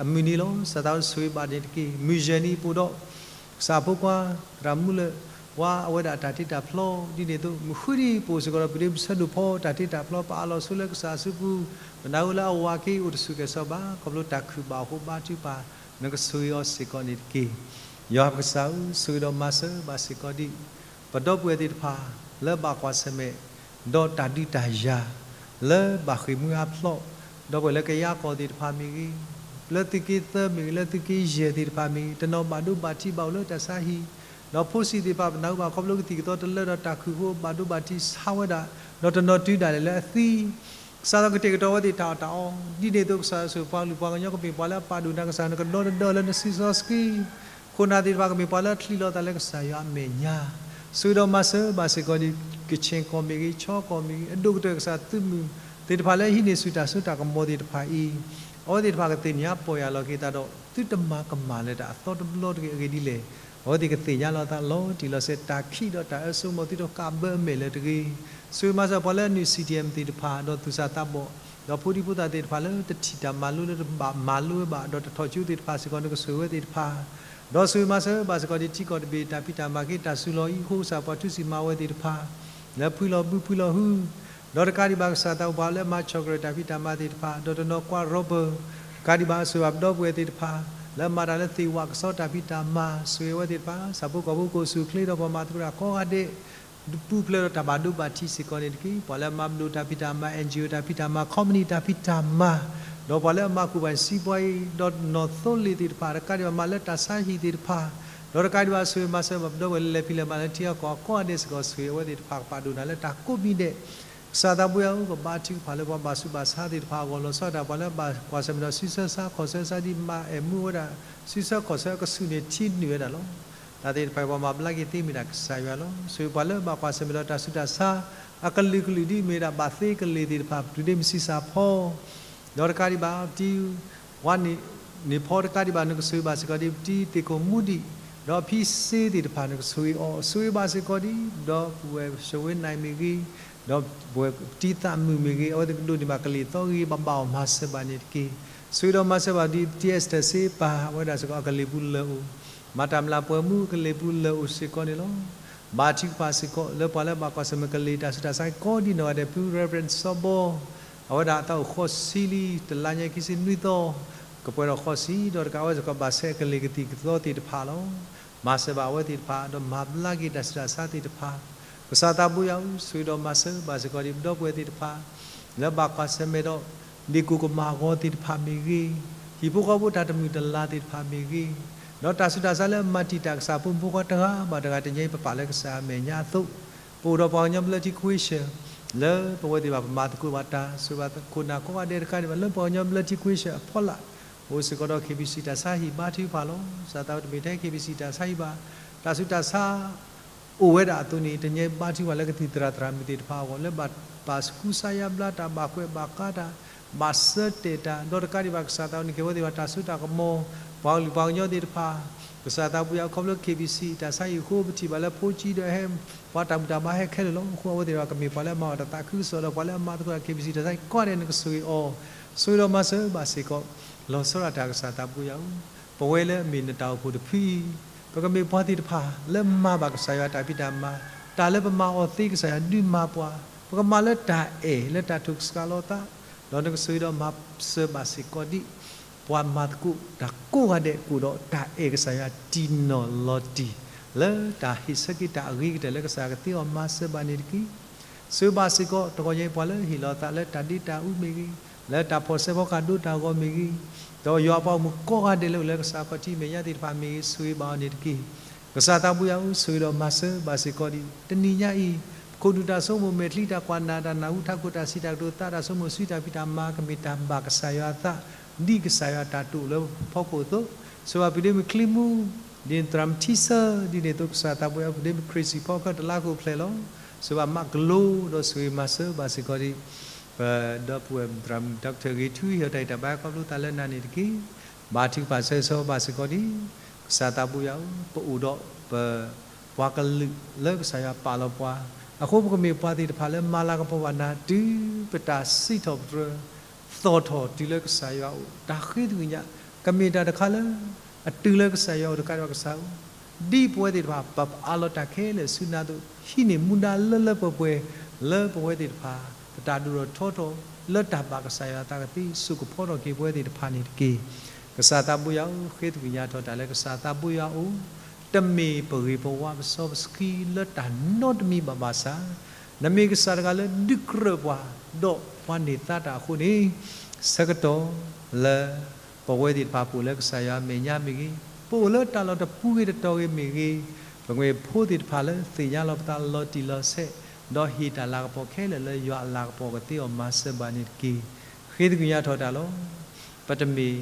အမုၢ်နံၤလီၤ. ကစၢ်သးဘိဆိၣ်ဂ့ၤဘၣ်န့ၣ်တက့ၢ်. မုၢ်ယဲၢ်နံၤပအိၣ်ဒီး ကစၢ်ဖိခွါ သရၣ်မူလၢၢ် ဝါအဝဲဒၣ်အတၢ်တ့တၢ်ဖျီ ဒ်န့ၣ်အသိး မုၢ်ဃုနံၤပအိၣ်စ့ၢ်ကီးဒီး ပဒ့ပဆၢဒိၣ်ဖီတၢ်တ့တၢ်ဖျီ ပအးလီၤဆိလၢကစၢ်အစုပူၤ, ပနၢ်ဟူလၢအဝၤက့ၤအိၣ်တဆူၣ်ကဲၣ်ဆိးဘၣ် ခီဖျိတၢ်ခုၣ်ဘၣ်အဃိဘါထုကဖၣ် နကဆိၣ်ဂ့ၤအီၤစ့ၢ်ကီးန့ၣ်တက့ၢ်. ယွၤပကစၢ်ဧၢ, ဆိၣ်ဂ့ၤဒီးမၤစၢၤဘၣ်စ့ၢ်ကီးဒံး ပဒီပုၢ်ဝဲၢ်သ့ၣ်တဖၣ် လၢဘၣ်ကွၢ်ဆၢၣ်မဲာ် ဒီးတၢ်ဒုးတၢ်ယၤ လၢဘၣ်ဃ့ၢ်မှံဟးဖျိး, ဒီပုၢ်ဝဲၢ်လၢကယါကီၢ်သ့ၣ်တဖၣ်မ့ၢ်ဂ့ၤ, လၢသုးက့သၢမ့ၢ်ဂ့ၤ, လၢသုးက့ယဲၢ်သ့ၣ်တဖၣ်မ့ၢ်ဂ့ၤ, တနီၤဘၣ်ဒိဘၣ်ထံးဘၣ်အိၣ်လၢတၢ်ဆါဟံၣ်, ဒီးဖိဆံးသ့ၣ်တဖၣ် ပနၢ်ဟူဘၣ်ခီဖျိကသံၣ်ကသီတလၢဒီးတၢ်ခုၣ်ဃိဘၣ်ဒိဘၣ်ထံးဆါဝဲဒၣ်, ဒီးတနီၤတုၤဒၣ်လဲာ်လၢအသံ ကစၢ်သးကတဲာ်ကတီၤဝဲသ့ၣ်တၢ်အီၣ်တၢ်အီ, ဒ်န့ၣ်အသိးကစၢ်ယွၤဆိၣ်ပှၤကလုာ်ပှၤကညီကမ့ၢ်ပှၤလၢအပာ်ဒိၣ်နၤကစၢ် နကဒီတဒၢလၢနစုစီဆှံ, ခိၣ်နၢ်သ့ၣ်တဖၣ် ကမ့ၢ်ပှၤလၢအချံးလီၤသးလၢကစၢ်ယွၤအမဲာ်ညါ, ဆိၣ်ဂ့ၤဒီးမၤစၢၤဘၣ်စ့ၢ်ကီးဒံး ကခ့ၣ်ကီၢ်မ့ၢ်ဂ့ၤ, ခၠ့ကီၢ်မ့ၢ်ဂ့ၤ, အဒိၣ်ကတၢၢ်ကစၢ်သုးမုၢ်သ့ၣ်တဖၣ်လၢဟံးန့ၢ်ဆူၣ်တၢ်စိတၢ်ကမီၤသ့ၣ်တဖၣ်အံၤ, အဝဲသ့ၣ်တဖၣ်ကသ့ၣ်ညါပီၢ်ယၢ်လီၤက့ၤသးဒီး သုတမၤကမၣ်လၢၤတၢ်အသီတဘျီတဂ့ၤ. အဂ့ၢ်ဒ်လဲၣ်, အဝဲသ့ၣ်ကသ့ၣ်ညါလီၤသးလီၤတံၢ်လီၤဆဲး တၢ်ခံးဒီးတၢ်အၢစိမီၤသုတကးဘၢအမဲာ်လၢၤတဂ့ၤ. ဆိၣ်ဂ့ၤမၤစၢၤပှၤလၢအနုာ် CDM သ့ၣ်တဖၣ် ဒီးသူၣ်စၢ်သးဘီၣ်, ဒီးဖိဒံဖိသၣ်သ့ၣ်တဖၣ်လၢတထံၣ်တၢ်မၤလိလၢတဘၣ်မၤလိဝဲဘၣ် ဒီးတထီၣ်ကၠိသ့ၣ်တဖၣ်စ့ၢ်ကီး နကဆိၣ်ဂ့ၤဝဲသ့ၣ်တဖၣ်, ဒီးဆိၣ်ဂ့ၤမၤစၢၤဘၣ်စ့ၢ်ကီးဒံး ထံကီၢ်တဘ့ၣ်တၢ်ဖံးတၢ်မၤက့ၤတၢ်စူၤလီၤအံၤ အဃိကစၢ်ပှၤထုးစုၤမၤဝဲသ့ၣ်တဖၣ် လၢဖှံလီၤဘုဖှံလီၤဟု ဒီးတကးဒံးဘၣ်ကစၢ်သးအိၣ်ပှၤလၢအမၤဆီၣ်ကရၢၢ်တၢ်ဖံးတၢ်မၤသ့ၣ်တဖၣ် ဒီးတနီၤကွၢ် rubber, တကးဒံးဘၣ်ဆိၣ်ဂ့ၤဘၣ်ပဒီပုၢ်ဝဲၢ်သ့ၣ်တဖၣ် လၢအမၤတၢ်လၢသ့ၣ်ဝးကစီတၢ်ဖံးတၢ်မၤ ဆိၣ်ဂ့ၤဝဲသ့ၣ်တဖၣ် ဆၣ်ဖိကီၢ်ဖိကအိၣ်ဆူၣ်အိၣ်ချ့ဒီးပှၤမၤသကိးတၢ်ကိးဂၤဒဲး ပူၤဖျဲးဒီးတၢ်ဘၣ်ဒိဘၣ်ထံးစ့ၢ်ကီးန့ၣ်တက့ၢ်. ပှၤလၢအမၤပဒိၣ်တၢ်ဖံးတၢ်မၤ NGO တၢ်ဖံးတၢ်မၤ company တၢ်ဖံးတၢ်မၤ ဒီးပှၤလၢအမၤကူၣ်ဘၣ်စံးပှၤအံၤ ဒီးနီၣ်သိလ့ၣ်သ့ၣ်တဖၣ် တကးဒံးဘၣ်မၤလၢတၢ်ဆါဟံၣ်သ့ၣ်တဖၣ် ဒီးတကးဒံးဘၣ် ဆိၣ်ဂ့ၤမၤစၢၤဘၣ်ပဒီပုၢ်ဝဲၢ်လၢလဲၤဖံးလဲၤမၤလၢထံအကီၢ်အကိးဂၤဒဲးစ့ၢ်ကီး, ဆိၣ်ဂ့ၤအဝဲသ့ၣ်တဖၣ်ကပာ်ဒိၣ်နၤလၢတၢ်ကိးမံၤဒဲး, ကစၢ်သးပူၤယၤဧၢ, ကဘါထုကဖၣ်လၢပှၤဘၣ်ဆူးဘၣ်ဆါသ့ၣ်တဖၣ်အဂီၢ်, လီၤဆီဒၣ်တၢ်ပှၤလၢဘၣ်ကွၢ်ဆၢၣ်မဲာ်ဒီး ဆံဆၢဆါခီၣ်ဆၢဆါဒ်မၤအဲၣ်မူဝဲဒၣ်, ဆံဆၢခီၣ်ဆၢအကဆူၣ်န့ၣ်ထံနုာ်ဝဲဒၣ်လီၤ. တၢ်သ့ၣ်တဖၣ်အံၤပှၤမၤဘျါက့ၤသ့မ့ၢ်ဒၣ်ကစၢ်ယွၤလီၤ. ဆိၣ်ဂ့ၤပှၤလၢဘၣ်ကွၢ်ဆၢၣ်မဲာ်ဒီးတၢ်ဆူးတၢ်ဆါ အကလုာ်ကလုာ်ဒ်အမ့ၢ်ဒၣ်ဘၣ်သ့ကလ့ၢ်သ့ၣ်တဖၣ်, ပတုၤဒ့မုၢ်ဆံးစၢ်ဖီ ဒီးတကးဒံးဘၣ် ပတံၤဝါန့ၣ်ဖီ, တကးဒံးဘၣ် နကဆိၣ်ဂ့ၤဘၣ်စ့ၢ်ကီးဒ် ပတံၤသ့ၣ်ခိၣ်မူဒံး, ဒီးဖံစ့သ့ၣ်တဖၣ် နကဆိၣ်ဂ့ၤအီၤ, ဆိၣ်ဂ့ၤဘၣ်စ့ၢ်ကီးဒ် ဒီပုၢ်ဝဲၢ် ၡဝ့နၢၣ်မ့ၢ်ဂ့ၤ, ဒီးပဝဲပတံၤသးမုၣ်မ့ၢ်ဂ့ၤ, အဝဲသ့ၣ်ကဒိးန့ၢ်ဘၣ်ကလ့ၢ်သီဂ့ၤဂ့ၤဘၣ်ဘၣ်အီၤ မၤစၢၤဘၣ်န့ၣ်တက့ၢ်. ဆိၣ်ဂ့ၤဒီးမၤစၢၤဘၣ်ဒ် ပတံၤအ့စတၢၢ်စ့ပာ်ဝဲဒၣ်စ့ၢ်ကီး အကလ့ၢ်ပူၤလၢာ်အိၣ်, မၤတၢ်မျၢ်ပှဲၤမူအကလ့ၢ်ပူၤလၢာ်အိၣ်စ့ၢ်ကီးန့ၣ်လီၤ. ဘါထုကဖၣ်စ့ၢ်ကီး လၢပှၤလၢဘၣ်ကွၢ်ဆၢၣ်မဲာ်ကလ့ၢ်တၢ်ဆူးတၢ်ဆါကိးဒ်နီၢ်ဂၤဒဲး, ဖု Reverend စီၤဘီ အဝဲဒၣ်အသးအိၣ်ဃိးဆံလံ, တလါညါခံဆံနွံသီ, ကပှဲၤဒီးဃိးဆံ, ဒီးတကးဝဲစ့ၢ်ကီးဘၣ်ဆဲးအကလ့ၢ်ကသံၣ်ကသီသ့ၣ်တဖၣ်လီၤ. မၤစၢၤဘၣ်အဝဲသ့ၣ်တဖၣ် ဒီးမၤဘျါက့ၤတၢ်ဆူးတၢ်ဆါသ့ၣ်တဖၣ်, ကစၢ်သးပူၤယၤဧၢ, ဆိၣ်ဂ့ၤဒီးမၤစၢၤဘၣ်စ့ၢ်ကီးဒ်ပဒီပုၢ်ဝဲၢ်သ့ၣ်တဖၣ် လၢဘၣ်ကွၢ်ဆၢၣ်မဲာ်ဒီး ဒ့ၣ်ကိၢ်ကမၣ်အဂီၤသ့ၣ်တဖၣ်မ့ၢ်ဂ့ၤ, ဟံၣ်ဖိဃီဖိတၢ်တမုာ်တလၤသ့ၣ်တဖၣ်မ့ၢ်ဂ့ၤ, ဒီးတၢ်ဆူးတၢ်ဆါလၢအမၤတံာ်တာ်ကစၢ်အဖိမုၣ်ဖိခွါတဂၤဘၣ်တဂၤ တနံၤအံၤပပာ်လၢကစၢ်အမဲာ်ညါအသိး, ပအိၣ်ဒီးပှၤကညီဘျၢထံခွ့ဆၢၣ် လၢပဝဲသ့ၣ်တဖၣ်ပမၤသကိးဘၣ်တၢ်, ဆိၣ်ဂ့ၤဘၣ်ခိၣ်နၢ်ကိးဂၤဒဲးတကးဒံးဘၣ် လၢပှၤကညီဘျၢထံခွ့ဆၢၣ်အဖီလာ်, အိၣ်စ့ၢ်ကီးဒီး KBC တၢ်ဆါဟံၣ်ဘါထုကဖၣ်လီၤ. ကစၢ်သးဝဲတမ့ၢ်ထဲ KBC တၢ်ဆါဟံၣ်ဘၣ်, တၢ်ဆူးတၢ်ဆါ အိၣ်ဝဲဒၣ်အသိးန့ၣ် တနံၤအံၤဘါထုကဖၣ်လၢကသံၣ်သရၣ်သရၣ်မုၣ်သ့ၣ်တဖၣ်အဂီၢ် လၢဘၣ်ပာ်ဆူးစါယါဘျါတၢ်, ဘၣ်ကွဲးဘၣ်ဃးတၢ်, ဘၣ်ဆၢတဲာ်တၢ်, ဒီးတကးဒံးဘၣ် ကစၢ်သးဝဲန့ၣ်က့ၤဝဲသ့ၣ်တဖၣ်တၢ်စိတၢ်ကမီၤ, ပှၤကလုာ်ပှၤကညီသ့ၣ်တဖၣ်, ကစၢ်သးပူၤယၤဧၢ, ခီဖျိ KBC တၢ်ဆါဟံၣ်အဃိ ပထံၣ်ဘၣ်လၢဖိကံဒီးဟဲ, ပှၤတၢ်ဘူၣ်တၢ်ဘါဟဲခဲလၢာ်လီၤ. အဃိအဝဲသ့ၣ်တဖၣ်ကမ့ၢ်ပှၤလၢအမၤအီၤတၢ်သးခုကစီၣ်ဒီး ပှၤလၢအမၤသကိးတၢ် KBC တၢ်ဆါဟံၣ်ကိးဂၤဒဲး နကဆိၣ်ဂ့ၤအီၤ, ဆိၣ်ဂ့ၤဒီးမၤစၢၤဘၣ်စ့ၢ်ကီး, လီၤဆီဒၣ်တၢ် ကစၢ်သးပူၤယၤဧၢ, ပဝဲလၢအမ့ၢ်နတၢ်အိၣ်ဖှိၣ်တဖုအံၤ, ပကမ့ၢ်ပှၤသ့ၣ်တဖၣ်လၢမၤဘၣ်ကစၢ်ယွၤတၢ်ဖံးတၢ်မၤ, တၢ်လၢပမၤအီၤသ့ ကစၢ်ယွၤဒုးမၤပှၤ, ပကမၤလၢတၢ်အဲၣ် လၢတၢ်ထုးကဆှီလီၤသး, ဒီးနကဆိၣ်ဂ့ၤဒီးမၤစၢၤဘၣ်စ့ၢ်ကီးဒ် ပှၤမၤသကိးတၢ်ကိးဂၤဒဲး ကအိၣ်ဒီးတၢ်အဲၣ်ကစၢ်ယွၤတံၢ်နီၢ်လီၤတံၢ်, လၢတၢ်ဟ့ၣ်ဆၢက့ၤတၢ်အဂ့ၤကတၢၢ်လၢကစၢ်ယွၤကသ့အီၤ မၤစၢၤဘၣ်န့ၣ်တက့ၢ်. ဆိၣ်ဂ့ၤဘၣ်စ့ၢ်ကီး တဂီၤညါအံၤ ပှၤလၢဟ့ၣ်လီၤသးလၢတၢ်ဒ့တၢ်အူမ့ၢ်ဂ့ၤ, လၢတၢ်ဖီၣ်ဆၢဖီကဟၣ်ဒိတၢ်ဂီၤမ့ၢ်ဂ့ၤ, ဒီးယွၤအပှၤဂီၢ်မုၢ်ကိးဂၤဒဲးလၢအိၣ်လၢကစၢ်ခီၣ်ထံးမဲာ်ညါသ့ၣ်တဖၣ်မ့ၢ်ဂ့ၤ, ဆိၣ်ဂ့ၤဘၣ်အီၤန့ၣ်တက့ၢ်. ကစၢ်သးပူၤယၤဧၢ, ဆိၣ်ဂ့ၤဒီးမၤစၢၤဘၣ်စ့ၢ်ကီးဒ် တနံၤညါအံၤ, ပခိၣ်နူာ်တၢ်ဆိကမိၣ်မဲာ်ချံ တၢ်ကွၢ်နၢ် တၢ်နၢ်ဟူထးခိၣ် တၢ်စံးတၢ်ကတိၤသး တၢ်ဆိကမိၣ်ဆူတၢ်ဖံးတၢ်မၤ ကမ့ၢ်တၢ်ဘၣ်ကစၢ်ယွၤအသး, ဒ်ကစၢ်ယွၤတၢ်တိာ်လၢဖီခိၣ်အသိး, ဆိၣ်ဂ့ၤဘၣ်ပဒ့မုၣ်ချံမူ, ဒ်န့ၣ်သရၣ်မုၣ်ထံဆၢ, ဒ်န့ၣ်အသိး ကစၢ်သးပူၤယၤဧၢ, ပဒ့မုၣ်ခရံာ်စံၣ်ဖီခဲတလါကအိၣ်ဖျဲၣ်လီၤ. ဆိၣ်ဂ့ၤဘၣ်မၤကလိဒီးဆိၣ်ဂ့ၤမၤစၢၤဘၣ်စ့ၢ်ကီးဒ် ပဒီပုၢ်ဝဲၢ်သရၣ်မုၣ် Doctor ဂ့ၤထူ ဟ့ၣ်အီၤတၢ်ဂံၢ်တၢ်ဘါခီဖျိသးလၢနၤန့ၣ်တက့ၢ်. ဘါထုကဖၣ်ဆၢဂ့ၤဆၢဝါဘၣ်စ့ၢ်ကီးဒ် ကစၢ်သးပူၤယၤဧၢ, ပအိၣ်ဒီးပ ပှၤကလုာ်လၢကစၢ်ယွၤပာ်လီၤပှၤ, အဃိပကမ့ၢ်ပှၤသ့ၣ်တဖၣ်လၢမၤလၤကပီၤဘၣ်နၤ တုၤပတၢ်စံးထီၣ်ပတြၢၤ သီၣ်ထီၣ်တုၤလၢကစၢ်ယွၤအအိၣ်, တၢ်ဃ့သကွံာ်ညါ ကမ့ၢ်တၢ်တခါလၢ အတုၤလၢကစၢ်ယွၤအအိၣ်တကးဒံးဘၣ် ကစၢ်ဧၢ, ဒ်ပဝဲသ့ၣ်တဖၣ် ပပအးလီၤတၢ်ခဲလၢာ်ဆူနၤအသိး, ဟံးန့ၢ်မူဒါလၢလၢပှဲၤပှဲၤ လၢပဝဲသ့ၣ်တဖၣ် ပတၢ်ဒိၣ်ထီၣ်ထီထီၣ် လၢတၢ်ဘၣ်ကစၢ်ယွၤအသးကသ့ စိာ်ကဖီထီၣ်က့ၤပဝဲသ့ၣ်တဖၣ်န့ၣ်တက့ၢ်. ကစၢ်သးပူၤယၤဧၢ, ဃ့သကွံာ်ညါထီၣ်တၢ်လၢကစၢ်သးပူၤယၤအအိၣ်, တမ့ၢ်ပဂ့ၤပဝါပစီပဆှံလၢတၢ်နီတမံၤဘၣ်ဘၣ်ဆၣ်, နမ့ၢ်ကစၢ်တဂၤလၢဒုးကြၢးပှၤ, ဒီးပှၤန့ၢ်သါတၢ်အဃိန့ၣ်, ဆၢကတီၢ်လၢ ပဝဲသ့ၣ်တဖၣ်ပအိၣ်လၢကစၢ်ယွၤအမဲာ်ညါမ့ၢ်ဂ့ၤ, ပအိၣ်လၢတၢ်လီၢ်တပူၤဂ့ၤတတီၤဂ့ၤမ့ၢ်ဂ့ၤ, ပမ့ၢ်ဖိသ့ၣ်တဖၣ်လၢသ့ၣ်ညါလီၤပသးလီၤတံၢ်လီၤဆဲး, ဒီးဟ့ၣ်တၢ်လၤကပီၤခဲလၢာ်လၢယွၤအလၤကပီၤကသ့အီၤမၤစၢၤဘၣ်န့ၣ်တက့ၢ်. ဃ့သကွံာ်ညါထီၣ်တၢ်လီၤ. ပတမ့ၢ်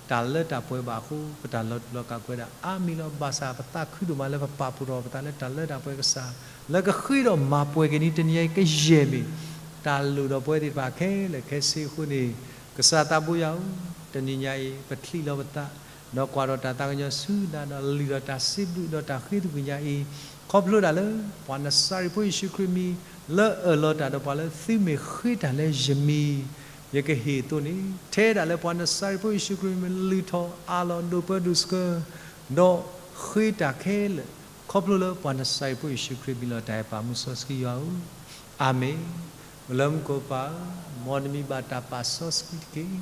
တၢ်လၢတၢ်ပှဲၤဘၣ်အဃိ ပတၢ်လီၤတူာ်လီၤကာ်ကွဲးဒၣ်အါမံၤလီၤ. ဘၣ်ဆၣ်ပသးခုဒိၣ်မးလၢပပာ်ဖှိၣ်ထီၣ်ပသးလၢတၢ်လၢတၢ်ပှဲၤကစၢ်, လၢကဃ့ဒီးမၤပှဲၤက့ၤန့ၣ် တနံၤအံၤကယဲၢ်မ့ၢ် တၢ်လိၣ်ဒီးပဝဲသ့ၣ်တဖၣ်ခဲလၢာ်ခဲဆ့အဃိန့ၣ်, ကစၢ်သးပူၤယၤဧၢ, တနံၤညါအံၤ ပချံးလီၤပသး, ဒီးကွၢ်ထီၣ်တၢ်သးကညီၤဆူနၤ, ဒီးလုၢ်ထီၣ်တၢ်စံးဘျုးဒီးတၢ်ဃ့သကွံာ်ညါအံၤ, ခီဖျိဒၣ်လၢ ပှၤနစၤရ့းဖိယ့ၣ်ၡူးခရံာ်မံၤ လၢအၢၣ်လီၤတၢ်ဒီးပှၤလၢသုမ့ၢ်ဃ့တၢ်လၢယမံၤ ယကဟ့ၣ်အသိးန့ၣ်, ထဲဒၣ်လၢပှၤနစၤရ့းဖိယ့ၣ်ၡူးခရံာ်မံၤ လုၢ်ထီၣ်အးလီၤဒိၣ်ပၢဒိၣ်ဆှၢ, ဒီးဃ့တၢ်ခဲလၢာ်, ခီဖျိလၢပှၤနစၤရ့းဖိယ့ၣ်ၡူးခရံာ်မံၤလီၤ. တၢ်အဲၣ်ပၢ်မူစီဆှံယွၤဧၢ, အၤမ့ၣ်. အိၣ်လၢမူခိၣ်ပၢ်ဧၢ, မ်နမံၤဘၣ်တၢ်ပာ်စီဆှံတက့ၢ်.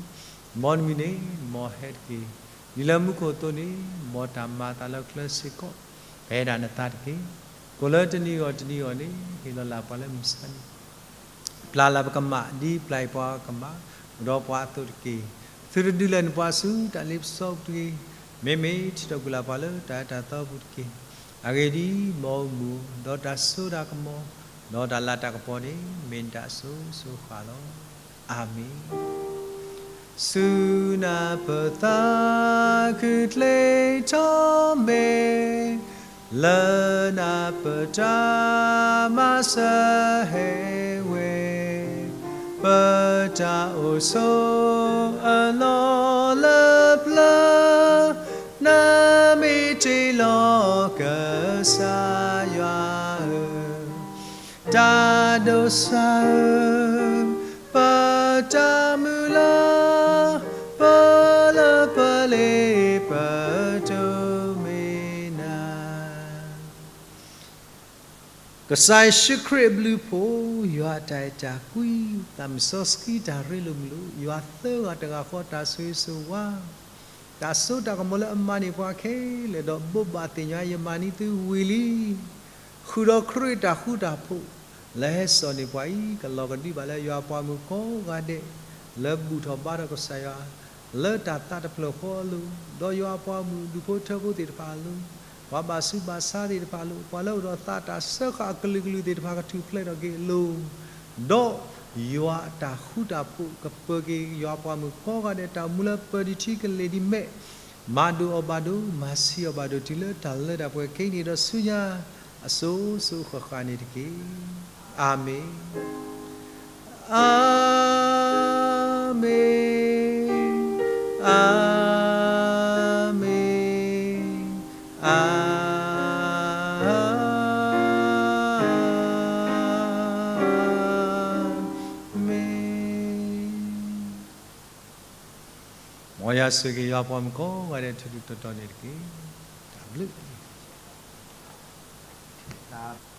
မ်နမံၤန့ၣ် မ်ဟဲတက့ၢ်. ဒ်လၢမူခိၣ်အသိးန့ၣ်, မ်တၢ်မၤအသးလၢကျဲစ့ၢ်ကီး, ဖဲဒၣ်နသးတက့ၢ်. ကိၣ်လၢတနံၤအဂီၢ်တနံၤအဂီၢ်န့ၣ်, ဟ့ၣ်လီၤလၢ်ပှၤလၢမုၢ်ဆါနံၤ ပျၢ်လၢ်ပကမၣ် ဒ်ပျၢ်အံၤပှၤကမၣ်, အိၣ်ဒီးပှၤအသိးတက့ၢ်. သုတဒုးလဲၤနပှၤဆူတၢ်လ့ပစီပူၤတဂ့ၤ. မ့မ့ၢ်ထံၣ်ထီၣ်ကွံာ်လၢပှၤလၢတၢ်အၢတၢ်သီအပူၤတက့ၢ်. အဂ့ၢ်ဒ်အံၤ, မ်အအိၣ်မူဒီးတၢ်စိတၢ်ကမီၤ, ဒီးတၢ်လၤတၢ်ကပီၤန့ၣ် မ့ၢ်နတၢ်အစိၤစိၤဃၣ်ဃၣ်လီၤ. အၤမ့ၣ်. ဆူနၢ်ပၢၢ်သးခုချ့ထီၣ်မဲာ်, လၢနၢ်ပၢၢ်တၢ်မၤစၢၤဟဲဝဲ, ပတၢ်အိၣ်ဆိးအလီၢ်လၢပျၢၤ, နမ့ၢ်တ့ၢ်လီၤကစၢ်ယွၤဧၢ, တၢ်ဒိးစၢ်ဧၢ, ပတၢ်မုၢ်လၢ်, ပလၢပလ့ပတိၢ်မ့ၢ်နၤ. ကစၢ်ယ့ၣ်ၡူးခရံာ်အဘျုးအဖှိၣ်, ယွၤအတၢ်အဲၣ်တၢ်ကွံ, သးမုၢ်စီဆှံတၢ်ရ့လိာ်မုာ်လိာ်, ယွၤသၢဂၤတဂၤဃီတၢ်ဆိၣ်ဂ့ၤဆိၣ်ဝါ, တၢ်စိတၢ်ကမီၤလၢအမၤန့ၢ်ပှၤခဲလၢာ်ဒီး ဘိးဘၣ်သ့ၣ်ညါယမၤန့ၢ်သုဝံၤလံ. ဃုာ်ဒီးခရံာ်တၢ်ဃူတၢ်ဖိး, လၢဟဲစိာ်န့ၢ်ပှၤအံၤ ကလီၤကဒုးဘၣ်လၢယွၤအပှၤမုၣ်ကိးဂၤဒဲး, လၢဘူၣ်ထီၣ်ဘါထီၣ်ကစၢ်ယွၤ, လၢတၢ်သးတဖျၢၣ်ဃီအလိၤ, ဒီးယွၤအပှၤမုၣ်ဒူၣ်ဖိထၢဖိသ့ၣ်တဖၣ်အလိၤ, ပှၤဘၣ်ဆူးဘၣ်ဆါသ့ၣ်တဖၣ်အလိၤ, ပှၤလၢအိၣ်ဒီးသးတၢ်စၢဃာ်အကလုာ်ကလုာ်သ့ၣ်တဖၣ်ကထူၣ်ဖျဲးထီၣ်က့ၤအလိၤ, ဒီးယွၤအတၢ်ဃူတၢ်ဖိးကပၢၤက့ၤယွၤအပှၤမုၣ်ကိးဂၤဒဲး တၢ်အိၣ်မူလၢပၢၤဒံးထံကလ့ၤဒံးမဲာ်, မၤဒိၣ်အီၤဘၣ်ဒိၣ်, မၤဆံးအီၤဘၣ်ဒိၣ် တုၤလၢတၢ်လၢတၢ်ပှဲၤခဲအံၤန့ၣ်ဒီးဆူညါ အစိၤစိၤဃၣ်ဃၣ်န့ၣ်တက့ၢ်. အၤမ့ၣ်. အၤမ့ၣ်, အၤမ့ၣ်, အၤမ့ၣ်. မ်ယွၤဆိၣ်ဂ့ၤယွၤအပှၤမုၣ်ကိးဂၤဒဲး ထူးထူးတီၤတီၤန့ၣ်တက့ၢ်. တၢ်ဘျုး